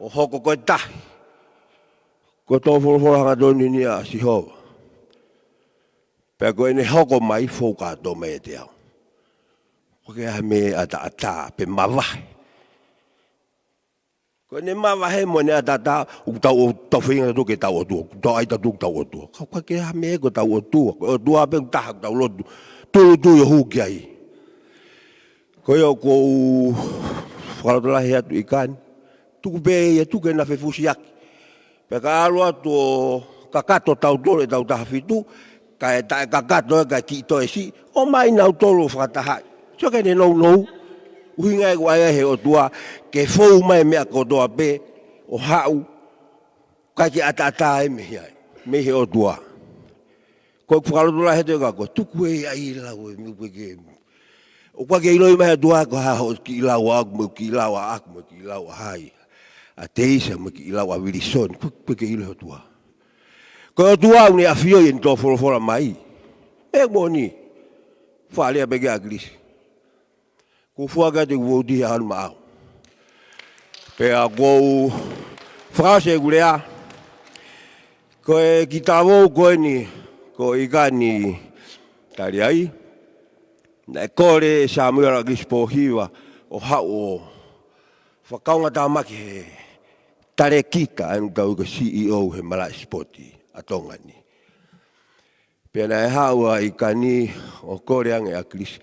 ʻO hoko ko e tahi. Ko e tō folofola hangatonu eni ʻa Sihova. Pea ko ʻene hoko mai fou kātoa mai ʻiate au. Ko e hā e meʻa ʻataʻatā pe mavahe. Ko ʻene mavahe mo ʻene ʻataʻatā, ʻoku tau, tau feinga tautolu ke tau ʻotua, ʻoku tau ʻai tautolu ke tau ʻotua. Ka ʻoku ʻikai ke hā e meʻa ko e tau ʻotua, ko e ʻOtua pē ʻoku taha ʻoku tau lotu, tūʻulutui ʻo hū ki ai. Ko ia ʻoku ou fakalotolahi atu ʻi kani, tuku pē ia tuku ke na fefusiaki. Pea ka ʻalu atu ʻo kakato tautolu ʻe tau taha fitu, kae taʻe kakato ē kae kiʻi toe siʻi, ʻomai nautolu ʻo fakatahaʻi. Sio ki heʻene nounou, ʻuhinga ia ʻoku ʻai ai he ʻOtua, ke fou mai e meʻa kotoa pē, ʻo haʻu, ʻikai ke ʻataʻatā ē mei ai, mei he ʻOtua. Ko e fakalotolahi atu ē ka ko e tuku ē ʻai lau e meʻa pē ke. ʻOku ʻikai ke ʻiloʻi mai he ʻOtua ko e hā hoʻo kiʻi lau ʻaʻaku mo e kiʻi lau ʻaʻaku mo e kiʻi lau ʻa hai. ʻA Teisa mo e kiʻi lau ʻa Vilisoni, ʻoku ʻikai ke ʻilo he ʻOtua. Ko e ʻOtua ʻoku ne ʻafioʻi ʻene tō folofola mai. ʻE moʻoni, fakalea pē ki ai ʻa Kilisi. Ko e fuaka te u vouti ʻa anu maʻau. Pea ʻoku ou fakaʻosi ʻeku lea, ko e kiʻi talavou ko eni, ko ʻIkani Taliai, naʻe kole ʻe Samuela ʻAkilisi Pōhiva ʻo haʻu ʻo fakakaungātāmaki he talēkita ʻa ē ʻoku tau ui ko e C E O he malaʻe sipoti ʻa Tonga ni. Pea naʻe haʻu ʻa ʻIkani ʻo kole ange ʻa ʻAkilisi,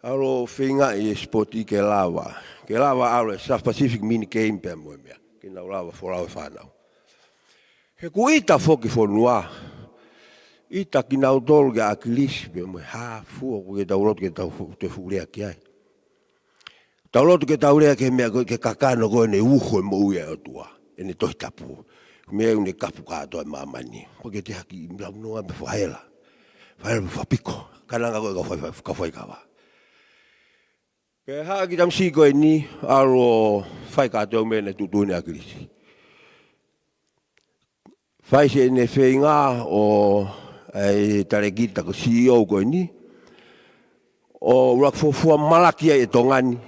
ʻalu ʻo feingaʻi e sipoti ke lava. Ke lava ʻalu e South Pacific Mini Game pea mo e meʻa. Ke nau lava folau e fānau. He ʻoku ʻita foki e fonua. ʻIta kinautolu kia ʻAkilisi pea mo e hā fua ʻoku ke tau lotu ke tau fu-, te fuʻu lea ki ai. Tau lotu ke tau lea ki he meʻa ko ē, ki he kakano ko ē ʻoku ne uho e moʻui ʻa e ʻOtua. ʻEne Tohi Tapu. Meʻa ʻoku ne kapu kātoa e māmani. ʻOku ʻikai ke te haki ʻi lau noa pe fahela. Fahela pe fapiko. Kananga ko ē ka fai, fai, ka fai kava. Pea haʻu e kiʻi tamasiʻi ko eni, ʻalu ʻo fai kātoa e meʻa naʻe tuʻutuʻuni ʻe ʻAkilisi. Fai siʻene feinga ʻo e talēkita ko e C E O ko eni, ʻo ʻuluaki fuofua malaki ai e Tonga ni,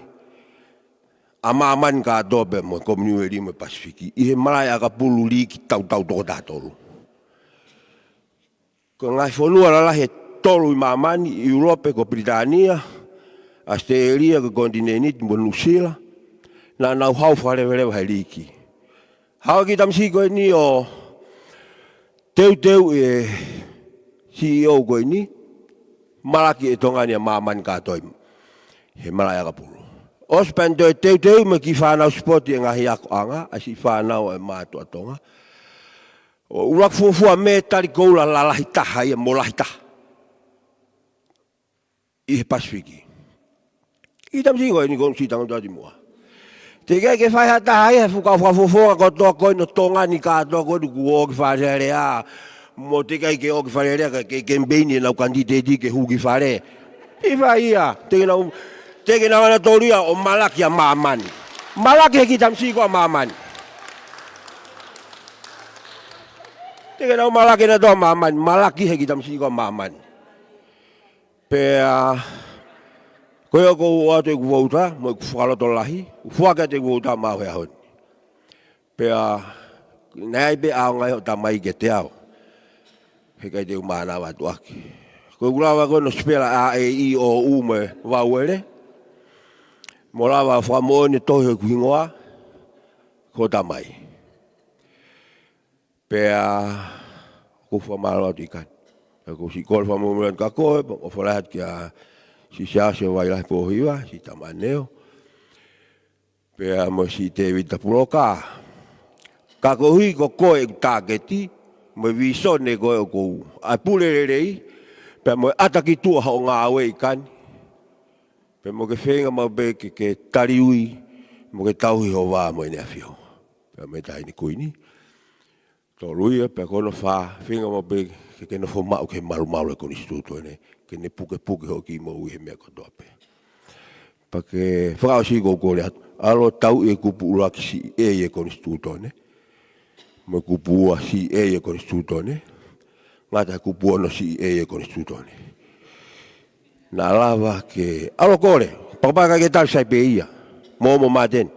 ʻa māmani kātoa pea mo e Kominiueli mo e Pasifiki, ʻi he malaʻe ʻakapulu liiki tautau toko taha tolu. Ko e ngaahi fonua lalahi ʻe tolu ʻi māmani, ʻIulope ko Pilitānia, ʻAositelēlia ko e konitinēniti mo Nuʻusila, naʻa nau haʻu fakaleveleva he liiki. Haʻu e kiʻi tamasiʻi ko eni ʻo teuteu e C E O ko eni, malaki e Tonga ni ʻa māmani kātoa ʻi he malaʻe ʻakapulu. ʻOsi pea ne toe teuteu mo e kiʻi fānau sipoti e ngaahi akoʻanga, ʻa e siʻi fānau ʻa e mātuʻa Tonga. ʻO ʻuluaki fuofua mētali koula lalahi taha ia mo lahi taha ʻi he Pasifiki. Kiʻi tamasiʻi ko eni ko e siʻi tangata ʻi muʻa. Teʻeki ai ke fai ha taha ia he fuʻu kau fakafofonga kotoa ko eni ʻo Tonga ni kātoa ko eni kuo ō ki Fale Alea. Mo teʻeki ai ke ō ki Fale Alea ka ke kemipeini ʻenau kanititeiti ke hū ki fale. ʻIkai fai ia, teʻeki ke nau, teʻeki ke nau ʻalu tolu ia ʻo malaki ʻa māmani. Malaki he kiʻi tamasiʻi ko ē ʻa māmani. Teʻeki ke nau malaki nautolu ʻa māmani, malaki he kiʻi tamasiʻi ko ē ʻa māmani. Pea, ko ia ʻoku ou ʻoatu ʻeku vouti, mo ʻeku fakalotolahi, ʻoku fuake atu ʻeku vouti maʻau he ʻaho ni. Pea, naʻe ʻi ai pē ʻaonga ʻi hoʻo tamai kiate au. He ʻikai te u mānava atu ʻaki. Ko ʻeku lava ko ē ʻo sipela ʻa e ʻi ʻo u mo e vauele. Mo lava fakamoʻoni tohi ʻeku hingoa, ko hoʻo tamai. Pea, ʻoku ou fakamālō atu ʻIkani. Pea ʻoku ou siʻi kole fakamālō atu kia koe, ʻofa lahi atu kia Siʻi Siaosi ʻo Vailahi Pōhiva, siʻi Tama ʻAneo. Pea mo siʻi Tēvita Puloka. Ka koeʻuhi ko koe ʻeku tāketi, mo e vīsone ko ē ʻoku ou ʻai pule lelei, pea mo e ʻata ki tuʻa hoʻo ngāue ʻIkani. Pea mo ke feinga maʻu pē ke, ke taliui, mo ke tauhi ho vā mo ʻEne ʻAfio. Pea mo e Taʻahine Kuini. Tolu ia, pea ko hono fā, feinga maʻu pē ke, ke nofo maʻu ki he malumalu ʻo e Konisitūtone, ke ne pukepuke hoʻo kiʻi moʻui he meʻa kotoa pē. Pea ke fakaʻosi ʻoku ou kole atu, ʻalu ʻo tauʻi e kupu ʻuluaki C A ʻo e Konisitūtone, mo e kupu ua C A ʻo e Konisitūtone, ngata he kupu ono C A ʻo e Konisitūtone. Naʻa lava ke, ʻalu ʻo kole, pea kapau ʻe ʻikai ke tali sai pē ia, mo, mo Māteni.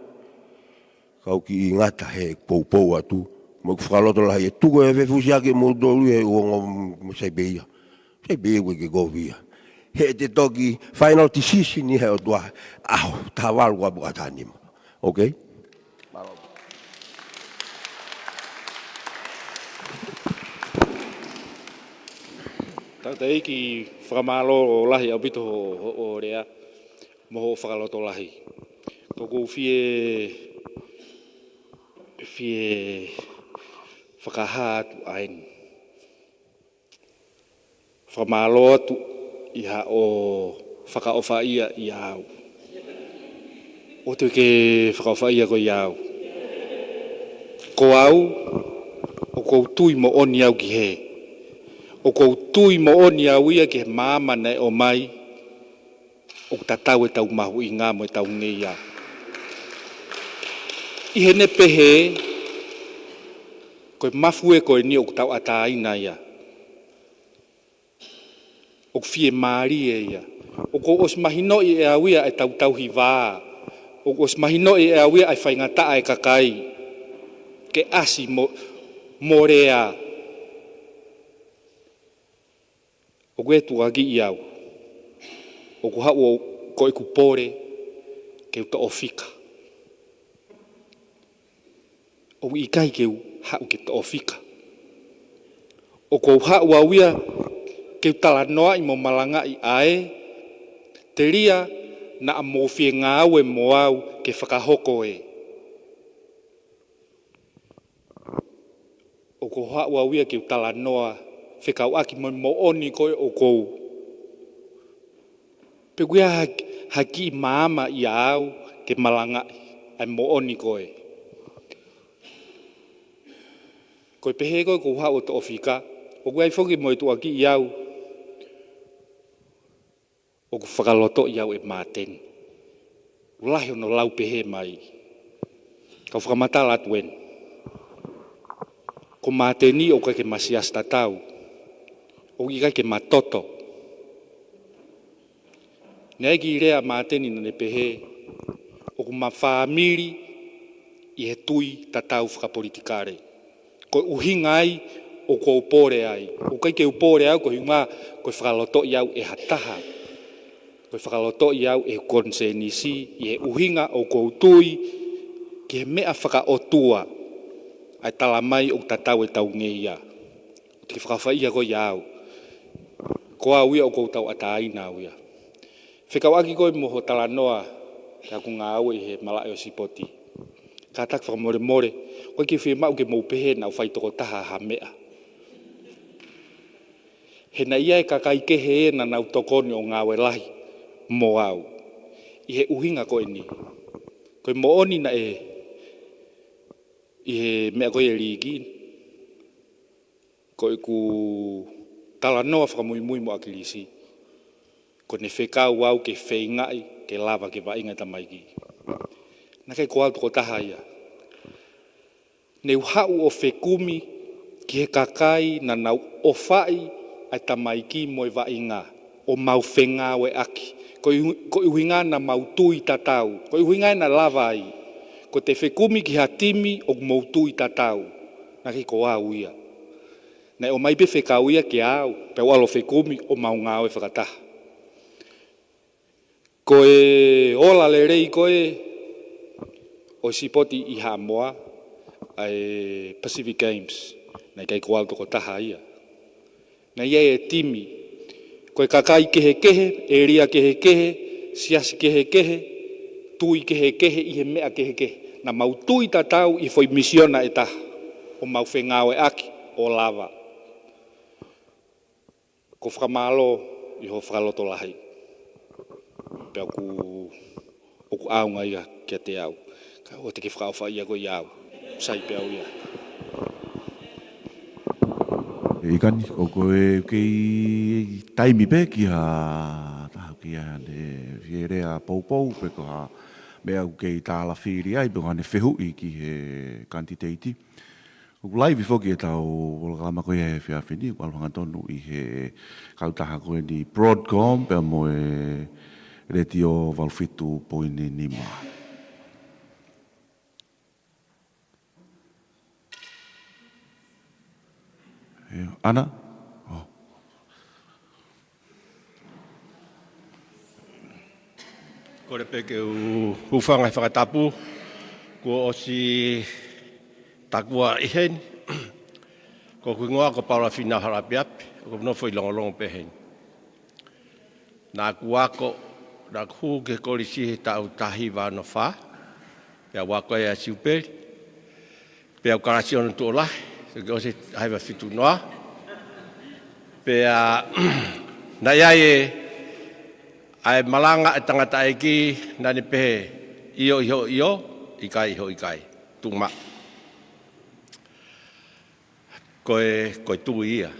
Kau kiʻi ngata he poupou atu, mo ʻeku fakalotolahi ʻe tuku e fefusiaki mo tolu he uongo mo sai pē ia. Sai pē ia ʻoku ʻikai ke kovi ia. He te toki final decision ia he ʻOtua, ʻaho, taha valu kuo apu ʻa taha nima. Okay? Tangataʻeiki, fakamālō lahi ʻaupito hoʻo, hoʻo lea mo hoʻo fakalotolahi. Ko ʻeku fie, fie fakahā atu ʻeni. Fakamālō atu ʻi haʻo fakaʻofaʻia ʻia au. ʻOua te ke fakaʻofaʻia koe ʻia au. Ko au, ʻoku ou tui moʻoni au ki hē. ʻOku ou tui moʻoni au ia ki he maama naʻe ʻomai, ʻoku tatau ʻetau mahuʻinga mo ʻetau ngeia. ʻI heʻene pehē, ko e mafue ko eni ʻoku tauʻatāina ia. ʻOku fiemālie ia. ʻOku ou ʻosi mahinoʻi ʻe au ia ʻa e tautauhi vā. ʻOku ou ʻosi mahinoʻi ʻe au ia ʻa e faingataʻa ʻa e kakai. Ke ʻasi mo, mo lea. ʻOku ʻi ai e tuʻuaki ʻia au. ʻOku haʻu ʻo ko ʻeku pole ke u toʻo fika. ʻOku ʻikai ke u haʻu ke toʻo fika. ʻOku ou haʻu au ia ke u talanoaʻi mo malangaʻi ʻa e telia naʻa mou fie ngāue mo au ke fakahoko ē. ʻOku ou haʻu au ia ke u talanoa fekauʻaki mo e moʻoni ko ē ʻoku ou. Pe ʻoku ʻi ai ha, ha kiʻi maama ʻia au ke malangaʻi ʻa e moʻoni ko ē. Ko e pehē ko ē ʻoku ou haʻu ʻo toʻo fika, ʻoku ʻi ai foki mo e tuʻuaki ʻia au. ʻOku fakalotoʻi au ʻe Māteni. ʻOku lahi hono lau pehē mai. Kau fakamatala atu eni. Ko Māteni ʻoku ʻikai ke ma siasi tatau. ʻOku ʻikai ke ma toto. Naʻe ʻi ai e kiʻi lea ʻa Māteni naʻa ne pehē, ʻoku ma fāmili ʻi he tui tatau fakapolitikale. Ko e ʻuhinga ia ʻoku ou pole ai. ʻOku ʻikai ke u pole au ko e ʻuhinga ko e fakalotoʻi au ʻe ha taha. Ko e fakalotoʻi au ʻe he konisēnisi ʻi he ʻuhinga ʻoku ou tui ki he meʻa fakaʻotua ʻa e tala mai ʻoku tatau ʻetau ngeia. ʻOua te ke fakaʻofaʻia koe ʻia au. Ko au ia ʻoku ou tauʻatāina au ia. Fekauʻaki ko ē mo hoʻo talanoa ki heʻeku ngāue ʻi he malaʻe ʻo e sipoti. Kātaki fakamolemole, ʻoku ʻikai ke fiemaʻu ke mou pehē naʻa ku fai tokotaha ha meʻa. He naʻe ʻi ai e kakai kehe naʻa nau tokoni ʻo ngāue lahi mo au. ʻI he ʻuhinga ko eni. Ko e moʻoni naʻe ʻi he meʻa ko ē ʻa e liiki, ko ʻeku talanoa fakamuimui mo ʻAkilisi, ko ʻene fekau au ke feingaʻi ke lava ke vaʻinga e tamaiki. Naʻe ʻikai ko au tokotaha ia. Ne u haʻu ʻo fekumi ki he kakai naʻa nau ʻofaʻi ʻa e tamaiki mo e vaʻinga ʻo mau fengāueʻaki. Ko e ʻu-, ko e ʻuhinga naʻa mau tui tatau. Ko e ʻuhinga ia naʻe lava ai. Ko ʻete fekumi ki ha timi ʻoku mou tui tatau. Naʻe ʻikai ko au ia. Naʻe ʻomai pē fekau ia kia au, pea u ʻalu ʻo fekumi ʻo mau ngāue fakataha. Ko e ola lelei ko ē ʻo e sipoti ʻi Haʻamoa, ʻa e Pacific Games, naʻe ʻikai ko au tokotaha ia. Naʻe ʻi ai e timi, ko e kakai kehekehe, ʻēlia kehekehe, siasi kehekehe, tui kehekehe, ʻi he meʻa kehekehe. Naʻa mau tui tatau ʻi he foʻi misiona ʻe taha, ʻo mau fengāueʻaki, ʻo lava. Ko e fakamālō ʻi hoʻo fakalotolahi. Pea ʻoku, ʻoku ʻaonga ia kiate au. Ka ʻoua te ke fakaʻofaʻia koe ʻia au. Sai pē au ia. ʻE ʻIkani, ʻoku ou kei taimi pē ki ha taha ki ha ne fie lea poupou pe ko ha meʻa ʻoku kei tālafili ai pe ko haʻane fehuʻi ki he kanititeiti. ʻOku laivi foki ʻetau polokalama ko ia he efiafi ni, ʻoku ʻalu hangatonu ʻi he kautaha ko eni Broadcom pea mo e Letiō valu fitu poini nima. ʻE, ʻAna? ʻO. Kole pē ke u hūfanga he fakatapu, kuo ʻosi takua ʻi heni. Ko hoku hingoa ko Paula Fīnau Halaʻapiʻapi, ʻoku ou nofo ʻi Longolongo pē heni. Naʻá ku ako, naʻá ku hū ki he kolisi he taʻu taha hiva ono fā, pea u ako ai ʻa Siupeli, pea u kalasi ʻi Tuʻolahi, toki ʻosi ʻa hiva fitu noa. Pea naʻe ʻi ai e, ʻa e malanga ʻa e tangataʻeiki naʻá ne pehē, ʻio ʻi hoʻo ʻio, ʻikai ʻi hoʻo ʻikai. Tuʻu maʻu. Ko e, ko e tui ia.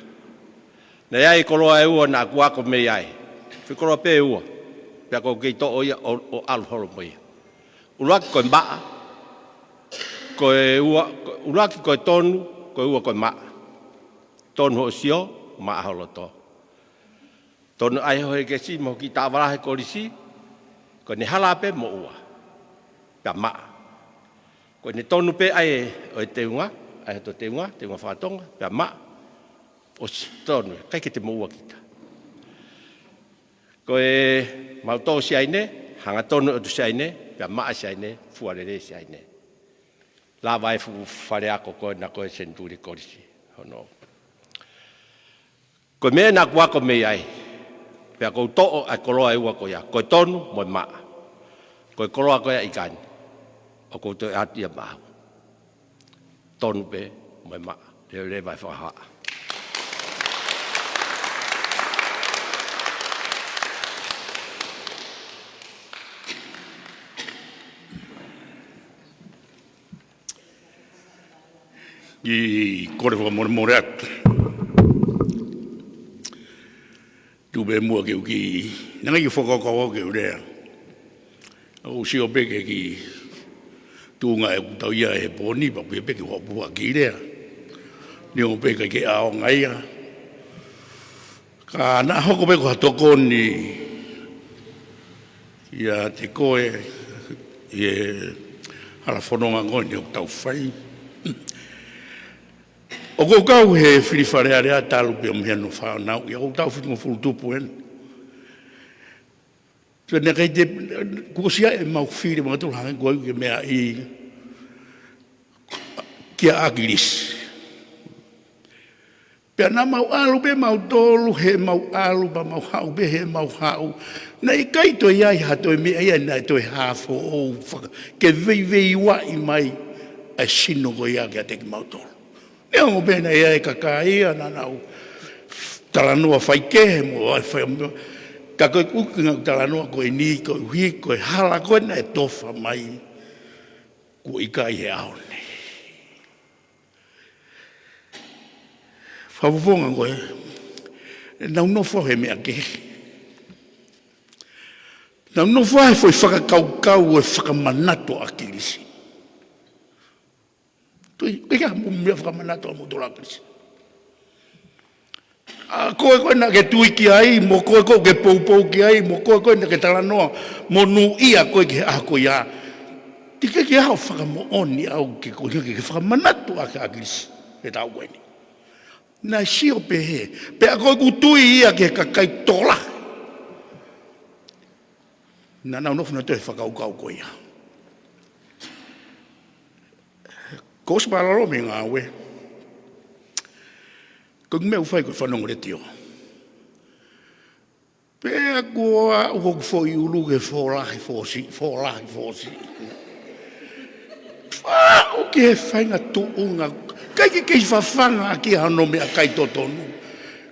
Naʻe ʻi ai e koloa ʻe ua naʻá ku ako mei ai. Foʻi koloa pē ʻe ua. Pea ʻoku ou kei toʻo ia ʻo, ʻo ʻalu holo mo ia. ʻUluaki ko e maʻa. Ko e ua, ko, ʻuluaki ko e tonu, ko e ua ko e maʻa. Tonu hoʻo sio, maʻa ho loto. Tonu ʻa e hoʻo hekesi mo hoʻo kiʻi taʻavalahe kolisi, ko ʻene hala pē moʻua. Pea maʻa. Ko ʻene tonu pē ʻa e, ʻo e teunga, ʻa e hoto teunga, teunga fakatonga, pea maʻa. ʻOsi tonu, ʻikai ke te moʻua kita. Ko e mau tō Siaine, hangatonu ʻo tu Siaine, pea maʻa Siaine, fua lelei Siaine. Lava e fuʻu faleako ko ena ko e Senituli Kolisi. Hono. Ko e meʻa naʻá ku ako mei ai. Pea ʻoku ou toʻo ʻa e koloa ʻe ua ko ia. Ko e tonu mo e maʻa. Ko e koloa ko ia ʻikai. ʻOku ou toe ʻatu ia maʻau. Tonu pē mo e maʻa. Leveleva e fakahaʻa. ʻI kole fakamolemole atu. Tuʻu pē muʻa ke u kiʻi, naʻe ʻikai ke u fakakaukau ke u lea. ʻOku ou sio pē ki he kiʻi tuʻunga ʻoku tau ʻi ai he pō ni, pea pehē pē ke u haʻu pē ke u kiʻi lea. Neongo pē ʻikai ke ʻaonga ia. Ka naʻa hoko pē ko ha tokoni ʻiate koe ʻi he hala fononga ko eni ʻoku tau fai. ʻOku ou kau he fili Fale Alea talu pē ʻo meʻa no fānau, ʻi he ʻoku ou taʻu fitungofulu tupu eni. Pea naʻe ʻikai te, kuo ʻosi ʻa e mau fili, mau tolu hangē ko au ke meaʻi kia ʻAkilisi. Pea naʻa mau ʻalu pē mautolu, he mau ʻalu, pea mau haʻu pē, he mau haʻu. Naʻe ʻikai toe ʻi ai ha toe meʻa ia naʻe toe hā foʻou faka-, ke veiveiuaʻi mai ʻa e sino ko ia kiate kimautolu. Neongo pē naʻe ʻi ai e kakai ia naʻa nau talanoa faikehe mo ʻai fai mo. Ka ko e ʻuhinga ʻeku talanoa ko eni koeʻuhi ko e hala ko ē naʻe tofa mai. Kuo ʻikai he ʻaho ni. Fakafofonga ko ē, naʻá ku nofo he meʻa kehe. Naʻá ku nofo he foʻi fakakaukau ʻo e fakamanatu ʻa ʻAkilisi. Tui, ʻikai ke ʻi ai ha meʻa fakamanatu ʻa moutolu ʻa ʻAkilisi. ʻA, ko e, ko e naʻá ke tui ki ai, mo ko e, ko e ke poupou ki ai, mo ko e, ko e naʻá ke talanoa monūʻia koe ki he ʻaho ko ia. Teʻeki ke ʻi ai haʻo fakamoʻoni ʻaʻau ke ko e ke, ke fakamanatu ʻa ʻAkilisi he taʻu ko eni. Naʻe sio pehē, pea ko ʻeku tui ia ki he kakai tokolahi. Naʻa nau nofo nautolu he fakakaukau ko ia. Kuo ʻosi mālōlō mei he ngāue. Ko e meʻa ʻoku fai ko e fanongo letiō. Pea kuo aʻu hoku foʻi ʻulu ke fōlahi fōsiʻi, fōlahi fōsiʻi. Aʻu ki he faʻahinga tuʻunga. ʻIkai ke kei fafanga ʻaki ia hono meʻakai totonu.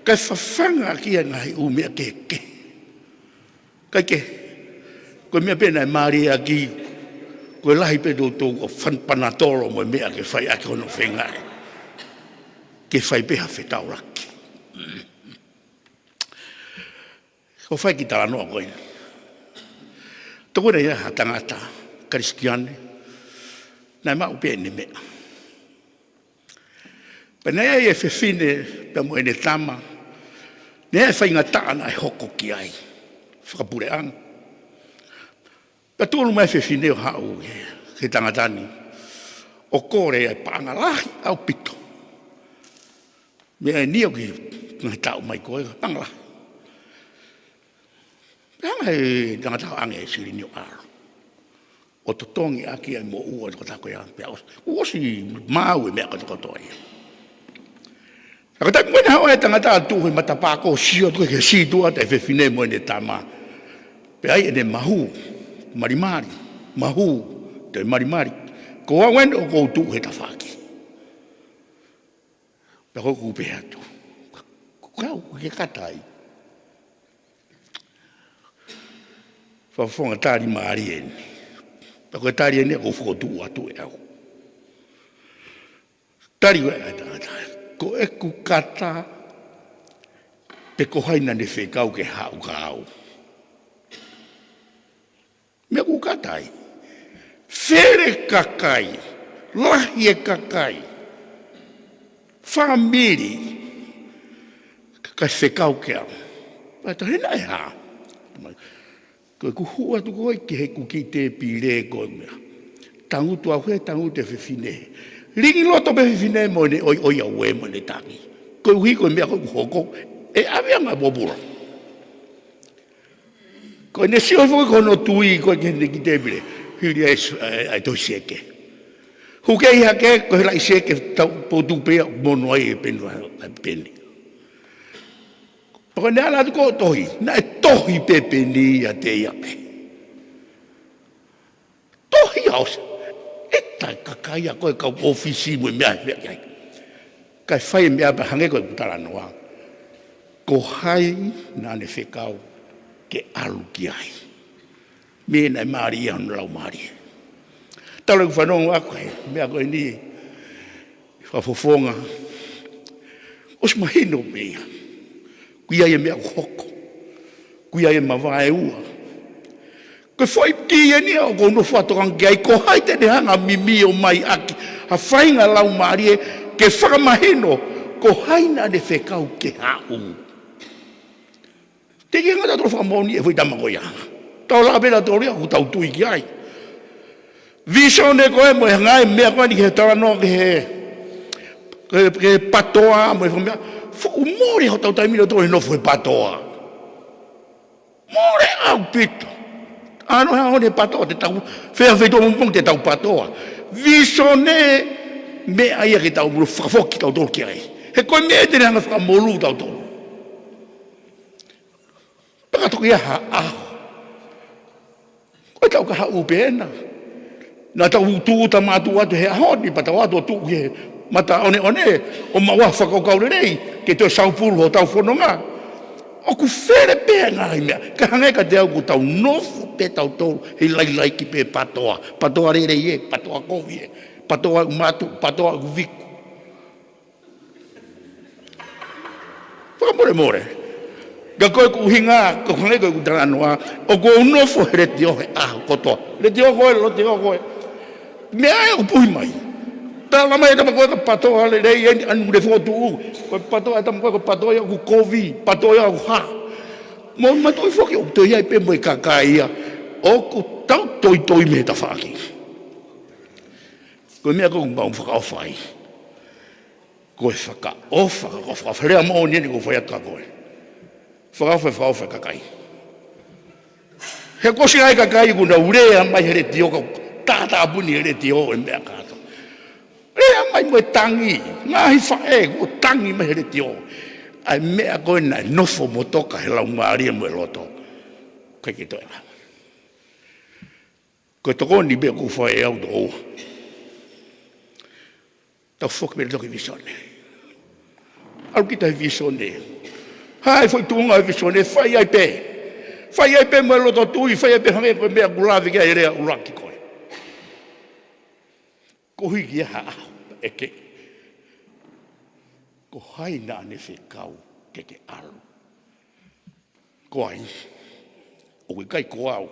Kae fafanga ʻaki ia ngaahi ʻū meʻa kehekehe. ʻIkai ke. Ko e meʻa pē naʻe mālie ʻaki, ko e lahi pē toutou ʻo fai Panatolo mo e meʻa ke fai ʻaki hono feinga ke fai pē ha fetaulaki. ʻOku fai ki he talanoa ko eni. Tokua naʻe ʻi ai ha tangata Kalisitiane, naʻe maʻu pē ʻene meʻa. Pea naʻe ʻi ai e fefine pea mo ʻene tama, naʻe ʻi ai e faingataʻa naʻe hoko ki ai fakapuleʻanga. Pea tūʻulu mai e fefine ʻo haʻu ki he, ki he tangata ni, ʻo kole ʻa e paʻanga lahi ʻaupito. Meʻa eni ʻoku ngaahi taʻu mai ko ē, paʻanga lahi. Pea hanga ʻe he tangata ʻo ʻange e silini ʻo ʻalu ʻo totongi ʻaki ʻa e moʻua ʻo e tangata ko ia, pea ʻosi, ʻosi maau e meʻa kotokotoa ia. Ka ko e taimi ko ē naʻe haʻu ai e tangata ʻo tuʻu he matapā ko ē ʻo sio atu ki he sītuʻa ʻa e fefine mo ʻene tama, pea ʻi ai ʻene mahu, malimali, mahu, toe malimali. Ko au eni ʻoku ou tuʻu he tafaʻaki. Pea ko ʻeku pehē atu, ko au, ʻoku ke kata ai? Fakafofonga, tali mālie eni. Pea ko e tali eni ʻoku ou fokotuʻu atu ʻe au. Tali ʻe he tangata, ko ʻeku kata, pe ko hai naʻa ne fekau ke haʻu kia au. Meʻa ʻoku ou kata ai. Fele kakai, lahi e kakai, fāmili, kakai fekau kia au. Pea tau hena e hā? Ko ʻeku hū atu ko ē ki heʻeku kiʻi tēpile ko e meʻa. Tangutu au hē, tangutu e fefine. Lingi loto pē fefine mo ʻene ʻoiʻoi au ē mo ʻene tangi. Koeʻuhi ko e meʻa ko ē ʻoku hoko, ʻe ʻave ange ʻa e pōpula. Ko ʻene sio foki ko hono tui ko ē ki heʻene kiʻi tēpile, hili ai e s-, ʻa e, ʻa e tohi sieke. Hū ki ai hake, ko e laʻi sieke tau potu pē ia, mono ai e peni, ʻa e peni. Pea ko ʻene ala atu ko ē ʻo tohi, naʻe tohi pē peni ia ʻiate ia pē. Tohi ia ʻosi. ʻE taʻe kakai ia ko ē kau ʻōfisi mo e meʻa he meʻa ki ai. Kae fai e meʻa pea hangē ko ʻeku talanoa. Ko hai naʻa ne fekau ke ʻalu ki ai? Meʻa naʻe mālie ia hono laumālie. Talu ʻeku fanongo ʻaku he meʻa ko eni, Fakafofonga, ʻosi mahino pē ia. ʻOku ʻi ai e meʻa ʻoku hoko. ʻOku ʻi ai e mavaeua. Ko e foʻi kī eni ia ʻoku ou nofo ʻo tokanga ki ai, ko hai te ne hanga ʻo mimio mai ʻaki ha faʻahinga laumālie ke fakamahino ko hai naʻa ne fekau ke haʻu. Teʻeki ke ngata tautolu fakamoʻoni e foʻi tama ko ia. Tau lave pē tautolu ia, ʻoku tau tui ki ai. Visone ko ē mo e ngaahi meʻa ko eni ki he talanoa ki he, ki he, ki he patoa mo e fakameʻa. Fuʻu mole hotau taimi ʻo tau nofo he patoa. Mole ʻaupito. ʻAno he ʻaho ni he patoa, te tau, fea feituʻu mo pongi te tau patoa. Visone, meʻa ia ke tau mulu fakafoki tautolu ki ai. He ko e meʻa ia te ne hanga ʻo fakamolū tautolu. Pea ka toki ʻi ai ha ʻaho, ko e tau ka haʻu pē ena. Naʻa tau tūʻuta mātuʻa atu he ʻaho ni, pea tau ō atu ʻo tuʻu ki he mata ʻoneʻone, ʻo maʻu ha fakakaukau lelei, ke toe saupulu hotau fononga. ʻOku fele pē ngaahi meʻa, ka hangē kiate au ʻoku tau nofo pē tautolu, he lailaiki pē patoa, patoa lelei ē, patoa kovi ē, patoa ʻoku matu, patoa ʻoku viku. Fakamolemole. Ka ko ʻeku ʻuhinga, ko e hangē ko ʻeku talanoa, ʻoku ou nofo he letiō he ʻaho kotoa. Letiō ko ē, letiō ko ē. Meʻa ē ʻoku puhi mai. Tala mai e tama ko ē ko e patoa lelei eni, ʻanu le fotu. Ko e patoa e tama ko ē ko e patoa ia ʻoku kovi, patoa ia ʻoku hā. Mo matuʻi foki ʻoku toe ʻi ai pē mo e kakai ia ʻoku tau toitoi mei he tafaʻaki. Ko e meʻa ko ē ʻoku mau fakaʻofa ai. Ko e fakaʻofa, fakaʻofa, fakaʻofa. Lea moʻoni eni ʻoku ou fai atu kia koe. Fakaʻofa, fakaʻofa e kakai. He kuo ʻosi ai e kakai kuo nau lea mai he letiō, kau tātāpuni he letiō e meʻa kātoa. Lea mai mo e tangi, ngaahi faʻē kuo tangi mai he letiō. ʻA e meʻa ko ē naʻe nofo mo toka he laumālie mo e loto. ʻIkai ke toe lava. Ko e tokoni pē ʻoku ou fai ʻe au toʻo. Tau foki pē toki visone. ʻAlu kita he visone. Hai foʻi tuʻunga he visone, fai ai pē. Fai ai pē mo e loto tui, fai ai pē hangē ko e meʻa ʻoku lave ki ai e lea ʻuluaki ko ē. Ko e hiki ia ha ʻaho ʻe kehe. Ko hai naʻa ne fekau ke ke ʻalu? Ko hai? ʻOku ʻikai ko au.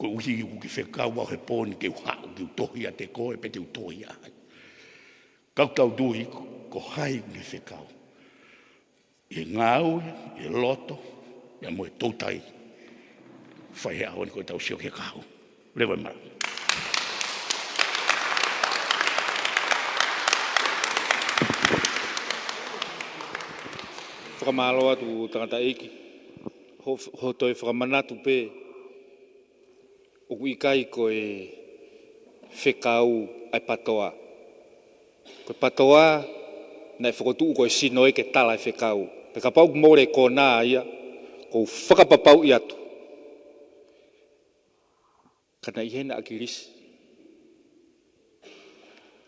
Koeʻuhi ʻoku ke fekau au he pō ni ke u haʻu, ke u tohi ʻiate koe, pe te u tohi ʻa hai. Ka ʻoku tau tui ko hai ne fekau. ʻI he ngāue, ʻi he loto, ʻi he moʻui toutai. Fai he ʻaho ni ko ʻetau sio ki he kahaʻu. Leva e mara. Fakamālō atu tangataʻeiki. Ho, ho toe fakamanatu pē ʻoku ʻikai ko e fekau ʻa e PTOA. Ko e PTOA naʻe fokotuʻu ko e sino ē ke tala e fekau. Pea kapau ʻoku mole e konā ia, ʻoku ou fakapapauʻi atu. Ka naʻe ʻi heni ʻa ʻAkilisi,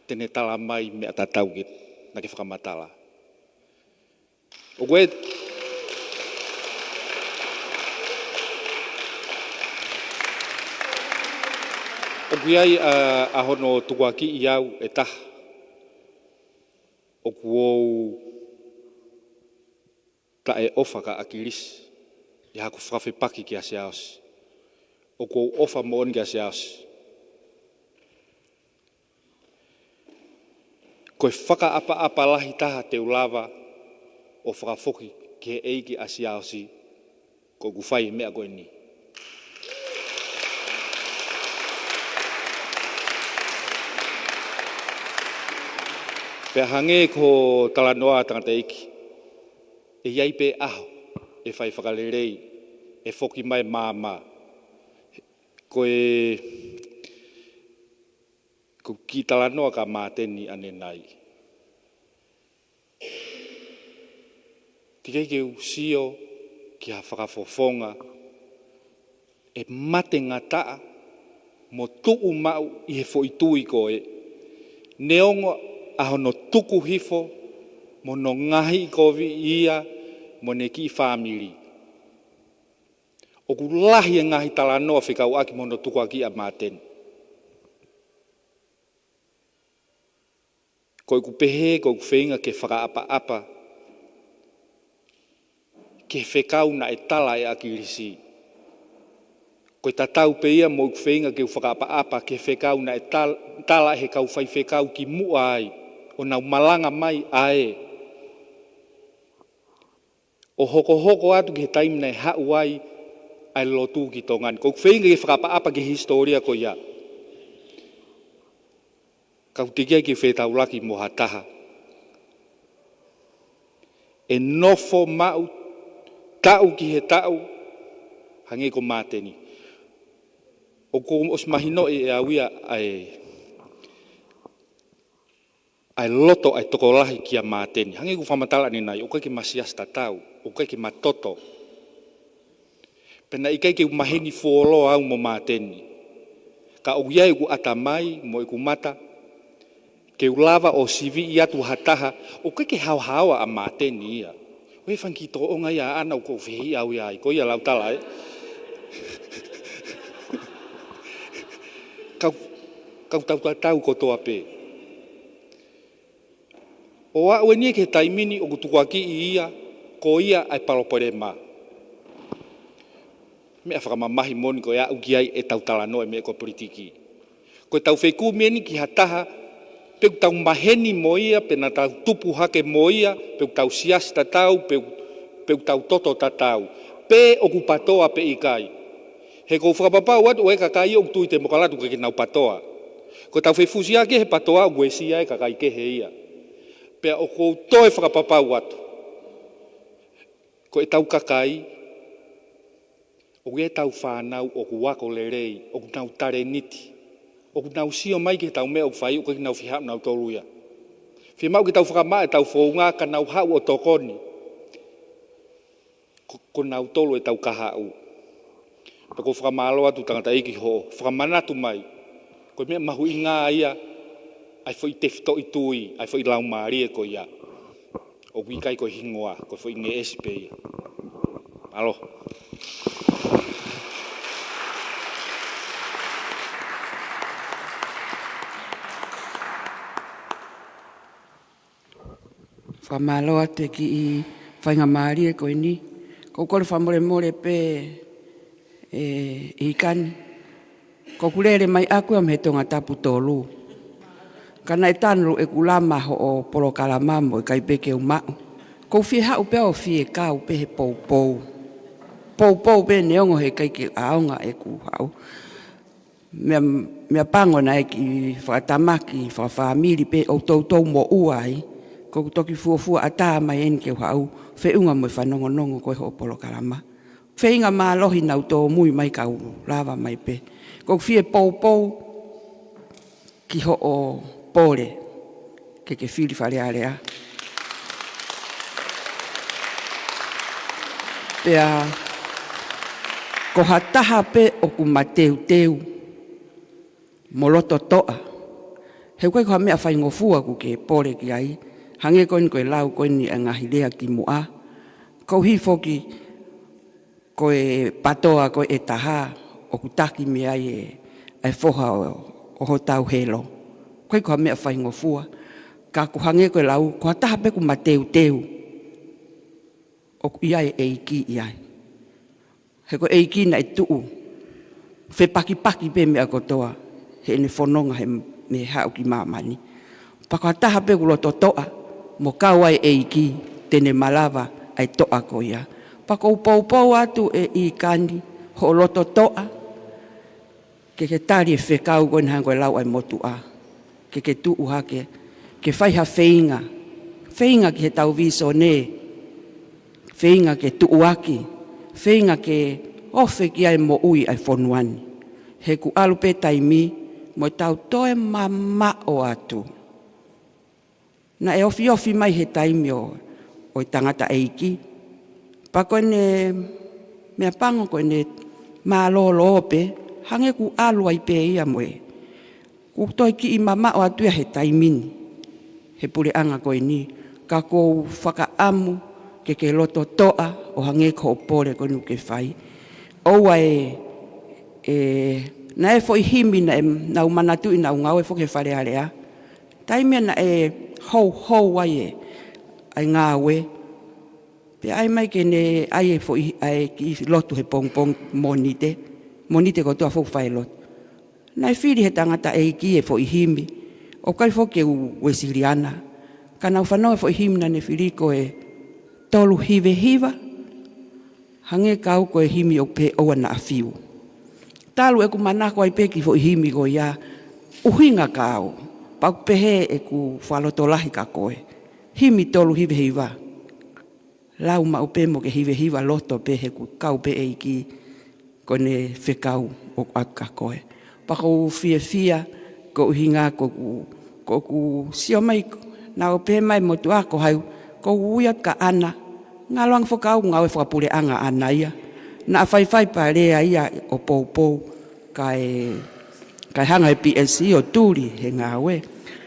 te ne tala mai meʻa tatau ki he naʻa ke fakamatala. ʻOku ʻi ai, ʻoku ʻi ai ʻa, ʻa hono tukuakiʻi au ʻe taha. ʻOku ou taʻeʻofa kia ʻAkilisi ʻi haʻaku fakafepaki kia Siaosi. ʻOku ou ʻofa moʻoni kia Siaosi. Ko e fakaʻapaʻapa lahi taha te u lava ʻo fakafoki ki he ʻeiki ʻa Siaosi, ko ʻeku fai e meʻa ko eni. Pea hangē ko e talanoa ʻa tangataʻeiki, ʻe ʻi ai pē ʻaho ʻe fai fakalelei, ʻe foki mai māmā. Ko e, ko e kiʻi talanoa kia Māteni ʻanenai. Teʻeki ke u sio ki ha fakafofonga ʻe mate ngataʻa mo tuʻu maʻu ʻi he foʻi tui ko ē. Neongo ʻa hono tuku hifo mo hono ngaohi kovi ia mo ʻene kiʻi fāmili. ʻOku lahi e ngaahi talanoa fekauʻaki mo hono tukuakiʻi ʻa Māteni. Ko ʻeku pehē, ko ʻeku feinga ke fakaʻapaʻapa ki he fekau naʻe tala ʻe ʻAkilisi. Ko e tatau pē ia mo ʻeku feinga ke u fakaʻapaʻapa ki he fekau naʻe tal-, tala ʻe he kau faifekau kimuʻa ai, ʻo nau malanga mai ʻa ē. ʻO hokohoko atu ki he taimi naʻe haʻu ai ʻa e lotu ki Tonga ni. Ko ʻeku feinga ke fakaʻapaʻapa ki he hisitōlia ko ia. Ka ʻoku teʻeki ai ke fetaulaki mo ha taha ʻe nofo maʻu taʻu ki he taʻu hangē ko Māteni. ʻOku ou ʻosi mahinoʻi ʻe au ia ʻa e ʻa e loto ʻa e tokolahi kia Māteni. Hangē ko e fakamatala ʻanenai, ʻoku ʻikai ke ma siasi tatau, ʻoku ʻikai ke ma toto. Pea naʻe ʻikai ke u maheni fuoloa au mo Māteni. Ka ʻoku ʻi ai ʻeku ʻatamai mo ʻeku mata, ke u lava ʻo siviʻi atu ha taha, ʻoku ʻikai ke haohaoa ʻa Māteni ia. ʻOku ʻi ai e fanga kiʻi tōʻonga ia ʻaʻana ʻoku ou fehiʻa au ia ai, ko ia lau tala ē. Kau, kau tau tatau kotoa pē. ʻO aʻu eni ki he taimi ni ʻoku tukuakiʻi ia, ko ia ʻa e palopalema. Meʻa fakamamahi moʻoni ko e aʻu ki ai ʻetau talanoa ʻi he meʻa ko e politiki. Ko ʻetau fekumi eni ki ha taha, pe ʻoku tau maheni mo ia, pe naʻa tau tupu hake mo ia, pe ʻoku tau siasi tatau, pe, pe ʻoku tau toto tatau. Pe ʻoku PTOA pe ʻikai. He ʻoku ou fakapapau atu ʻoku ʻi ai e kakai ʻoku tui temokalati ʻoku ʻikai ke nau PTOA. Ko ʻetau fefusiaki he PTOA ʻoku uesia e kakai kehe ia. Pea ʻoku ou toe fakapapau atu. Ko ʻetau kakai, ʻoku ʻi ai ʻetau fānau ʻoku ako lelei, ʻoku nau talēniti, ʻoku nau sio mai ki heʻetau meʻa ʻoku fai, ʻoku ʻikai ke nau fiha nautolu ia. Fiemaʻu ke tau fakamaʻa ʻetau founga ka nau haʻu ʻo tokoni. Ko, ko nautolu ʻetau kahaʻu. Pea ʻoku ou fakamālō atu tangataʻeiki hoʻo fakamanatu mai. Ko e meʻa mahuʻinga ia, ʻa e foʻi tefitoʻi tui, ʻa e foʻi laumālie ko ia. ʻOku ʻikai ko e hingoa, ko e foʻi ngeʻesi pē ia. Mālō. Fakamālō atu e kiʻi faingamālie ko eni. ʻOku ou kole fakamolemole pē, ē, ʻIkani. ʻOku ou lele mai ʻaku ia mei he Tongatapu tolu. Ka naʻe tanu ʻeku lama hoʻo polokalama mo ʻikai pē ke u maʻu. ʻOku ou fie haʻu pē ʻo fie kau pē he poupou. Poupou pē neongo heʻikai ke ʻaonga ʻeku haʻu. Meʻa, meʻa pango naʻe kiʻi fakatamaki, fakafāmili pē ʻo toutou moʻua ai. ʻOku ou toki fuofua ʻatā mai eni ke u haʻu feʻunga mo e fanongonongo ko ē hoʻo polokalama. Feinga mālohi naʻa ku tōmui mai ka u lava mai pē. ʻOku ou fie poupou ki hoʻo pole ke ke fili Fale Alea. Pea ko ha taha pē ʻoku mateuteu mo loto toʻa, he ʻoku ʻikai ko ha meʻa faingofua ʻoku ke pole ki ai, hangē ko eni ko e lau ko eni ʻa e ngaahi lea kimuʻa. Koeʻuhi foki ko e PTOA ko ē ʻe taha ʻoku taki mei ai e, e foha ʻo, ʻo hotau helo. ʻOku ʻikai ko ha meʻa faingofua, ka ʻoku hangē ko e lau, ko ha taha pē ʻoku mateuteu, ʻoku ʻi ai e ʻEiki ʻi ai. He ko e ʻEiki naʻe tuʻu fepakipaki pē meʻa kotoa heʻene fononga he, mei he haʻu ki māmani. Pea ko ha taha pē ʻoku loto toʻa mo kau ai e ʻEiki te ne malava ʻa e toʻa ko ia. Pea ʻoku ou poupou atu ʻe ʻIkani, hoʻo loto toʻa ke ke tali e fekau ko eni hangē ko e lau ʻa e motuʻa. Ke ke tuʻu hake, ke fai ha feinga. Feinga ki heʻetau vīsone, feinga ke tuʻuaki, feinga ke ofi ki ai e moʻui ʻa e fonua ni. He ʻoku ʻalu pē taimi mo ʻetau toe mamaʻo atu. Naʻe ofiofi mai he taimi ʻo, ʻo e tangataʻeiki. Pea ko ʻene meʻa pango ko ʻene mālōlō pē, hangē ʻoku ʻalu ai pē ia mo e. ʻOku toe kiʻi mamaʻo atu ia he taimi ni, he puleʻanga ko eni, ka ʻoku ou fakaʻamu ke ke loto toʻa ʻo hangē ko hoʻo pole ko eni ʻoku ke fai. ʻOua ʻe, ʻe, naʻe foʻi himi naʻe, naʻa ku manatuʻi naʻa ku ngāue foki he Fale Alea. Taimi ia naʻe houhou ai e, ʻa e ngāue. Pea ʻai mai ke ne ʻai e foʻi, ʻa e kiʻi lotu he pongipongi Mōnite. Mōnite kotoa foʻi fai lotu. Naʻe fili he tangataʻeiki e foʻi himi. ʻOku ʻikai foki ke u Uēsiliana. Ka naʻa ku fanongo he foʻi himi naʻa ne fili ko e Tolu Hivehiva. Hangē kau ko e himi ʻoku pehē ʻoua naʻa fiu. Talu ʻeku manako ai pē ki he foʻi himi ko ia, ʻuhinga ka au. Pea ʻoku pehē ʻeku fakalotolahi kia koe. Himi tolu hivehiva. Lau maʻu pē mo ke hivehiva loto pē he ʻoku kau pē ʻEiki ko ʻene fekau ʻoku ʻoatu kia koe. Pea ʻoku ou fiefia, ko e ʻuhinga ko ʻeku, ko ʻeku sio mai, naʻa ku pehē mai motuʻa ko hai, ʻoku ou ui atu kia ʻAna, ngalo ange foki au ngāue fakapuleʻanga ʻa ʻAna ia. Naʻa faifai pea lea ia ʻo poupou, kae, kae hanga he P S C ʻo tuli he ngāue.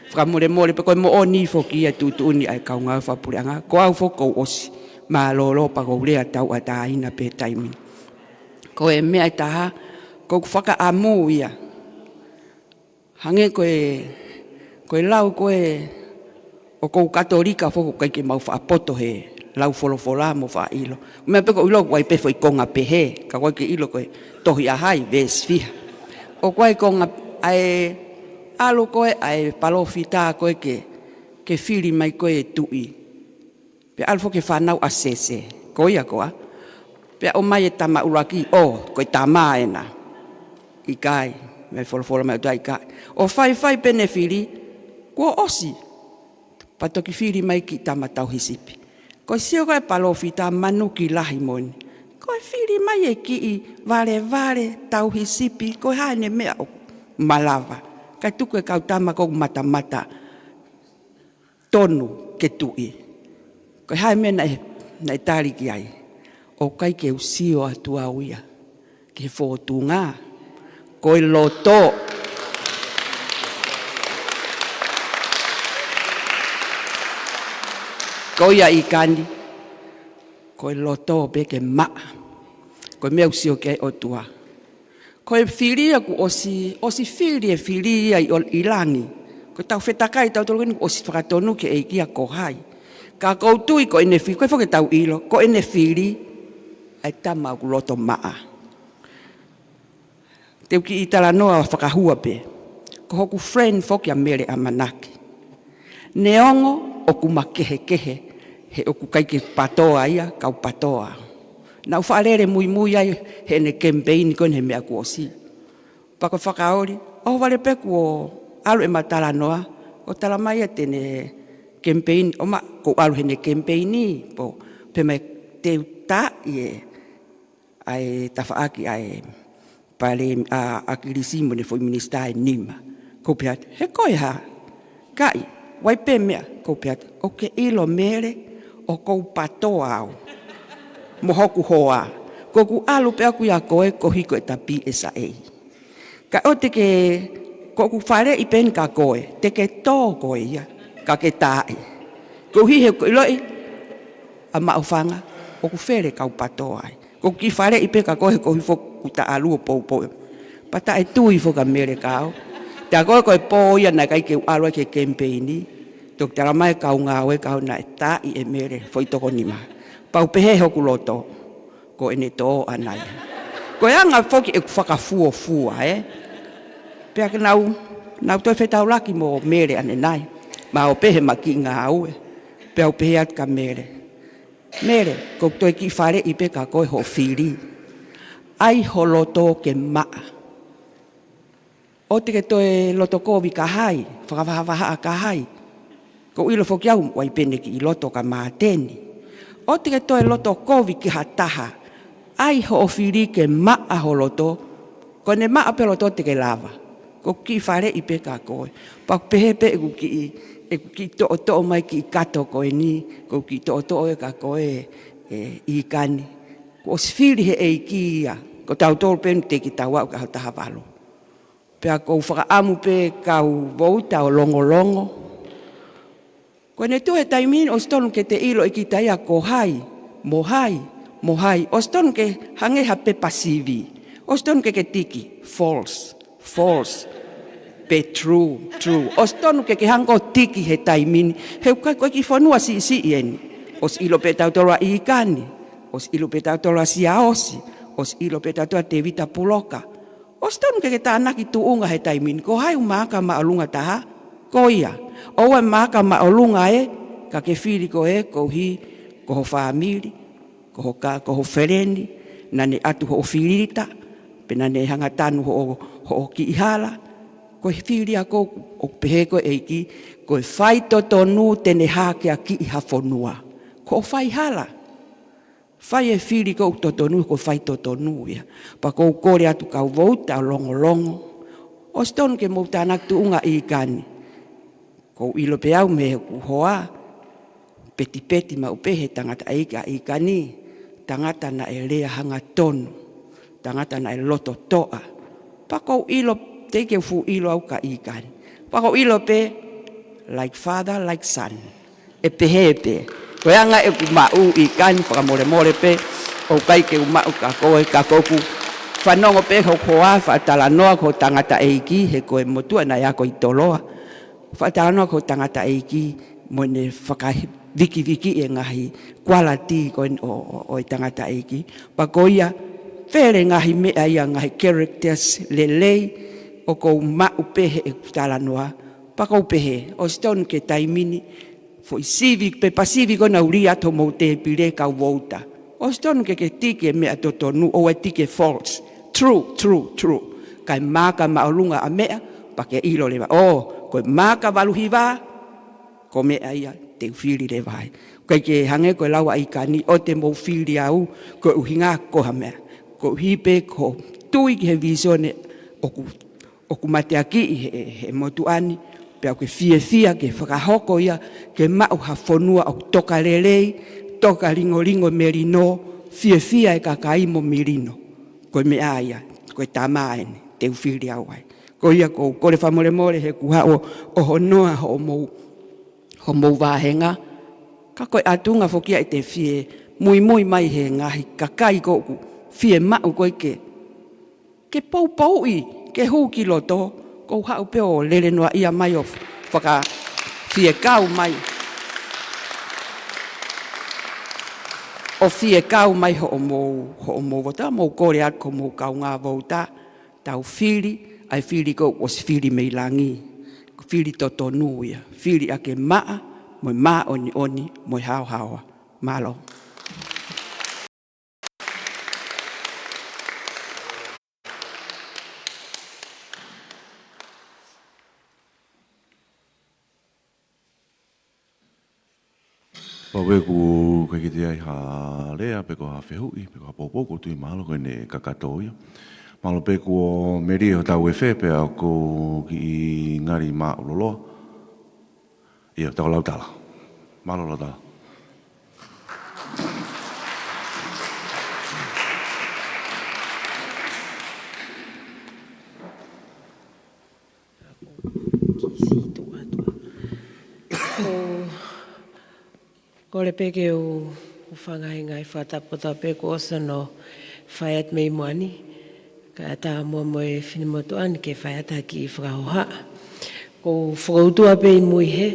Fakamolemole pē ko e moʻoni foki ia tuʻutuʻuni ʻa e kau ngāue fakapuleʻanga. Ko au foki ʻoku ou ʻosi mālōlō pea ʻoku ou lea tauʻatāina pē taimi. Ko e meʻa ʻe taha, ʻoku ou fakaʻamu ia. Hangē ko e, ko e lau ko ē ʻoku ou Katolika foki ʻoku ʻikai ke mau faʻa poto he lau folofola mo faʻa ʻilo. Meʻa pē ʻoku ou ʻilo ʻoku ʻi ai pē foʻi konga pehē, ka ʻoku ʻikai ke ʻilo ko e tohi ʻa hai, veesi fiha. ʻOku ʻi ai konga ʻa e ʻalu ko ē ʻa e palōfita ko ē ke, ke fili mai ko ē e tuʻi. Pea ʻalu foki e fānau ʻa Sese, ko ia koā. Pea ʻomai e tama ʻuluaki, ʻo, ko e tama ena. ʻIkai, mei he folofola mai ʻOtua ʻikai. ʻO faifai pē ʻene fili, kuo ʻosi. Pea toki fili mai kiʻi tama tauhi sipi. Ko e sio ko ē palōfita manuki lahi moʻoni. Ko e fili mai e kiʻi valevale tauhi sipi, ko e hā ʻene meʻa ʻoku malava. Kae tuku e kau tama ʻoku matamata tonu ke tuʻi. Ko e hā e meʻa naʻe, naʻe tali ki ai. ʻOku ʻikai ke u sio atu au ia ki he fōtunga. Ko e loto. Ko ia ʻIkani. Ko e loto pē ke maʻa. Ko e meʻa ʻoku sio ki ai ʻOtua. Ko e fili ia kuo ʻosi, ʻosi fili e fili ia ʻi ʻo-, ʻi langi. Ko ʻetau fetakai tautolu ko eni kuo ʻosi fakatonu ki he ʻEiki ia ko hai. Ka ʻoku ou tui ko ʻene fili, ko e foki ʻetau ʻilo, ko ʻene fili ʻa e tama ʻoku loto maʻa. Te u kiʻi talanoa fakahua pē. Ko hoku friend foki ʻa Mele ʻAmanaki. Neongo ʻoku makehekehe he ʻoku ʻikai ke PATOA ia, kau PATOA. Naʻá ku faʻa lele muimui ai heʻene kemipeini ko eni he meʻa kuo ʻosi. Pea ko e fakaoli, ʻohovale pē kuo ʻalu ʻema talanoa, ʻo talamai ʻe heʻene kemipeini, ʻo ma, kuo u ʻalu heʻene kemipeini, pea u pehē mai te u taaʻi ʻa e tafaʻaki ʻa e palēmia, ʻa ʻAkilisi mo ʻene foʻi minisitā ʻe nima. Ko u pehē atu, he ko e hā? Kae, ʻoku ʻi ai pē meʻa, ko u pehē atu, ʻoku ke ʻilo Mele, ʻoku ou PATOA au mo hoku hoa. Ko ʻeku ʻalu pē ʻaʻaku ia ko e, koeʻuhi ko ʻeta PSA. Ka ʻoua te ke, ko ʻeku faleʻi pē eni kia koe, te ke tō koe ia, ka ke taaʻi. Koeʻuhi he ʻoku ke ʻiloʻi ʻa Maʻufanga, ʻoku fele kau PATOA ai. Ko ʻeku kiʻi faleʻi pē kia koe he koeʻuhi foki ʻoku ta ʻalu ʻo poupou. Pea taʻetui foki ʻa Mele kia au. Pea ko e, ko e pō ia naʻe ʻikai ke u ʻalu ai ki he kemipeini, toki talamai ʻe he kau ngāue kia au naʻe taaʻi ʻe Mele foʻi toko nima. Pea u pehē hoku loto, ko ʻene tō ʻaʻana ia. Ko e anga foki ʻeku fakafuofua, ē? Pea ke nau, nau toe fetaulaki mo Mele ʻanenai. Mahalo pē heʻema kiʻi ngāue. Pea u pehē atu kia Mele, Mele, ko ʻeku toe kiʻi faleʻi pē kia koe hoʻo fili. ʻAi ho loto ke maʻa. ʻOua te ke toe loto kovi kia hai, fakavahavahaʻa kia hai. Ko u ʻilo foki au ʻoku ʻi ai pē ʻene kiʻi loto kia Māteni. ʻOua te ke toe loto kovi ki ha taha. ʻAi hoʻo fili ke maʻa ho loto. Ko ʻene maʻa pē loto te ke lava. Ko ʻeku kiʻi faleʻi pē kia koe. Pea u pehē pē ʻeku kiʻi, ʻeku kiʻi toʻotoʻo mai kiʻi kato ko eni, ko ʻeku kiʻi toʻotoʻo ē kia koe, ē, ʻIkani. Kuo ʻosi fili he ʻEiki ia, ko tautolu pē eni teʻeki ke tau aʻu ki he taha valu. Pea ko u fakaʻamu pē kau vouta ʻo longolongo. Ko ʻene tuʻu he taimi ni ʻosi tonu ke te ʻilo ʻe kita ia ko hai, mo hai, mo hai. ʻOsi tonu ke hangē ha pepa sivi. ʻOsi tonu ke ke tiki, false, false. Pe true, true. ʻOsi tonu ke ke hanga ʻo tiki he taimi ni. He ʻoku ʻikai ko e kiʻi fonua siʻisiʻi eni. ʻOsi ʻilo pē tautolu ʻa ʻIkani. ʻOsi ʻilo pē tautolu ʻa Siaosi. ʻOsi ʻilo pē tautolu ʻa Tevita Puloka. ʻOsi tonu ke ke tānaki tuʻunga he taimi ni, ko hai ʻoku maaka māʻolunga taha, ko ia. ʻOua ʻe maaka māʻolunga ē, ka ke fili koe, koeʻuhi ko ho fāmili, ko ho ka, ko ho feleni, naʻá ne ʻatu hoʻo filita, pe naʻá ne hanga tanu hoʻo, hoʻo kiʻi hala, ko e fili ia ʻoku, ʻoku pehē ko e ʻEiki, ko e faitotonu te ne hākeakiʻi ha fonua. Ko hoʻo faihala. Fai e fili ʻoku totonu, ko e faitotonu ia. Pea ko u kole atu kau vouta ʻo longolongo. ʻOsi tonu ke mou tānaki tuʻunga ʻIkani. Ko u ʻilo pē au mei heʻeku hoa. Petipeti maʻu pē he tangataʻeiki ʻa ʻIkani. Tangata naʻe lea hangatonu. Tangata naʻe loto toʻa. Pea ko u ʻilo, teʻeki ke u fuʻu ʻilo au kia ʻIkani. Pea ko u ʻilo pē, like father, like son. ʻE pehē pē. Ko e anga ʻeku maʻu ʻIkani, fakamolemole pē, ʻoku ʻikai ke u maʻu kia koe, ka ko ʻeku fanongo pē hoʻo hoa, faʻa talanoa ki hoʻo tangataʻeiki, he ko e motuʻa naʻe ako ʻi Toloa. Faʻa talanoa ki hoʻo tangataʻeiki, mo ʻene fakavikivikiʻi e ngaahi quality ko eni ʻo, ʻo, ʻo e tangataʻeiki. Pea ko ia, fele ngaahi meʻa ia ngaahi characters lelei, ʻoku ou maʻu pē heʻeku talanoa. Pea ko u pehē, ʻosi tonu ke taimi ni, foʻi sivi, pepa sivi ko ena ʻoku lī atu homou tēpile kau vouta. ʻOsi tonu ke ke tiki e meʻa totonu, ʻoua ʻe tiki e false. True, true, true. Kae maaka māʻolunga ʻa meʻa, pea ke ʻilo leva. ʻŌ, ko e maaka valu hiva, ko e meʻa ia te u fili leva ai. ʻIkai ke hangē ko e lau ʻa ʻIkani, ʻoua te mou fili au, ko e ʻuhinga ko ha meʻa. Koeʻuhi pē ko e tui ki he vīsone ʻoku ʻoku mateakiʻi he, he motuʻa ni, pea ʻoku ke fiefia ke fakahoko ia, ke maʻu ha fonua ʻoku toka lelei, toka lingolingo melino, fiefia e kakai mo melino. Ko e meʻa ia, ko e tama eni, te u fili au ai. Ko ia ko u kole fakamolemole heʻeku haʻu ʻo honoa hoʻomou, hoʻomou vāhenga, ka ko e ʻatunga foki ia ʻete fie muimui mai he ngaahi kakai ʻoku fie maʻu ko ē ke ke poupouʻi, ke hū ki loto, ko u haʻu pē ʻo lele noaʻia mai ʻo fakafiekau mai. ʻOfa ke kau mai hoʻomou, hoʻomou vouti, mou kole atu ki homou kaungā vouti, tau fili, ʻa e fili kuo ʻosi fili mei langi, fili totonu ia, fili ʻaki e maʻa, mo e māʻoniʻoni, mo e haohaoa. Mālō. Pau ʻeku ʻikai ke toe ʻi ai ha lea, pe ko ha fehuʻi, pe ko ha poupou, ʻoku ou tui mahalo ko ʻene kakato ia. Mahalo pē kuo melie hotau efe pea ʻoku kiʻi ngali māʻuloloa. ʻIo, tau lau tala. Mālō lau tala. Kole pē ke u, u fanga he ngaahi fakatapu kotoa pē kuo ʻosi hono fai atu mei muʻa ni. Kae ʻatā muʻa mo e finemotuʻa ni ke fai atu ha kiʻi fakahohaʻa. ʻOku ou fakaʻutua pē ʻi mui hē.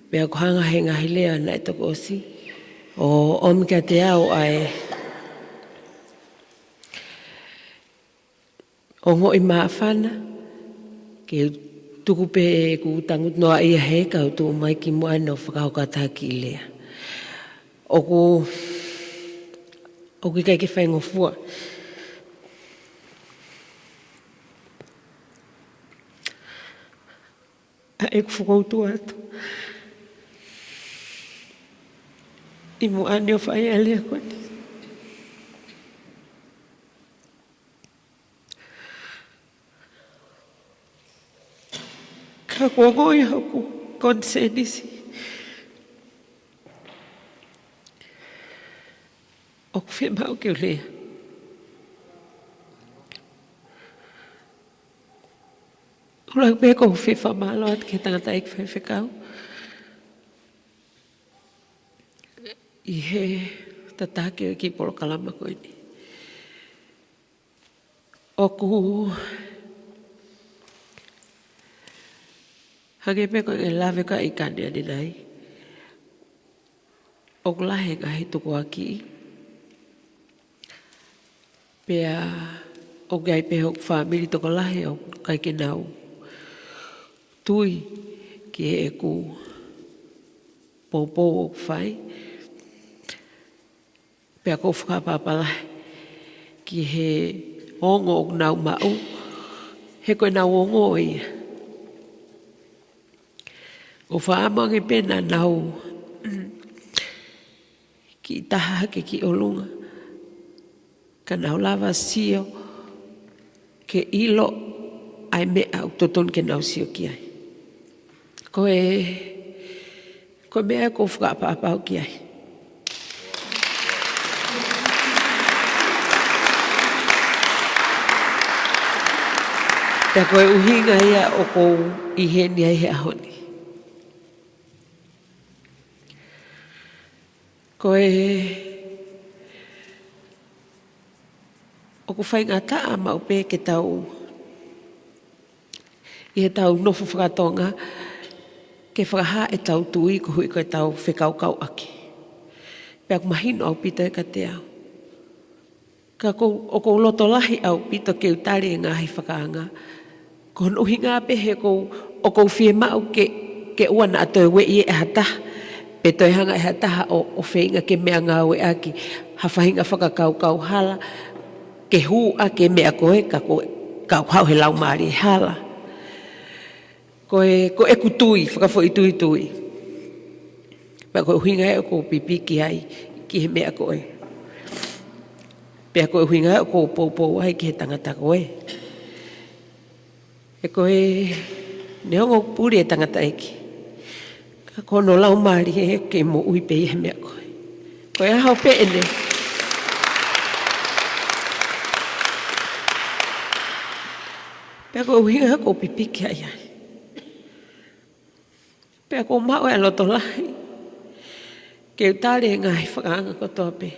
Pea ʻoku hanga he ngaahi lea naʻe toki ʻosi ʻo ʻomi kiate au ʻa e ongoʻi māfana, ke tuku pē ʻeku tangutu noaʻia hē kau tuʻu mai ki muʻa ni ʻo fakahoko atu ha kiʻi lea. ʻOku, ʻoku ʻikai ke faingofua ʻa ʻeku fakaʻutua atu ʻi muʻa ni ʻo fai ʻa e lea ko eni. Ka ʻoku ongoʻi hoku konisēnisi ʻoku fiemaʻu ke u lea. ʻUluaki pē ʻoku ou fie fakamālō atu ki he tangataʻeiki faifekau ʻi he tataki ʻo e kiʻi polokalama ko eni. ʻOku hangē pē ko e lave ka ʻi kani ʻanenai. ʻOku lahi e ngaahi tukuakiʻi. Pea ʻoku ʻi ai pē hoku fāmili tokolahi ʻoku ʻikai ke nau tui ki heʻeku poupou ʻoku fai. Pea ʻoku ou fakaʻapaʻapa lahi ki he ongo ʻoku nau maʻu, he ko ʻenau ongo ia. ʻOku ou fakaʻamu ange pē naʻa nau kiʻi taha hake ki ʻolunga, ka nau lava sio ke ʻilo ʻa e meʻa ʻoku totonu ke nau sio ki ai. Ko e, ko e meʻa ʻoku ou fakaʻapaʻapa au ki ai. Pea ko e ʻuhinga ia ʻoku ou ʻi heni ai he ʻaho ni. Ko e, ʻoku faingataʻa maʻu pē ke tau, ʻi heʻetau nofo fakatonga, ke fakahā ʻetau tui koeʻuhi ko ʻetau fekaukauʻaki. Pea ʻoku mahino ʻaupito ia kiate au. Ka ʻoku ou, ʻoku ou loto lahi ʻaupito ke u tali e ngaahi fakaanga. Ko hono ʻuhinga pē he ʻoku ou, ʻoku ou fiemaʻu ke, ke ʻoua naʻa toe ueʻi ʻe ha taha, pe toe hanga ʻe ha taha ʻo, ʻo feinga ke meʻangāueʻaki ha faʻahinga fakakaukau hala, ke hū ʻaki e meʻa ko ē, ka ko, ka ʻoku haʻu he laumālie hala. Ko e, ko ʻeku tui, fakafoʻituitui. Pea ko e ʻuhinga ia ʻoku ou pipiki ai ki he meʻa ko ē. Pea ko e ʻuhinga ia ʻoku ou poupou ai ki he tangata ko ē. He ko e, neongo ʻoku puli e tangataʻeiki, ka ko hono laumālie ʻoku kei moʻui pē ia he meʻa ko ē. Ko e ʻaho pē ʻeni. Pea ko e ʻuhinga ia ʻoku ou pipiki ai ai. Pea ʻoku ou maʻu e loto lahi ke u tali e ngaahi fakaanga kotoa pē.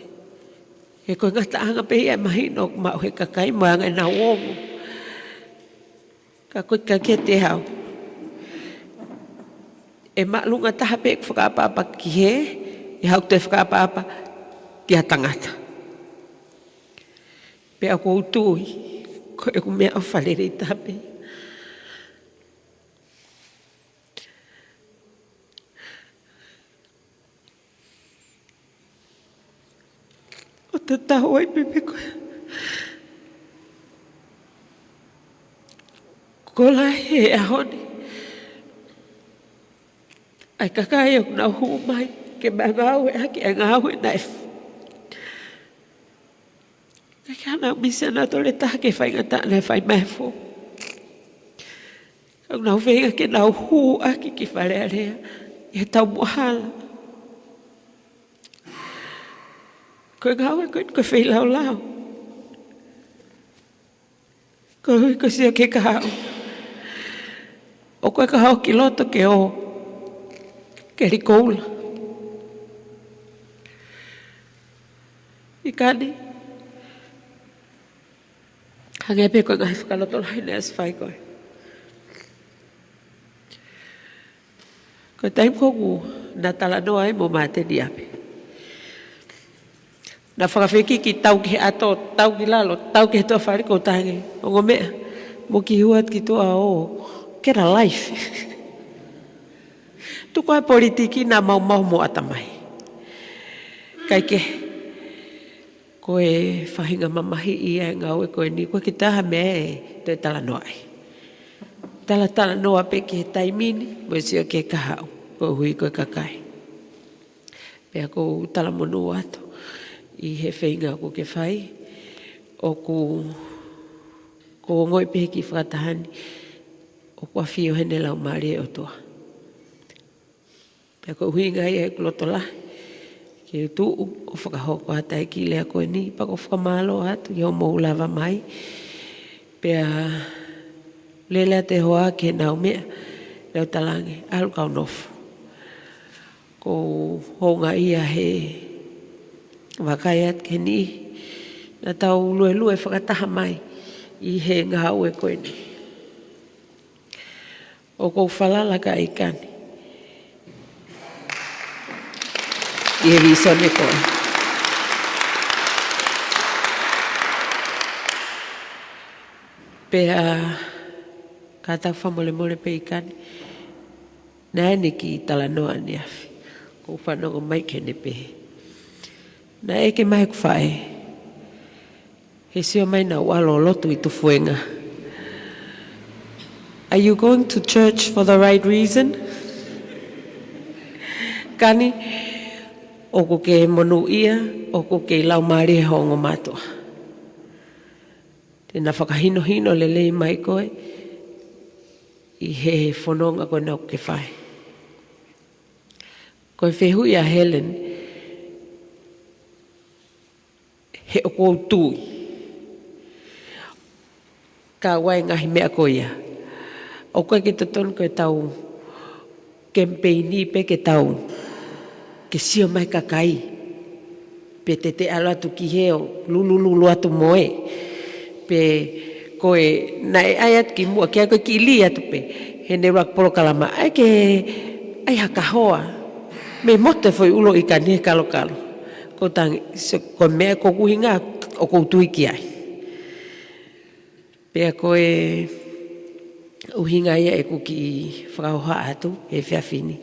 He ko e ngataʻanga pē ia ʻe mahino ʻoku maʻu he kakai mo e anga ʻenau ongo. Ka ko e ʻikai ke te hau. ʻe māʻolunga taha pē ʻeku fakaʻapaʻapa ki hē, ʻi haʻaku toe fakaʻapaʻapa ki ha tangata. Pea ʻoku ou tui, ko ʻeku meʻaʻofa lelei taha pē. ʻO tatau ai pē pe ko e, ko e lahi he ʻaho ni ʻa e kakai ʻoku nau hū mai ke ma ngāueʻaki ʻa e ngāue naʻe f-, ka ke hana misi ana tole taha ke faingataʻa naʻe fai mai fo. Ka ʻoku nau feinga ke nau hū ʻaki ki Fale Alea ʻi he taumuʻa hala. Ko e ngāue ko eni ko e feilaulau. Ko e hui ko e sio ki he kahaʻu. ʻOku ʻikai ke u ʻi loto ke ō ke lī koula. ʻIkani, hangē pē ko e ngaahi fakalotolahi naʻe ʻosi fai ko ē. Ko e taimi ko ē ʻoku na talanoa ai mo Māteni ʻi ʻapi, na fakafekiki, tau ki he ʻato, tau ki lalo, tau ki he tuʻa fale, ʻoku ou tangi. Ongo meʻa, mou kiʻi hū atu ki tuʻa ʻo get a life. Tuku ʻa e politiki naʻa maumau mo ʻatamai. Kae kehe, ko e faʻahinga mamahiʻi ia e ngāue ko eni, ʻoku ʻikai ke ʻi ai ha meʻa ʻe toe talanoaʻi. Talatalanoa pē ki he taimi ni, mo e sio ki he kahaʻu, koeʻuhi ko e kakai. Pea ʻoku ou talamonū atu ʻi he feinga ʻoku ke fai, ʻoku, ʻoku ou ongoʻi pē he kiʻi fakataha ni, ʻoku ʻafio heni e Laumālie ʻo e ʻOtua. Pea ko e ʻuhinga ia ʻeku loto lahi ke u tuʻu ʻo fakahoko atu ʻa e kiʻi lea ko eni, pea ʻoku ou fakamālō atu ʻi hoʻomou lava mai. Pea lele atu e hoa ki heʻenau meʻa, pea u talaange, ʻalu kau nofo. ʻOku ou houngaʻia he vakai atu ki he niʻihi naʻa tau luelue fakataha mai ʻi he ngāue ko eni. ʻOku ou falala ka ʻIkani ʻi he vīsone ko ē. Pea ka tau fakamolemole pē ʻIkani, naʻe ʻi ai ʻene kiʻi talanoa ʻaneafi, ʻoku ou fanongo mai ki heʻene pehē naʻe ʻeke mai ʻeku faʻē, he sio mai naʻa ku ʻalu ʻo lotu ʻi Tufuenga, "Are you going to church for the right reason?" ʻIkani, ʻoku ke monūʻia, ʻoku kei laumālie ho ongo mātuʻa. Te na fakahinohino lelei mai koe ʻi he fononga ko ena ʻoku ke fai. Ko e fehuʻi ʻa Helen, he ʻoku ou tui, ka ʻoku ʻi ai e ngaahi meʻa ko ia, ʻoku ʻikai ke totonu ke tau kemipeini pē ke tau, ke sio mai kakai, pe te te ʻalu atu ki hē ʻo lulululu atu mo ē. Pe ko e naʻe ʻai atu kimuʻa, ke ʻai ko e kiʻi lī atu pē heʻene ʻuluaki polokalama, ʻai ke ʻai ha kahoa mei motu e foʻi ulo ʻIkani he kalokalo. ʻOku ou tangi, so, ko e meʻa ko ʻeku ʻuhinga ʻoku ou tui ki ai. Pea ko e ʻuhinga ia ʻeku kiʻi fakahohaʻa atu he efiafi ni,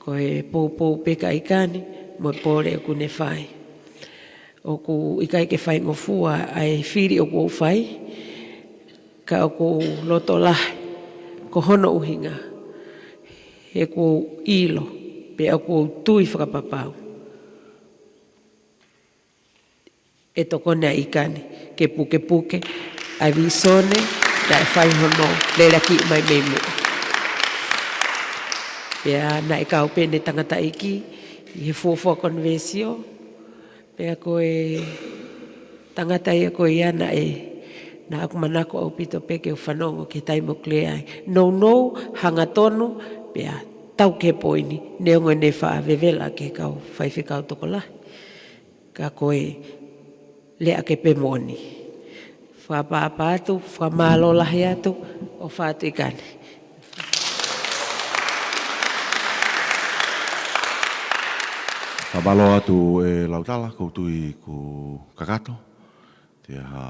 ko e poupou pē ka ʻIkani mo e pole ʻoku ne fai. ʻOku ʻikai ke faingofua ʻa e fili ʻoku ou fai, ka ʻoku ou loto lahi ko hono ʻuhinga, he ʻoku ou ʻilo, pea ʻoku ou tui fakapapau ʻe tokoni ʻa ʻIkani ke pukepuke ʻa e vīsone naʻe fai hono leleakiʻi mai mei muʻa. Pea naʻe kau pē ʻene tangataʻeiki ʻi he fuofua konivesio, pea ko e tangata ia ko ia naʻe, naʻa ku manako ʻaupito pē ke u fanongo ki he taimi ʻoku lea ai. Nounou, hangatonu, pea tau ki he poini, neongo ʻene faʻa vevela ki he kau faifekau tokolahi, ka ko e lea ʻaki pē moʻoni. Fakaʻapaʻapa atu, fakamālō lahi atu, ʻofa atu ʻIkani. Fakamālō atu ʻe Lautala, ʻoku ou tui kuo kakato. Te u hā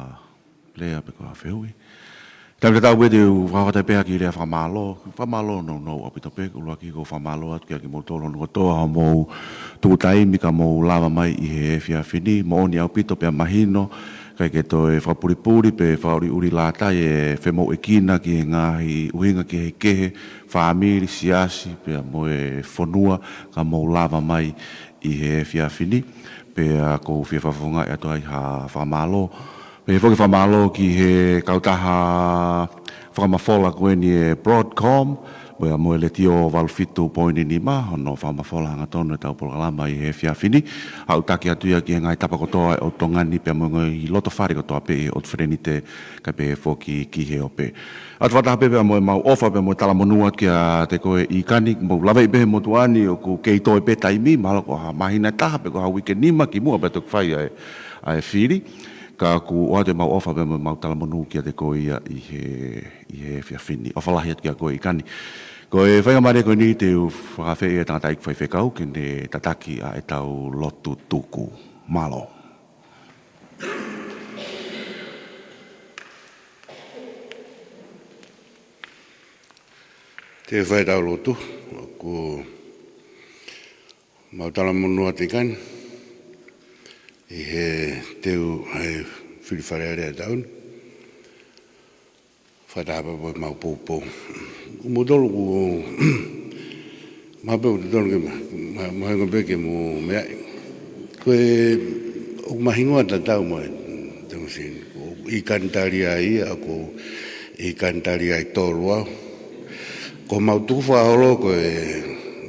lea pe ko ha fehuʻi. Taimi tatau pē te u fakafetaʻi pē ʻaki e lea fakamālō. Fakamālō nounou ʻaupito pē, ʻuluaki ʻoku ou fakamālō atu kiate kimoutolu hono kotoa hoʻomou tuku taimi ka mou lava mai ʻi he efiafi ni, moʻoni ʻaupito pea mahino, ʻikai ke toe fakapulipuli pe fakaʻuliʻulilātai e femoʻuekina ki he ngaahi ʻuhinga kehekehe, fāmili, siasi, pea mo e fonua, ka mou lava mai ʻi he efiafi ni, pea ʻoku ou fie fakafofongaʻi atu ai ha fakamālō. Pea foki fakamālō ki he kautaha fakamafola ko eni e Broadcom, pea mo e Letiō valu fitu poini nima, hono fakamafola hangatonu ʻetau polokalama ʻi he efiafi ni. Aʻutaki atu ia ki he ngaahi tapa kotoa ʻo Tonga ni pea mo e ngaahi loto fale kotoa pē ʻi he ʻOtu Felenite, kae pehē foki ki he ope. ʻOatu fakataha pē pea mo ʻemau ʻofa pea mo e talamonū atu kiate koe ʻIkani, mou lave pē he motuʻa ni ʻoku kei toe pē taimi, mahalo ko ha māhina ʻe taha pe ko ha uike ʻe nima kimuʻa pea toki fai ʻa e, ʻa e fili. Ka ʻoku ʻoatu ʻemau ʻofa pea mo ʻemau talamonū kiate koe ia ʻi he, ʻi he efiafi ni. ʻOfa lahi atu kiate koe ʻIkani. Ko e faingamālie ko eni te u fakaafeʻi e tangataʻeiki faifekau ke ne tataki ʻa ʻetau lotu tuku. Mālō. Te u fai ʻetau lotu, ʻoku mau talamonū atu ʻIkani, ʻi he teu ʻa e fili Fale Alea ʻo e taʻu ni. Fakataha pē mo ʻemau poupou. Mou tolu ʻoku, mahalo pē ʻoku totonu ke ma, ma, mahingo pē ke mou meaʻi. Ko e, ʻoku mahingoa tatau mo e, te mou sini. Ko ʻIkani tali ai ia, ko ʻIkani tali ai tolu au. Ko ʻemau tukufakaholo ko e,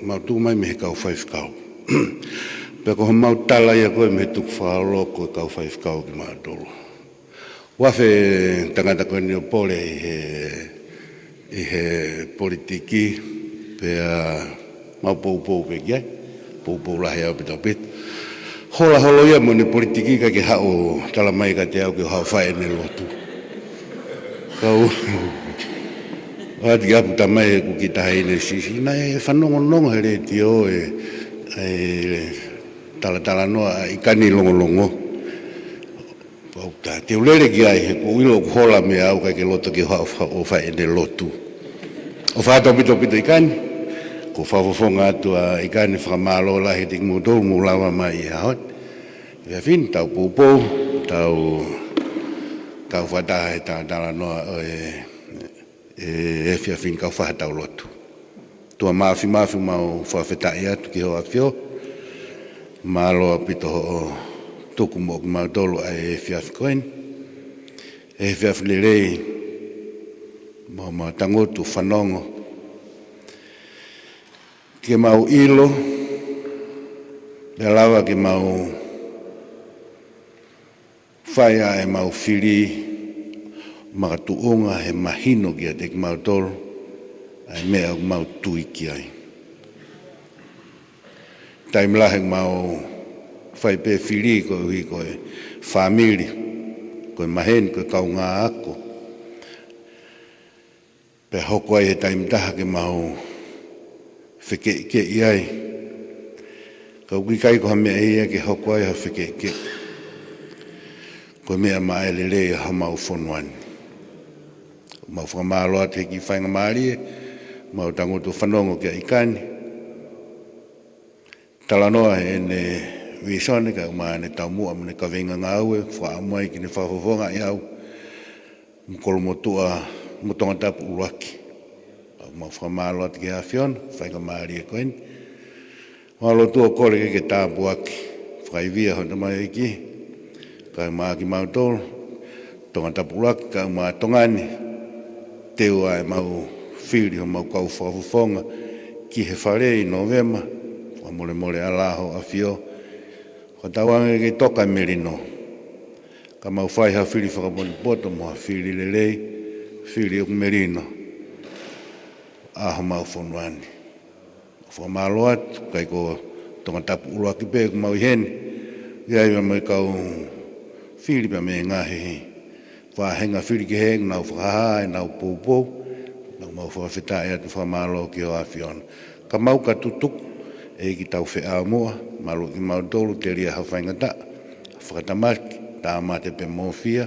mau tuku mai mei he kau faifekau. Pea ko ʻemau tala ia ko e mei he tukufakaholo ko e kau faifekau kimautolu. Ua fe tangata ko eni ʻo pole ʻi he, ʻi he politiki, pea mau poupou pē ki ai, poupou lahi ʻaupito ʻaupito. Hola holo ia mo ʻene politiki ʻikai ke haʻu ʻo tala mai kiate au ke u haʻu ʻo fai ʻene lotu. Kau, ʻoatu ki ʻapi tamai he kuki taha ʻi he siʻisiʻi, naʻe fanongonongo he letiō e, e talatalanoa ʻa ʻIkani Longolongo. Pau ta, te u lele ki ai, he ʻoku ou ʻilo ʻoku hola meʻa au ʻikai ke loto ke u haʻu ʻo fa-, ʻo fai ʻene lotu. ʻOfa atu ʻaupito ʻaupito ʻIkani, ʻoku ou fakafofonga atu ʻa ʻIkani fakamālō lahi kiate kimoutolu mou lava mai ʻi he ʻaho ni. Efiafi ni tau poupou, tau, tau fakataha he talatalanoa ʻo e, e efiafi ni kae fai haʻatau lotu. ʻOtua Māfimafi, mau fakafetaʻi atu ki hoʻo ʻAfio. Mālō ʻaupito hoʻo tuku moʻo kimautolu ʻa e efiafi ko eni. Efiafi lelei, mau, mau tangutu fanongo. Ke mau ʻilo, pea lava ke mau fai ʻa ʻemau fili makatuʻunga he mahino kiate kimautolu ʻa e meʻa ʻoku mau tui ki ai. Taimi lahi ʻoku mau fai pē fili koeʻuhi ko e fāmili, ko e maheni, ko e kaungāako. Pea hoko ai he taimi taha ke mau fekeʻikeʻi ai. Ka ʻoku ʻikai ko ha meʻa ia ke hoko ai ha fekeʻikeʻi. Ko e meʻa maʻa e lelei ʻa homau fonua ni. Mau fakamālō atu he kiʻi faingamālie, mau tangutu fanongo kia ʻIkani. Talanoa heʻene vīsone, kae ʻumaʻā ʻene taumuʻa mo ʻene kaveinga ngāue, fakaʻamu ai ke ne fakafofongaʻi au mo Kolomotuʻa mo Tongatapu ʻuluaki. Mau fakamālō atu ki he ʻAfiona, faingamālie ko eni. Mau lotua ʻo kole ke ke tāpuaki, fakaivia ho tamaioʻeiki, kae ʻumaʻā kimautolu, Tongatapu ʻuluaki kae ʻumaʻā Tonga ni, teu ʻa ʻemau fili homau kau fakafofonga ki he Fale ʻi Nōvema, fakamolemole ʻa e ʻAlo ho ʻAfio, fakatauange ke toka e melino. Ka mau fai ha fili fakapotopoto mo ha fili lelei, fili ʻoku melino ʻa homau fonua ni. Fakamālō atu, ʻikai ko Tongatapu ʻuluaki pē ʻoku mau ʻi heni. ʻI ai pē mo e kau fili pea mo e ngaahi vāhenga fili kehe ʻoku nau fakahā ʻenau poupou. Naʻa mau fakafetaʻi atu, fakamālō ki hoʻo ʻAfiona. Ka mau ka tutuku ʻEiki, tau feʻao muʻa, maluʻi kimautolu, telia ha faingataʻa, fakatamaki, tāmate pea mo e fiefia,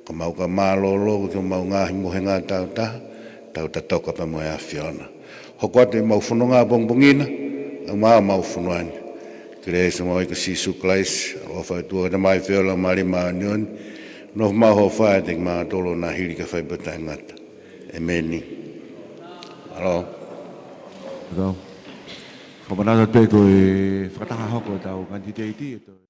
ka mau ka mālōlō, ko homau ngaahi mohenga tau taha, tau tatoka pea mo e ʻAfiona. Hoko atu ʻemau fononga pongipongi ni, ʻa mau mau fononga ni. Kelesi ʻa hotau ʻEiki ko Sīsū Kalaisi, ʻaloʻofa ʻa e ʻOtua ko e Tamai, feohi ʻa e Laumālie Māʻoniʻoni, nofo maʻu ʻo fai ʻiate kimautolu ʻo na hili ke fai pea taʻengata. ʻEmeni. Mālō. Mālō. Fakamanatu pē ko e fakataha hoko ʻetau kanditeiti, ʻetau